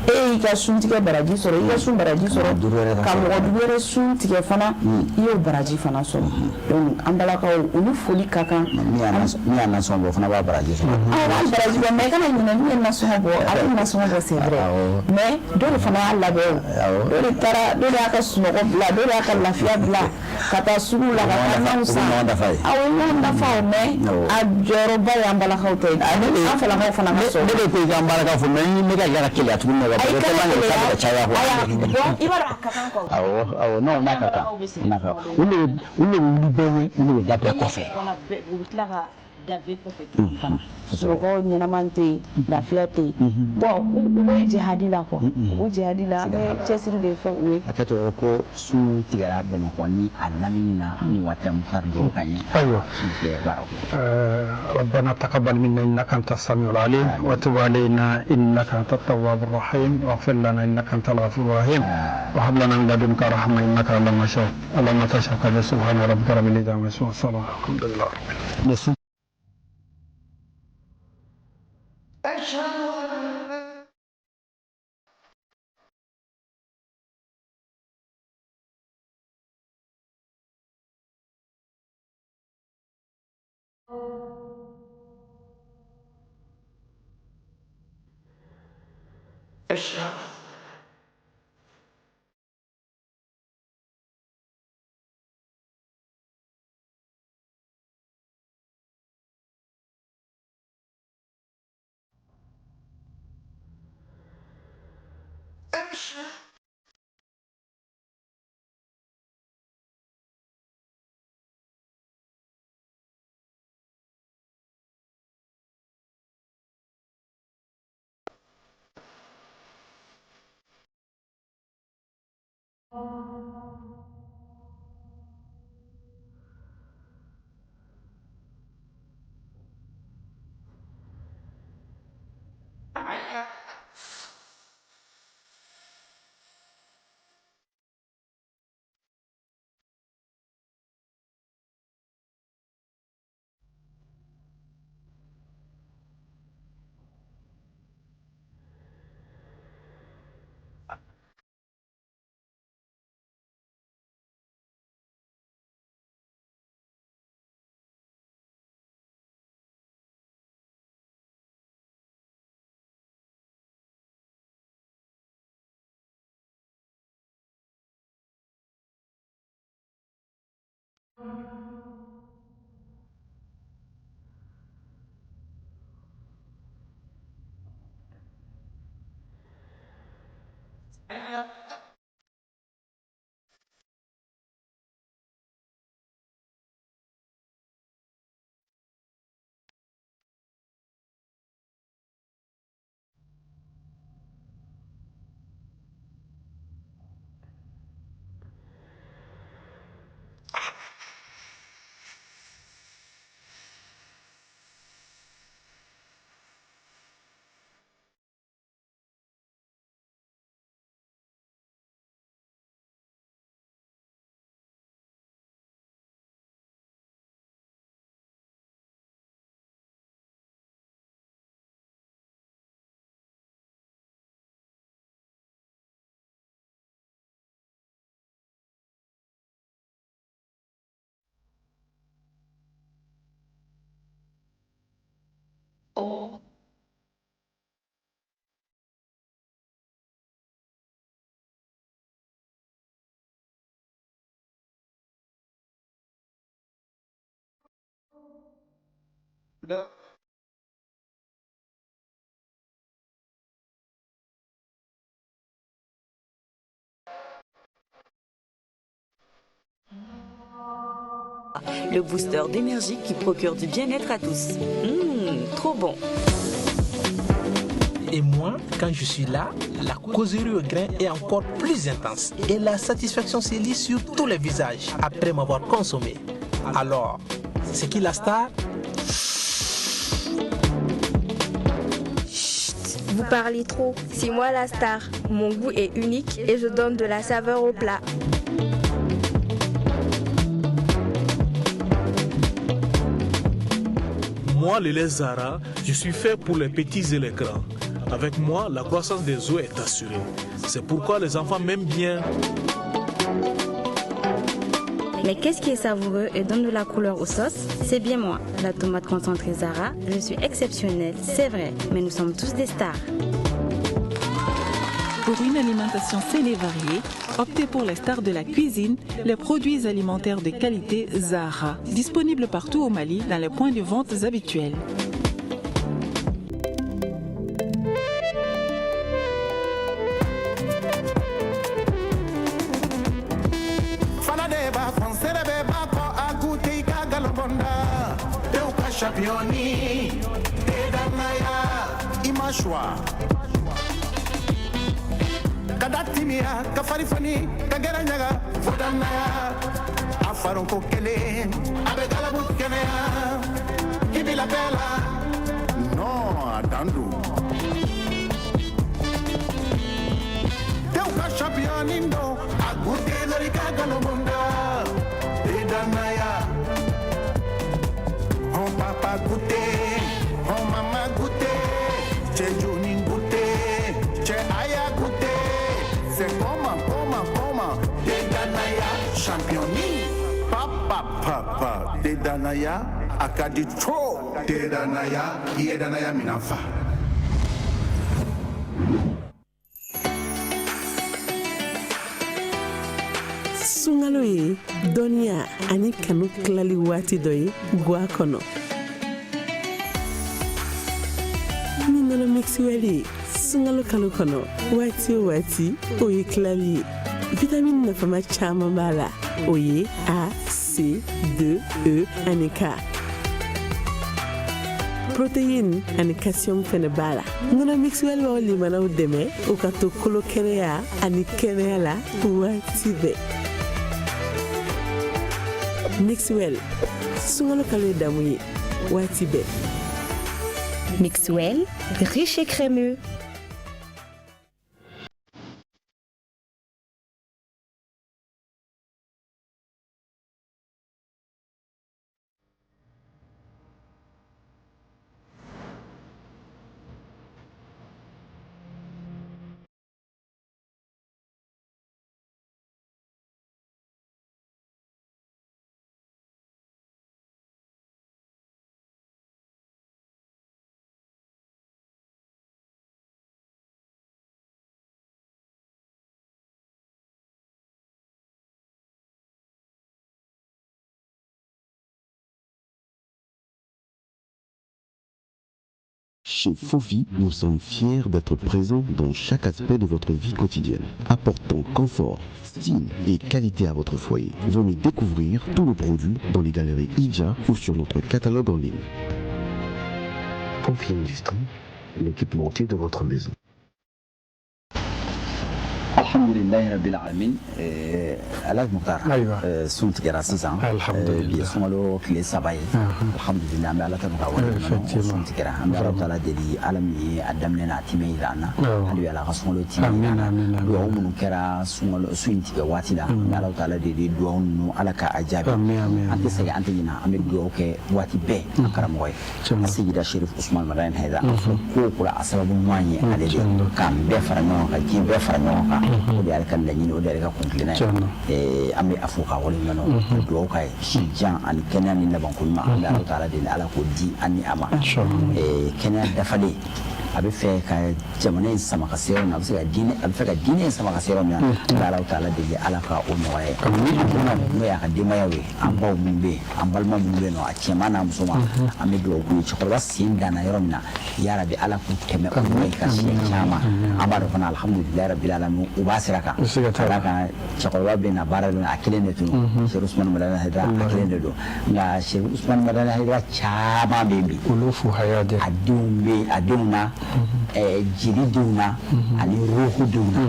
e y'i ka suntigɛ baraji sɔrɔ i ka sun baraji sɔrɔ ka mɔgɔ duuru wɛrɛ sun tigɛ fana i y'o baraji fana sɔrɔ donc an balakaw olu foli ka kan min y'a nasɔngɔ bɔ o fana b'a baraji sɔrɔ a b'a baraji bɔ mais i kana ɲinɛ min ye nasɔngɔ bɔ a bɛ nasɔngɔ bɔ c'est vrai mais dɔ de fana y'a labɛn o dɔ de taara dɔ de y'a ka sunɔgɔ bila dɔ de y'a ka lafiya bila ka taa sugu la ka taa naw san awɔ ɲɔgɔn dafa o mais a jɔyɔrɔba ye an balakaw ta ye an falakaw fana ka sɔrɔ ne de ko i k'an balakaw fo mais ne ka tila ka keleya tuguni parce que tellement que ta bɛ ka caya quoi bon i b'a dɔn a ka kan quoi awɔ awɔ non n'a ka kan n'a ka kan olu de bɛ wuli bɛɛ ɲɛ olu de bɛ da bɛɛ kɔfɛ u bɛ tila ka dafe kɔfɛ tuguni fana. Sunɔgɔ ɲɛnama tɛ yen, lafiya tɛ yen. Bon, u bɛ jihadi la quoi, u bɛ jihadi la, an bɛ cɛsiri de fɛ u ye. Hakɛto, ko sun tigɛra Bamakɔ ni a lamini na ni waati Mukutari dɔw ka ɲɛ. Ayiwa. Sun tigɛ baaraw kɛ. ربنا تقبل منا انك انت السميع العليم وتب علينا انك انت التواب الرحيم واغفر لنا انك انت الغفور الرحيم وهب لنا من لدنك رحمه انك على ما شاء اللهم تشاء. سبحان ربك رب العزه عما يصفون والسلام، الحمد لله رب العالمين. أشهد أن أشهد أشهد لا. Le booster d'énergie qui procure du bien-être à tous. Trop bon. Et moi, quand je suis là, la causerie au grain est encore plus intense. Et la satisfaction se lit sur tous les visages après m'avoir consommé. Alors, c'est qui la star? Chut, vous parlez trop. C'est moi la star. Mon goût est unique et je donne de la saveur au plat. Moi, le lait Zara, je suis fait pour les petits et les grands. Avec moi, la croissance des os est assurée. C'est pourquoi les enfants m'aiment bien. Mais qu'est-ce qui est savoureux et donne de la couleur aux sauces? C'est bien moi, la tomate concentrée Zara. Je suis exceptionnelle, c'est vrai, mais nous sommes tous des stars. Pour une alimentation saine et variée, optez pour les stars de la cuisine, les produits alimentaires de qualité Zara, disponibles partout au Mali dans les points de vente habituels. champion Te danaya i ma choix Ka da timiya ka fari foni ka gɛrɛ ɲaga fo danaya A faronko kelen a bɛ galabu kɛnɛya I bi la bɛɛ la Non a dan don Tew ka champion don a goûté dɔrɔn i ka galon da Te danaya Hɔn papa goûté hɔn mama goûté Cɛ joni goûté cɛ aya goûté C'est comment comment comment Te danaya champion Papa papa Te danaya a ka di trop Te danaya i ye danaya minɛn fa. Sunkalo ye dɔnniya ani kanu tilali waati dɔ ye gwa kɔnɔ ni nɔnɔ mixwell ye sunkalo kalo kɔnɔ waati o waati o ye tilali ye vitamini nafama caman b'a la o ye a c d e ani k protéine ani calcium fɛnɛ b'a la nɔnɔ mixwell b'aw limanaw dɛmɛ u ka to kolo kɛnɛya ani kɛnɛya la waati bɛɛ mixwell sunkalo kalo ye damu ye waati bɛɛ. Mixwell, riche et crémeux. Chez Fofi, nous sommes fiers d'être présents dans chaque aspect de votre vie quotidienne, apportant confort, style et qualité à votre foyer. Venez découvrir tous nos produits dans les galeries Idja ou sur notre catalogue en ligne. Fofi Industrie, l'équipementier de votre maison. Alhamdulilahi rabbil alamin. Alhaji Mukhtar, sun tigɛra sisan, bi ye sunkalo tile 3 ye. Alhamdulilahi, an bɛ Ala tanu k'a waleɲuman dɔn. Sun tigɛra, an bɛ Ala taala deli, Ala min ye a daminɛ n'a timɛ jira an na, hali bi Ala ka sunkalo timɛ jira an na. Dugawu minnu kɛra sunkalo sun in tigɛ waati la, an bɛ Ala taala deli, dugawu ninnu Ala ka a jaabi. An tɛ sɛgɛn, an tɛ ɲinɛ, an bɛ dugawu kɛ waati bɛɛ an karamɔgɔ ye Seyida Sherif Usman Madani Hayidara. An filɛ ko o ko la, a sababu ɲuman ye ale de k'an bɛɛ fara ɲɔgɔn kan, diɲɛ bɛɛ fara ɲɔgɔn kan. O de y'ale ka laɲini, o de y'ale ka kuntilenna ye. An bɛ a fo k'a waleɲuman dɔn, ka dugawu k'a ye si jan ani kɛnɛya ni labanko ɲuman. An bɛ Alahu taala deli, Ala k'o di an ni a ma, kɛnɛya dafalen. A bɛ fɛ ka jamana in sama ka se yɔrɔ min na, a bɛ se ka diinɛ, a bɛ fɛ ka diinɛ in sama ka se yɔrɔ min na, an bɛ Alahu taala deli, Ala ka o nɔgɔya ye. N'o y'a ka denbayaw ye, an baw minnu bɛ yen, an balima minnu bɛ yen nɔ, a cɛman n'a musoman, an bɛ dugawu k'u ye. Cɛkɔrɔba sen danna yɔrɔ min na, yarabi Ala k'u tɛmɛ o yɔrɔ in kan siɲɛ caman. An b'a dɔn fana, alhamdulilayi rabil alamin, u b'a sira kan. Ka d'a kan, cɛkɔrɔba bɛ na baara dɔn, a kelen de tun don. Sherif Usman Madani Hayidara a kelen de don, nka Sherif Usman Madani Hayidara caman bɛ yen bi. Olu fu haya de. A denw bɛ yen, a denw na, jeli denw na ani ruhu denw na,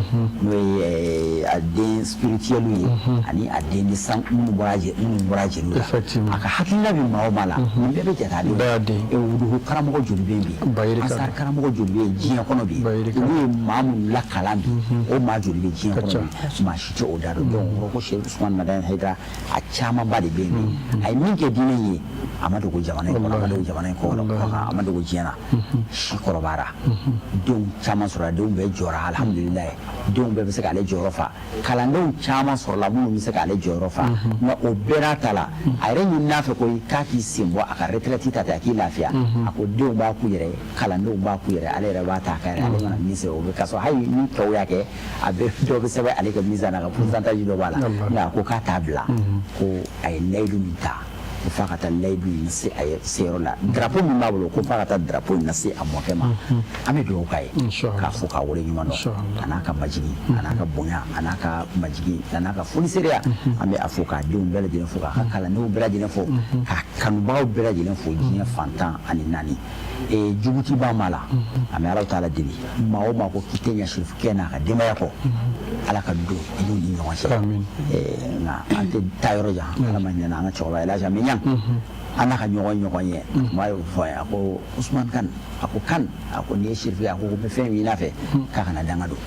n'o ye a den spirituel ye ani a den de sang minnu bɔra jeliw la. A ka hakilina bɛ maa o maa la, nin bɛɛ bɛ jate a den ye. Wuduhu karamɔgɔ joli bɛ yen bi? Ansar karamɔgɔ joli bɛ yen diɲɛ kɔnɔ bi? Olu ye maa minnu lakalan bi, o maa joli bɛ diɲɛ kɔnɔ bi? Maa si tɛ o da dɔn. Donc o kɔrɔ ko Sherif Usman Madani Hayidara a camanba de bɛ yen bi. A ye min kɛ diinɛ ye, a ma dogo jamana in kɔnɔ, a ma dogo jamana in kɔ kan, a ma dogo diɲɛ na. Si kɔrɔbayara, denw caman sɔrɔla, denw bɛɛ jɔra, alhamdulilayi, denw bɛɛ bɛ se k'ale jɔyɔrɔ fa. Kalandenw caman sɔrɔla minnu bɛ se k'ale jɔyɔrɔ fa. Nka o bɛɛ n'a ta la, a yɛrɛ ɲin'a fɛ ko k'a k'i sen bɔ a ka retraite ta ten, a k'i lafiya. A ko denw b'a k'u yɛrɛ ye, kalandenw b'a k'u yɛrɛ, ale yɛrɛ b'a ta a ka yɛrɛ. Ale mana min sɛbɛn, o bɛ ka sɔrɔ hali ni tɔw y'a kɛ, a bɛ dɔ bɛ sɛbɛn ale ka mise na ka pourcentage dɔ b'a la. Nka a ko k'a t'a bila, ko a ye layidu min ta ko f'a ka taa layidu in se a ye seyɔrɔ la drapeau min b'a bolo ko f'a ka taa drapeau in lase a mɔkɛ ma an bɛ dugawu k'a ye k'a fo k'a waleɲuman dɔn a n'a ka majigi a n'a ka bonya a n'a ka majigi a n'a ka fonisereya an bɛ a fo k'a denw bɛɛ lajɛlen fo k'a ka kalandenw bɛɛ lajɛlen fo k'a kanubagaw bɛɛ lajɛlen fo diɲɛ fan 14. Jugu ti ban maa la, an bɛ Alahu taala deli maa o maa ko k'i tɛ ɲɛ sirifukɛ n'a ka denbaya kɔ, Ala ka don i n'u ni ɲɔgɔn cɛ. Nka an tɛ taa yɔrɔ jan, Ala ma hinɛ an ka cɛkɔrɔba Elhaji Ami Ɲang, an n'a ka ɲɔgɔn ye, a tun b'a fɔ a ye, a ko Usumani Kane, a ko Kane, a ko n'i ye sirifu ye, a ko n bɛ fɛn ɲini a fɛ k'a kana danga don,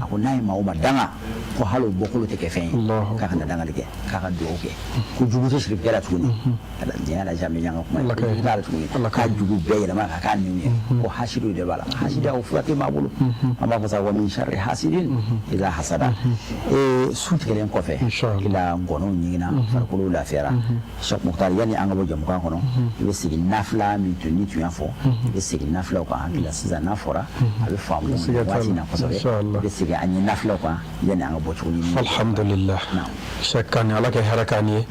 a ko n'a ye maa o maa danga ko hali o bɔkolo tɛ kɛ fɛn ye, k'a kana dangali kɛ, k'a ka dugawu kɛ, ko jugu tɛ sirifukɛ la tuguni. Diɲɛ Elhaji Ami Ɲang ka kuma ye, ko jugu t'a la tuguni, k'a jugu bɛɛ yɛlɛma ka k'a niw ye, ko hasidiw de b'a la, hasidiya o fura tɛ maa bolo, an b'a fɔ sa wa min sharri hasidin iza hasada. Sun tigɛlen kɔfɛ, i la ngɔnɔw ɲiginna, farikolo lafiyara. Cheikh Mukhtar, yanni an ka bɔ jamukan kɔnɔ, i bɛ segin nafila min tun ni tun y'a fɔ, i bɛ segin nafilaw kan. Hakili la sisan n'a fɔra a bɛ faamu waati in na kosɛbɛ, i bɛ segin an ye nafilaw kan yanni an ka bɔ tuguni. Alhamdulillah, Cheikh Kane, Ala ka hɛrɛ k'an ye.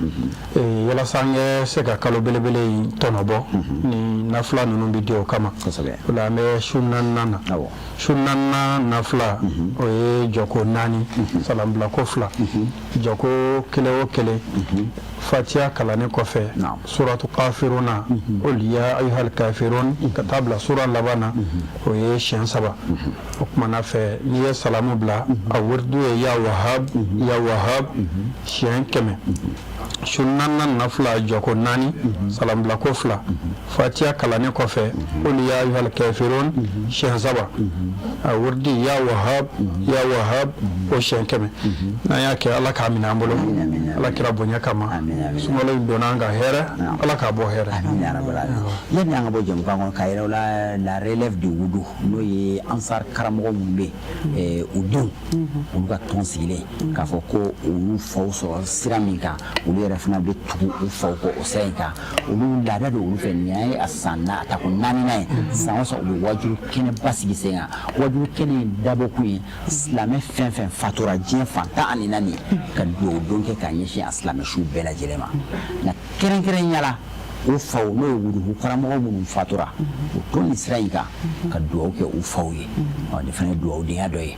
Walasa an ka se ka kalo belebele in tɔnɔbɔ, ni nafila ninnu bɛ di o kama, o la an bɛ su naaninan na. Su naaninan nafila, o ye jɔko naani, salanbilako fila, jɔko kelen o kelen, fatiya kalannen kɔfɛ, suratu kafiruna, qul ya ayyuhal kafirun, ka taa bila sura laban na, o ye siɲɛ saba. O tuma na fɛ, n'i ye salamu bila, a wuridu ye ya wahab ya wahab siɲɛ 100. Su naaninan nafila, jɔko naani, salanbilako fila, fatiya kalannen kɔfɛ, qul ya ayyuhal kafirun siɲɛ saba, a wurudi ya wahab ya wahab o siɲɛ 100. N'an y'a kɛ, Ala k'a minɛ an bolo, Ala kira bonya kama. Sunkalo in donna an ka hɛrɛ, Ala k'a bɔ hɛrɛ. Yanni an ka bɔ jamukan kɔnɔ, k'a yira u la, la relève de Wudu, n'o ye ansar karamɔgɔ minnu bɛ yen, u denw, olu ka tɔn sigilen, k'a fɔ ko olu faw sɔrɔ sira min kan, olu yɛrɛ fana bɛ tugu u faw kɔ o sira in kan. Olu laada don olu fɛ. Nin ye a san na a tako naaninan ye. San o san, u bɛ wajulu kɛnɛba sigi sen kan. Wajulu kɛnɛ in dabɔkun ye silamɛ fɛn fɛn fatura diɲɛ fan 14, ka dugawu don kɛ k'a ɲɛsin a silamɛ su bɛɛ lajɛlen ma, nka kɛrɛnkɛrɛnya la u faw, n'o ye wuduhu karamɔgɔ minnu fatura, u to nin sira in kan, ka dugawu kɛ u faw ye. Ɔ, nin fana ye dugawudenya dɔ ye.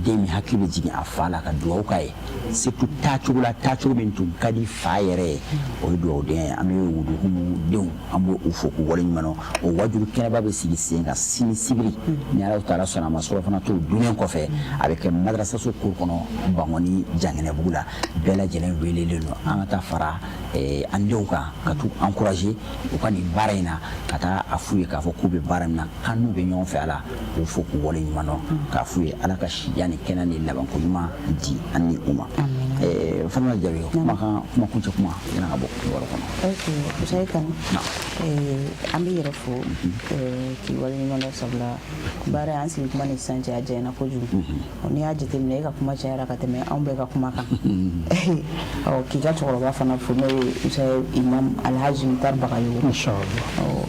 Den min hakili bɛ jigin a fa la ka dugawu k'a ye, surtout taacogo la, taacogo min tun ka di fa yɛrɛ ye, o ye dugawudenya ye. An bɛ wuduhu denw, an b'u fo k'u waleɲuman dɔn. O wajulu kɛnɛba bɛ sigi sen kan sini sibiri, ni Ala taala sɔnna a ma. Surafana to dunnen kɔfɛ, a bɛ kɛ madrasaso cour kɔnɔ, Bankɔni Jangɛnɛbugu la. Bɛɛ lajɛlen welelen don an ka taa fara an denw kan, ka t'u encourager u ka nin baara in na, ka taa a f'u ye k'a fɔ k'u bɛ baara min na, k'an n'u bɛ ɲɔgɔn fɛ a la, k'u fo k'u wale ɲuman dɔn, k'a f'u ye Ala ka sijan ni kɛnɛ ni labanko ɲuman di an ni u ma. Fatumata Jabi, kumakan kuma kuncɛ kuma yanni ka bɔ kibaru kɔnɔ. Ok, Usayi Kane, an b'i yɛrɛ fo k'i waleɲuman dɔn, sabula baara an sigi kuma ni sisan cɛ, a janyana kojugu. N'i y'a jateminɛ, e ka kuma cayara ka tɛmɛ anw bɛɛ ka kuma kan. Ɔ, k'i ka cɛkɔrɔba fana fo, n'o ye Usayi Imam Alhaji Mutar Bagayogo,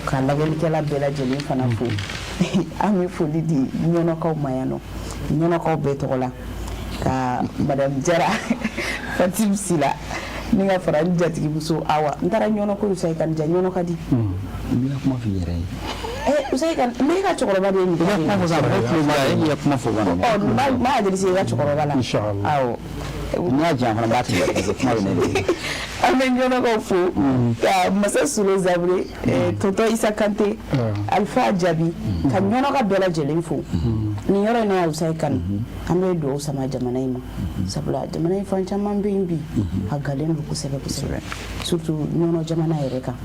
ka lajɛlikɛla bɛɛ lajɛlen fana fo. An bɛ foli di ɲɔnɔkaw ma yan nɔ, ɲɔnɔkaw bɛɛ tɔgɔ la, ka madame Jara Fatim Sila ni ka fara n jatigimuso Awa. N taara ɲɔnɔ ko Usayi Kane, ja ɲɔnɔ ka di. N b'i ka kuma f'i yɛrɛ ye. Usayi Kane, n bɛ e ka cɛkɔrɔba de ye nin. I ka kuma fɔ sa, mɔgɔw tulo b'a la, e y'i ka kuma fɔ bana. Ɔ, n b'a adressé i ka cɛkɔrɔba la. Awɔ. N'i y'a jan fana, n b'a tigɛ parce que kuma bɛ ne de bolo. An bɛ ɲɔnɔkaw fo, ka Masa Sule Zabure, tonton Isa Kante, Alpha Jabi, ka ɲɔnɔka bɛɛ lajɛlen fo. Nin yɔrɔ in na, Usayi Kane, an bɛ dugawu sama jamana in ma, sabula jamana in fan caman bɛ yen bi, a galen don kosɛbɛ kosɛbɛ, surtout ɲɔnɔ jamana yɛrɛ kan.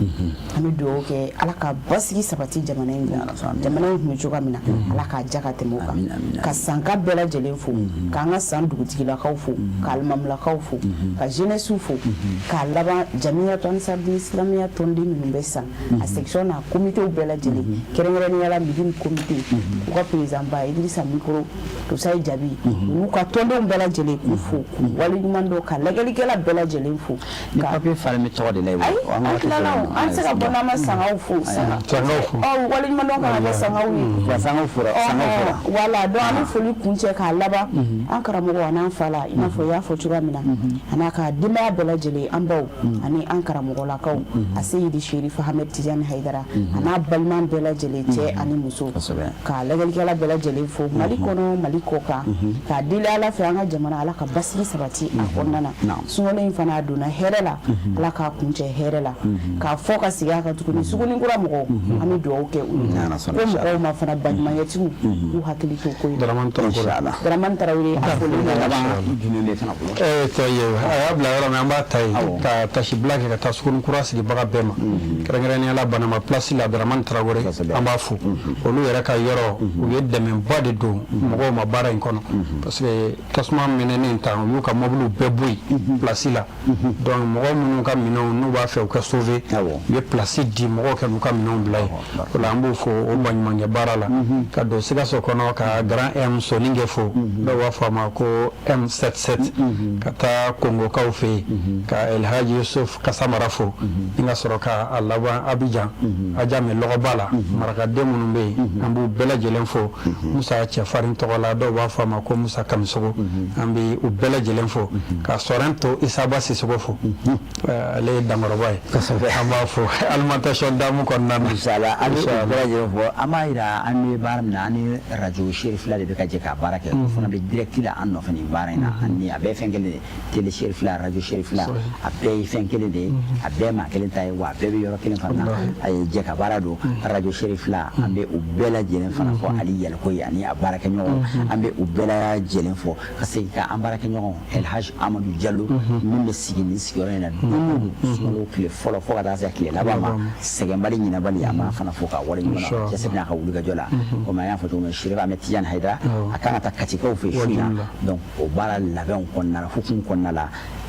An bɛ dugawu kɛ Ala ka basigi sabati jamana in kɔnɔ. Jamana in tun bɛ cogoya min na, Ala k'a ja ka tɛmɛ o kan. Ka sanka bɛɛ lajɛlen fo, k'an ka san dugutigilakaw fo, ka alimamilakaw fo, ka jeunesse fo, k'a laban jamiyatu ansarudini silamɛya tɔnden minnu bɛ san, a section n'a comité bɛɛ lajɛlen, kɛrɛnkɛrɛnnenya la Médine comité, u ka président ba Idrissa Mikoro, Usayi Jabi, u n'u ka tɔndenw bɛɛ lajɛlen, k'u fo k'u waleɲuman dɔn, ka lajɛlikɛla bɛɛ lajɛlen fo. Ni papier falen bɛ tɔgɔ de la i bolo. Ayi, an tilala o, an tɛ se ka bɔ n'an ma sangaw fo. Ɔ, waleɲuman. waleɲumandɔn kan ka kɛ sangaw ye. Wa sangaw fora, sangaw fora. Voilà, donc an bɛ foli kuncɛ k'a laban an karamɔgɔ an'an fa la, i n'a fɔ i y'a fɔ cogoya min na, a n'a ka denbaya bɛɛ lajɛlen, an baw ani an karamɔgɔlakaw, a Seyidi Sherif Ahmed Tijani Hayidara a n'a balima bɛɛ lajɛlen, cɛ ani muso, ka lajɛlikɛla bɛɛ lajɛlen fo Mali kɔnɔ, Mali kɔ kan, k'a deli Ala fɛ an ka jamana, Ala ka basigi sabati a kɔnɔna na. Sunkalo in fana, a donna hɛrɛ la, Ala k'a kuncɛ hɛrɛ la. K'a fɔ ka segin a kan tuguni, Sugunikura mɔgɔw, an bɛ dugawu kɛ u ye ko mɔgɔw ma fana, baɲumankɛtigiw k'u hakili to ko in na. Dramane Tarawele, a foli jumɛn bɛ fana bolo? A y'a bila yɔrɔ min, an b'a ta yen ka tasibila kɛ ka taa Sugunikura sigibaga bɛɛ ma, kɛrɛnkɛrɛnnenya la Banama place la, Dramane Tarawele, an b'a fo. Olu yɛrɛ ka yɔrɔ, u ye dɛmɛba de don mɔgɔw ma baara in kɔnɔ, parce que tasuma mɛnɛnen tan, u y'u ka mobiliw bɛɛ bɔ yen place la. Donc mɔgɔ minnu ka minɛnw n'u b'a fɛ u ka sauver, u ye place di mɔgɔw ka n'u ka minɛnw bila yen. O la, an b'u fo o baɲumankɛ baara la. Ka don Sikaso kɔnɔ ka Grand M Soninge fo, dɔw b'a fɔ a ma ko M77, ka taa Kongokaw fɛ yen ka Elhaji Yusuf Kasamara fo, ni ka sɔrɔ ka a laban Abidjan Ajame lɔgɔba la, marakaden minnu bɛ yen, an b'u bɛɛ lajɛlen fo. Musa Cɛfarin tɔgɔ la, dɔw b'a fɔ a ma ko Musa Kamisogo, an bɛ u bɛɛ lajɛlen fo. Ka Sɔrɛnto Isaba Sisoko fo, ale ye dankɔrɔba ye, an b'a fo alimentation damu kɔnɔna na. Inshallah, an bɛ u bɛɛ lajɛlen fo. An b'a jira an bɛ baara min na, an ni radio Cherifila de bɛ ka jɛ ka baara kɛ. O fana bɛ direct la an nɔfɛ nin baara in na. Ani a bɛɛ ye fɛn kelen de ye, télé Cherifila, radio Cherifila, a bɛɛ ye fɛn kelen de ye, a bɛɛ maa kelen ta ye, wa a bɛɛ bɛ yɔrɔ kelen fana na. A ye jɛ ka baara don. Radio Cherifila, an bɛ u bɛɛ lajɛlen fana fo, Ali Yaliko ye ani a baarakɛɲɔgɔn, an bɛ u bɛɛ lajɛlen fo. Ka segin ka an baarakɛɲɔgɔn El Hadj Amadou Diallo, min bɛ sigi nin sigiyɔrɔ in na don o don, sunkalo tile fɔlɔ fo ka taa se tile laban ma, sɛgɛnbali ɲinɛbali, an b'a fana fo k'a waleɲuman dɔn cɛsiri n'a ka wulikajɔ la. Komi an y'a fɔ cogo min, Chérif Ahmed Tidiane Haidara, a kan ka taa Katikaw fɛ su in na. Donc o baara labɛnw kɔnɔna la, hukumu kɔnɔna la,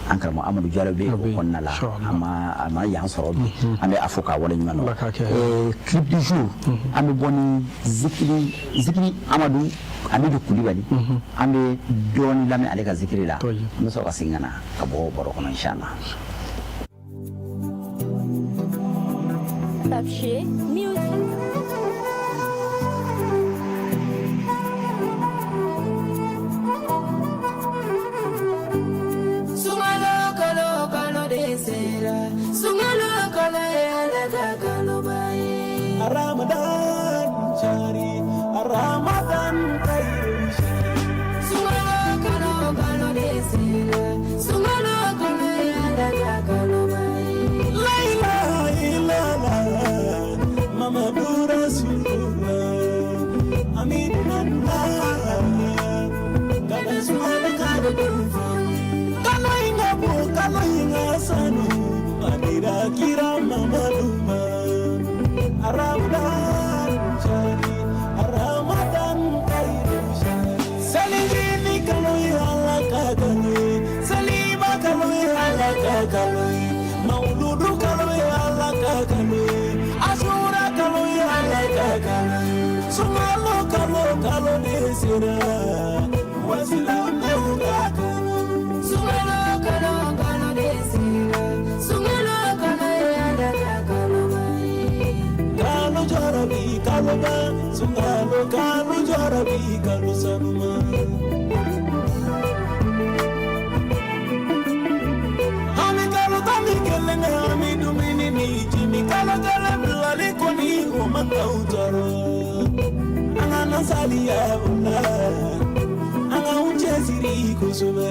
an karamɔgɔ Amadu Jalo bɛ o kɔnɔna la. A ma yan sɔrɔ bi, an bɛ a fo k'a waleɲuman dɔn. Clip du jour, an bɛ bɔ ni zikiri, zikiri Amadu Amidu Kulibali. An bɛ dɔɔni lamɛn ale ka zikiri la, an bɛ sɔrɔ ka segin ka na ka bɔ baro kɔnɔ, inshallah. Papier Music. Sunkalo kalo kalo de sera, sunkalo kalo ye Ala ka kaloba ye. Ramadan shari, Ramadan khairu shari. Sunkalo kalo kalo de sera, sunkalo kalo ye Ala ka kaloba ye. La ilaha illallah, Muhammadu Rasulullah. Amin Allah, kada sunkalo kalo dun. Kalo in ka bon, kalo in ka sanu, a dira kira Mamadu ma. Ramadan shari, Ramadan khairu shari. Selijini kalo ye Ala ka kalo ye, seliba kalo ye Ala ka kalo ye, mawuludu kalo ye Ala ka kalo ye, asura kalo ye Ala ka kalo ye. Sunkalo kalo kalo de sera, wasilamɛw ka kalo. Sunkalo kalo kalo de sera, sunkalo kalo ye Ala ka kaloba ye. Kalo jarabi kaloba, sunkalo kalo jarabi kalo sanuma. An bɛ kalo 11 kɛ, an bɛ dumuni ni ji min, kalo kelen bilali kɔni o man k'anw tɔɔrɔ. An kana saliya o la, an k'anw cɛsiri kosɛbɛ.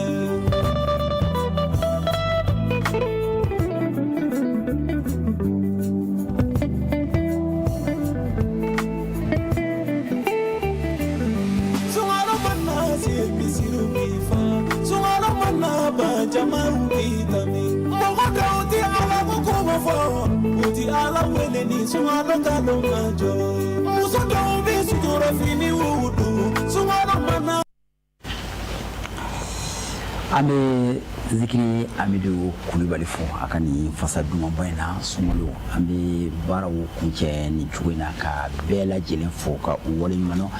Sunkalo mana se, misiriw bɛ fa. Sunkalo mana ban, jamaw bɛ tami. Mɔgɔ dɔw tɛ Ala ko kuma fɔ, u ti Ala wele ni sunkalo kalo ma jɔ. Muso dɔw bɛ sutura finiw don, sunkalo mana. An bɛ Zikiri Amidu Kulubali fo a ka nin fasa dumanba in na. Sunkalo, an bɛ baaraw kuncɛ nin cogo in na ka bɛɛ lajɛlen fo ka u waleɲuman dɔn,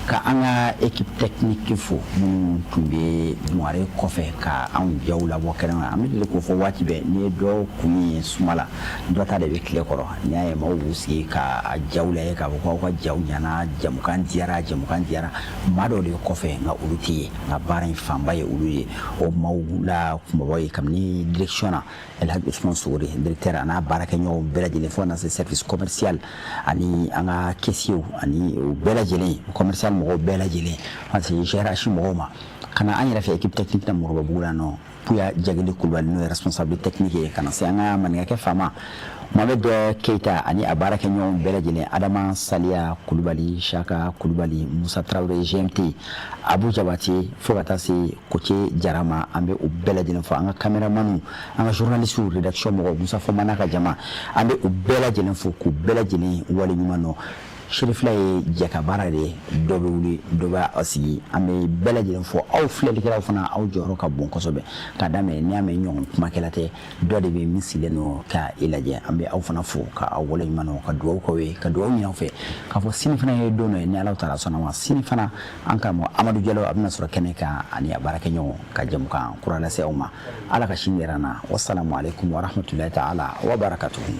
ka an ka équipe technique fo minnu tun bɛ dungare kɔfɛ ka anw jaw labɔ kɛnɛ kan. An bɛ deli k'o fɔ waati bɛɛ, n'i ye dɔ kun ye suma la, dɔ ta de bɛ tile kɔrɔ. N'i y'a ye maaw b'u sigi ka jaw lajɛ k'a fɔ ko aw ka jaw ɲɛna, jamukan diyara, jamukan diyara, maa dɔw de bɛ kɔfɛ nka olu tɛ ye, nka baara in fanba ye olu ye. O maaw la kunbabaw ye kabini direction na, Elhaji Usman Sogore directeur a n'a baarakɛɲɔgɔnw bɛɛ lajɛlen, fo ka na se service commercial ani an ka caissiers ani o bɛɛ lajɛlen, commercial mɔgɔw bɛɛ lajɛlen, parce que GRH mɔgɔw ma ka na an yɛrɛ fɛ équipe technique na Moribabugu la nɔ, Puya Jagili Kulubali n'o ye responsable technique ye, ka na se an ka maninkakɛ faama Mohamed Keita ani a baarakɛɲɔgɔnw bɛɛ lajɛlen, Adama Saliya Kulubali, Saka Kulubali, Musa Tarawele GMT, Abu Jabate, fo ka taa se Koce Jara ma, an bɛ u bɛɛ lajɛlen fo. An ka caméramanw, an ka journalistes, rédaction mɔgɔw, Musa Fɔma n'a ka jama, an bɛ u bɛɛ lajɛlen fo k'u bɛɛ lajɛlen waleɲuman dɔn. Serifila ye jɛ baara de ye, dɔ bɛ wuli, dɔ b'a sigi. An bɛ bɛɛ lajɛlen fo. Aw filɛlikɛlaw fana, aw jɔyɔrɔ ka bon kosɛbɛ ka daminɛ. N'i y'a mɛn ɲɔgɔn kumakɛla tɛ, dɔ de bɛ min sigilen don ka i lajɛ. An bɛ aw fana fo ka aw waleɲuman dɔn, ka dugawu k'aw ye, ka dugawu ɲini aw fɛ k'a fɔ sini fana ye don dɔ ye, ni Ala taala sɔnna ma, sini fana an karamɔgɔ Amadu Jalo a bɛna sɔrɔ kɛnɛ kan ani a baarakɛɲɔgɔn ka jɛmukan kura lase aw ma. Ala ka sini yira an na. Wasalamu aleykum warahmatulahi taala wa barakatuhu.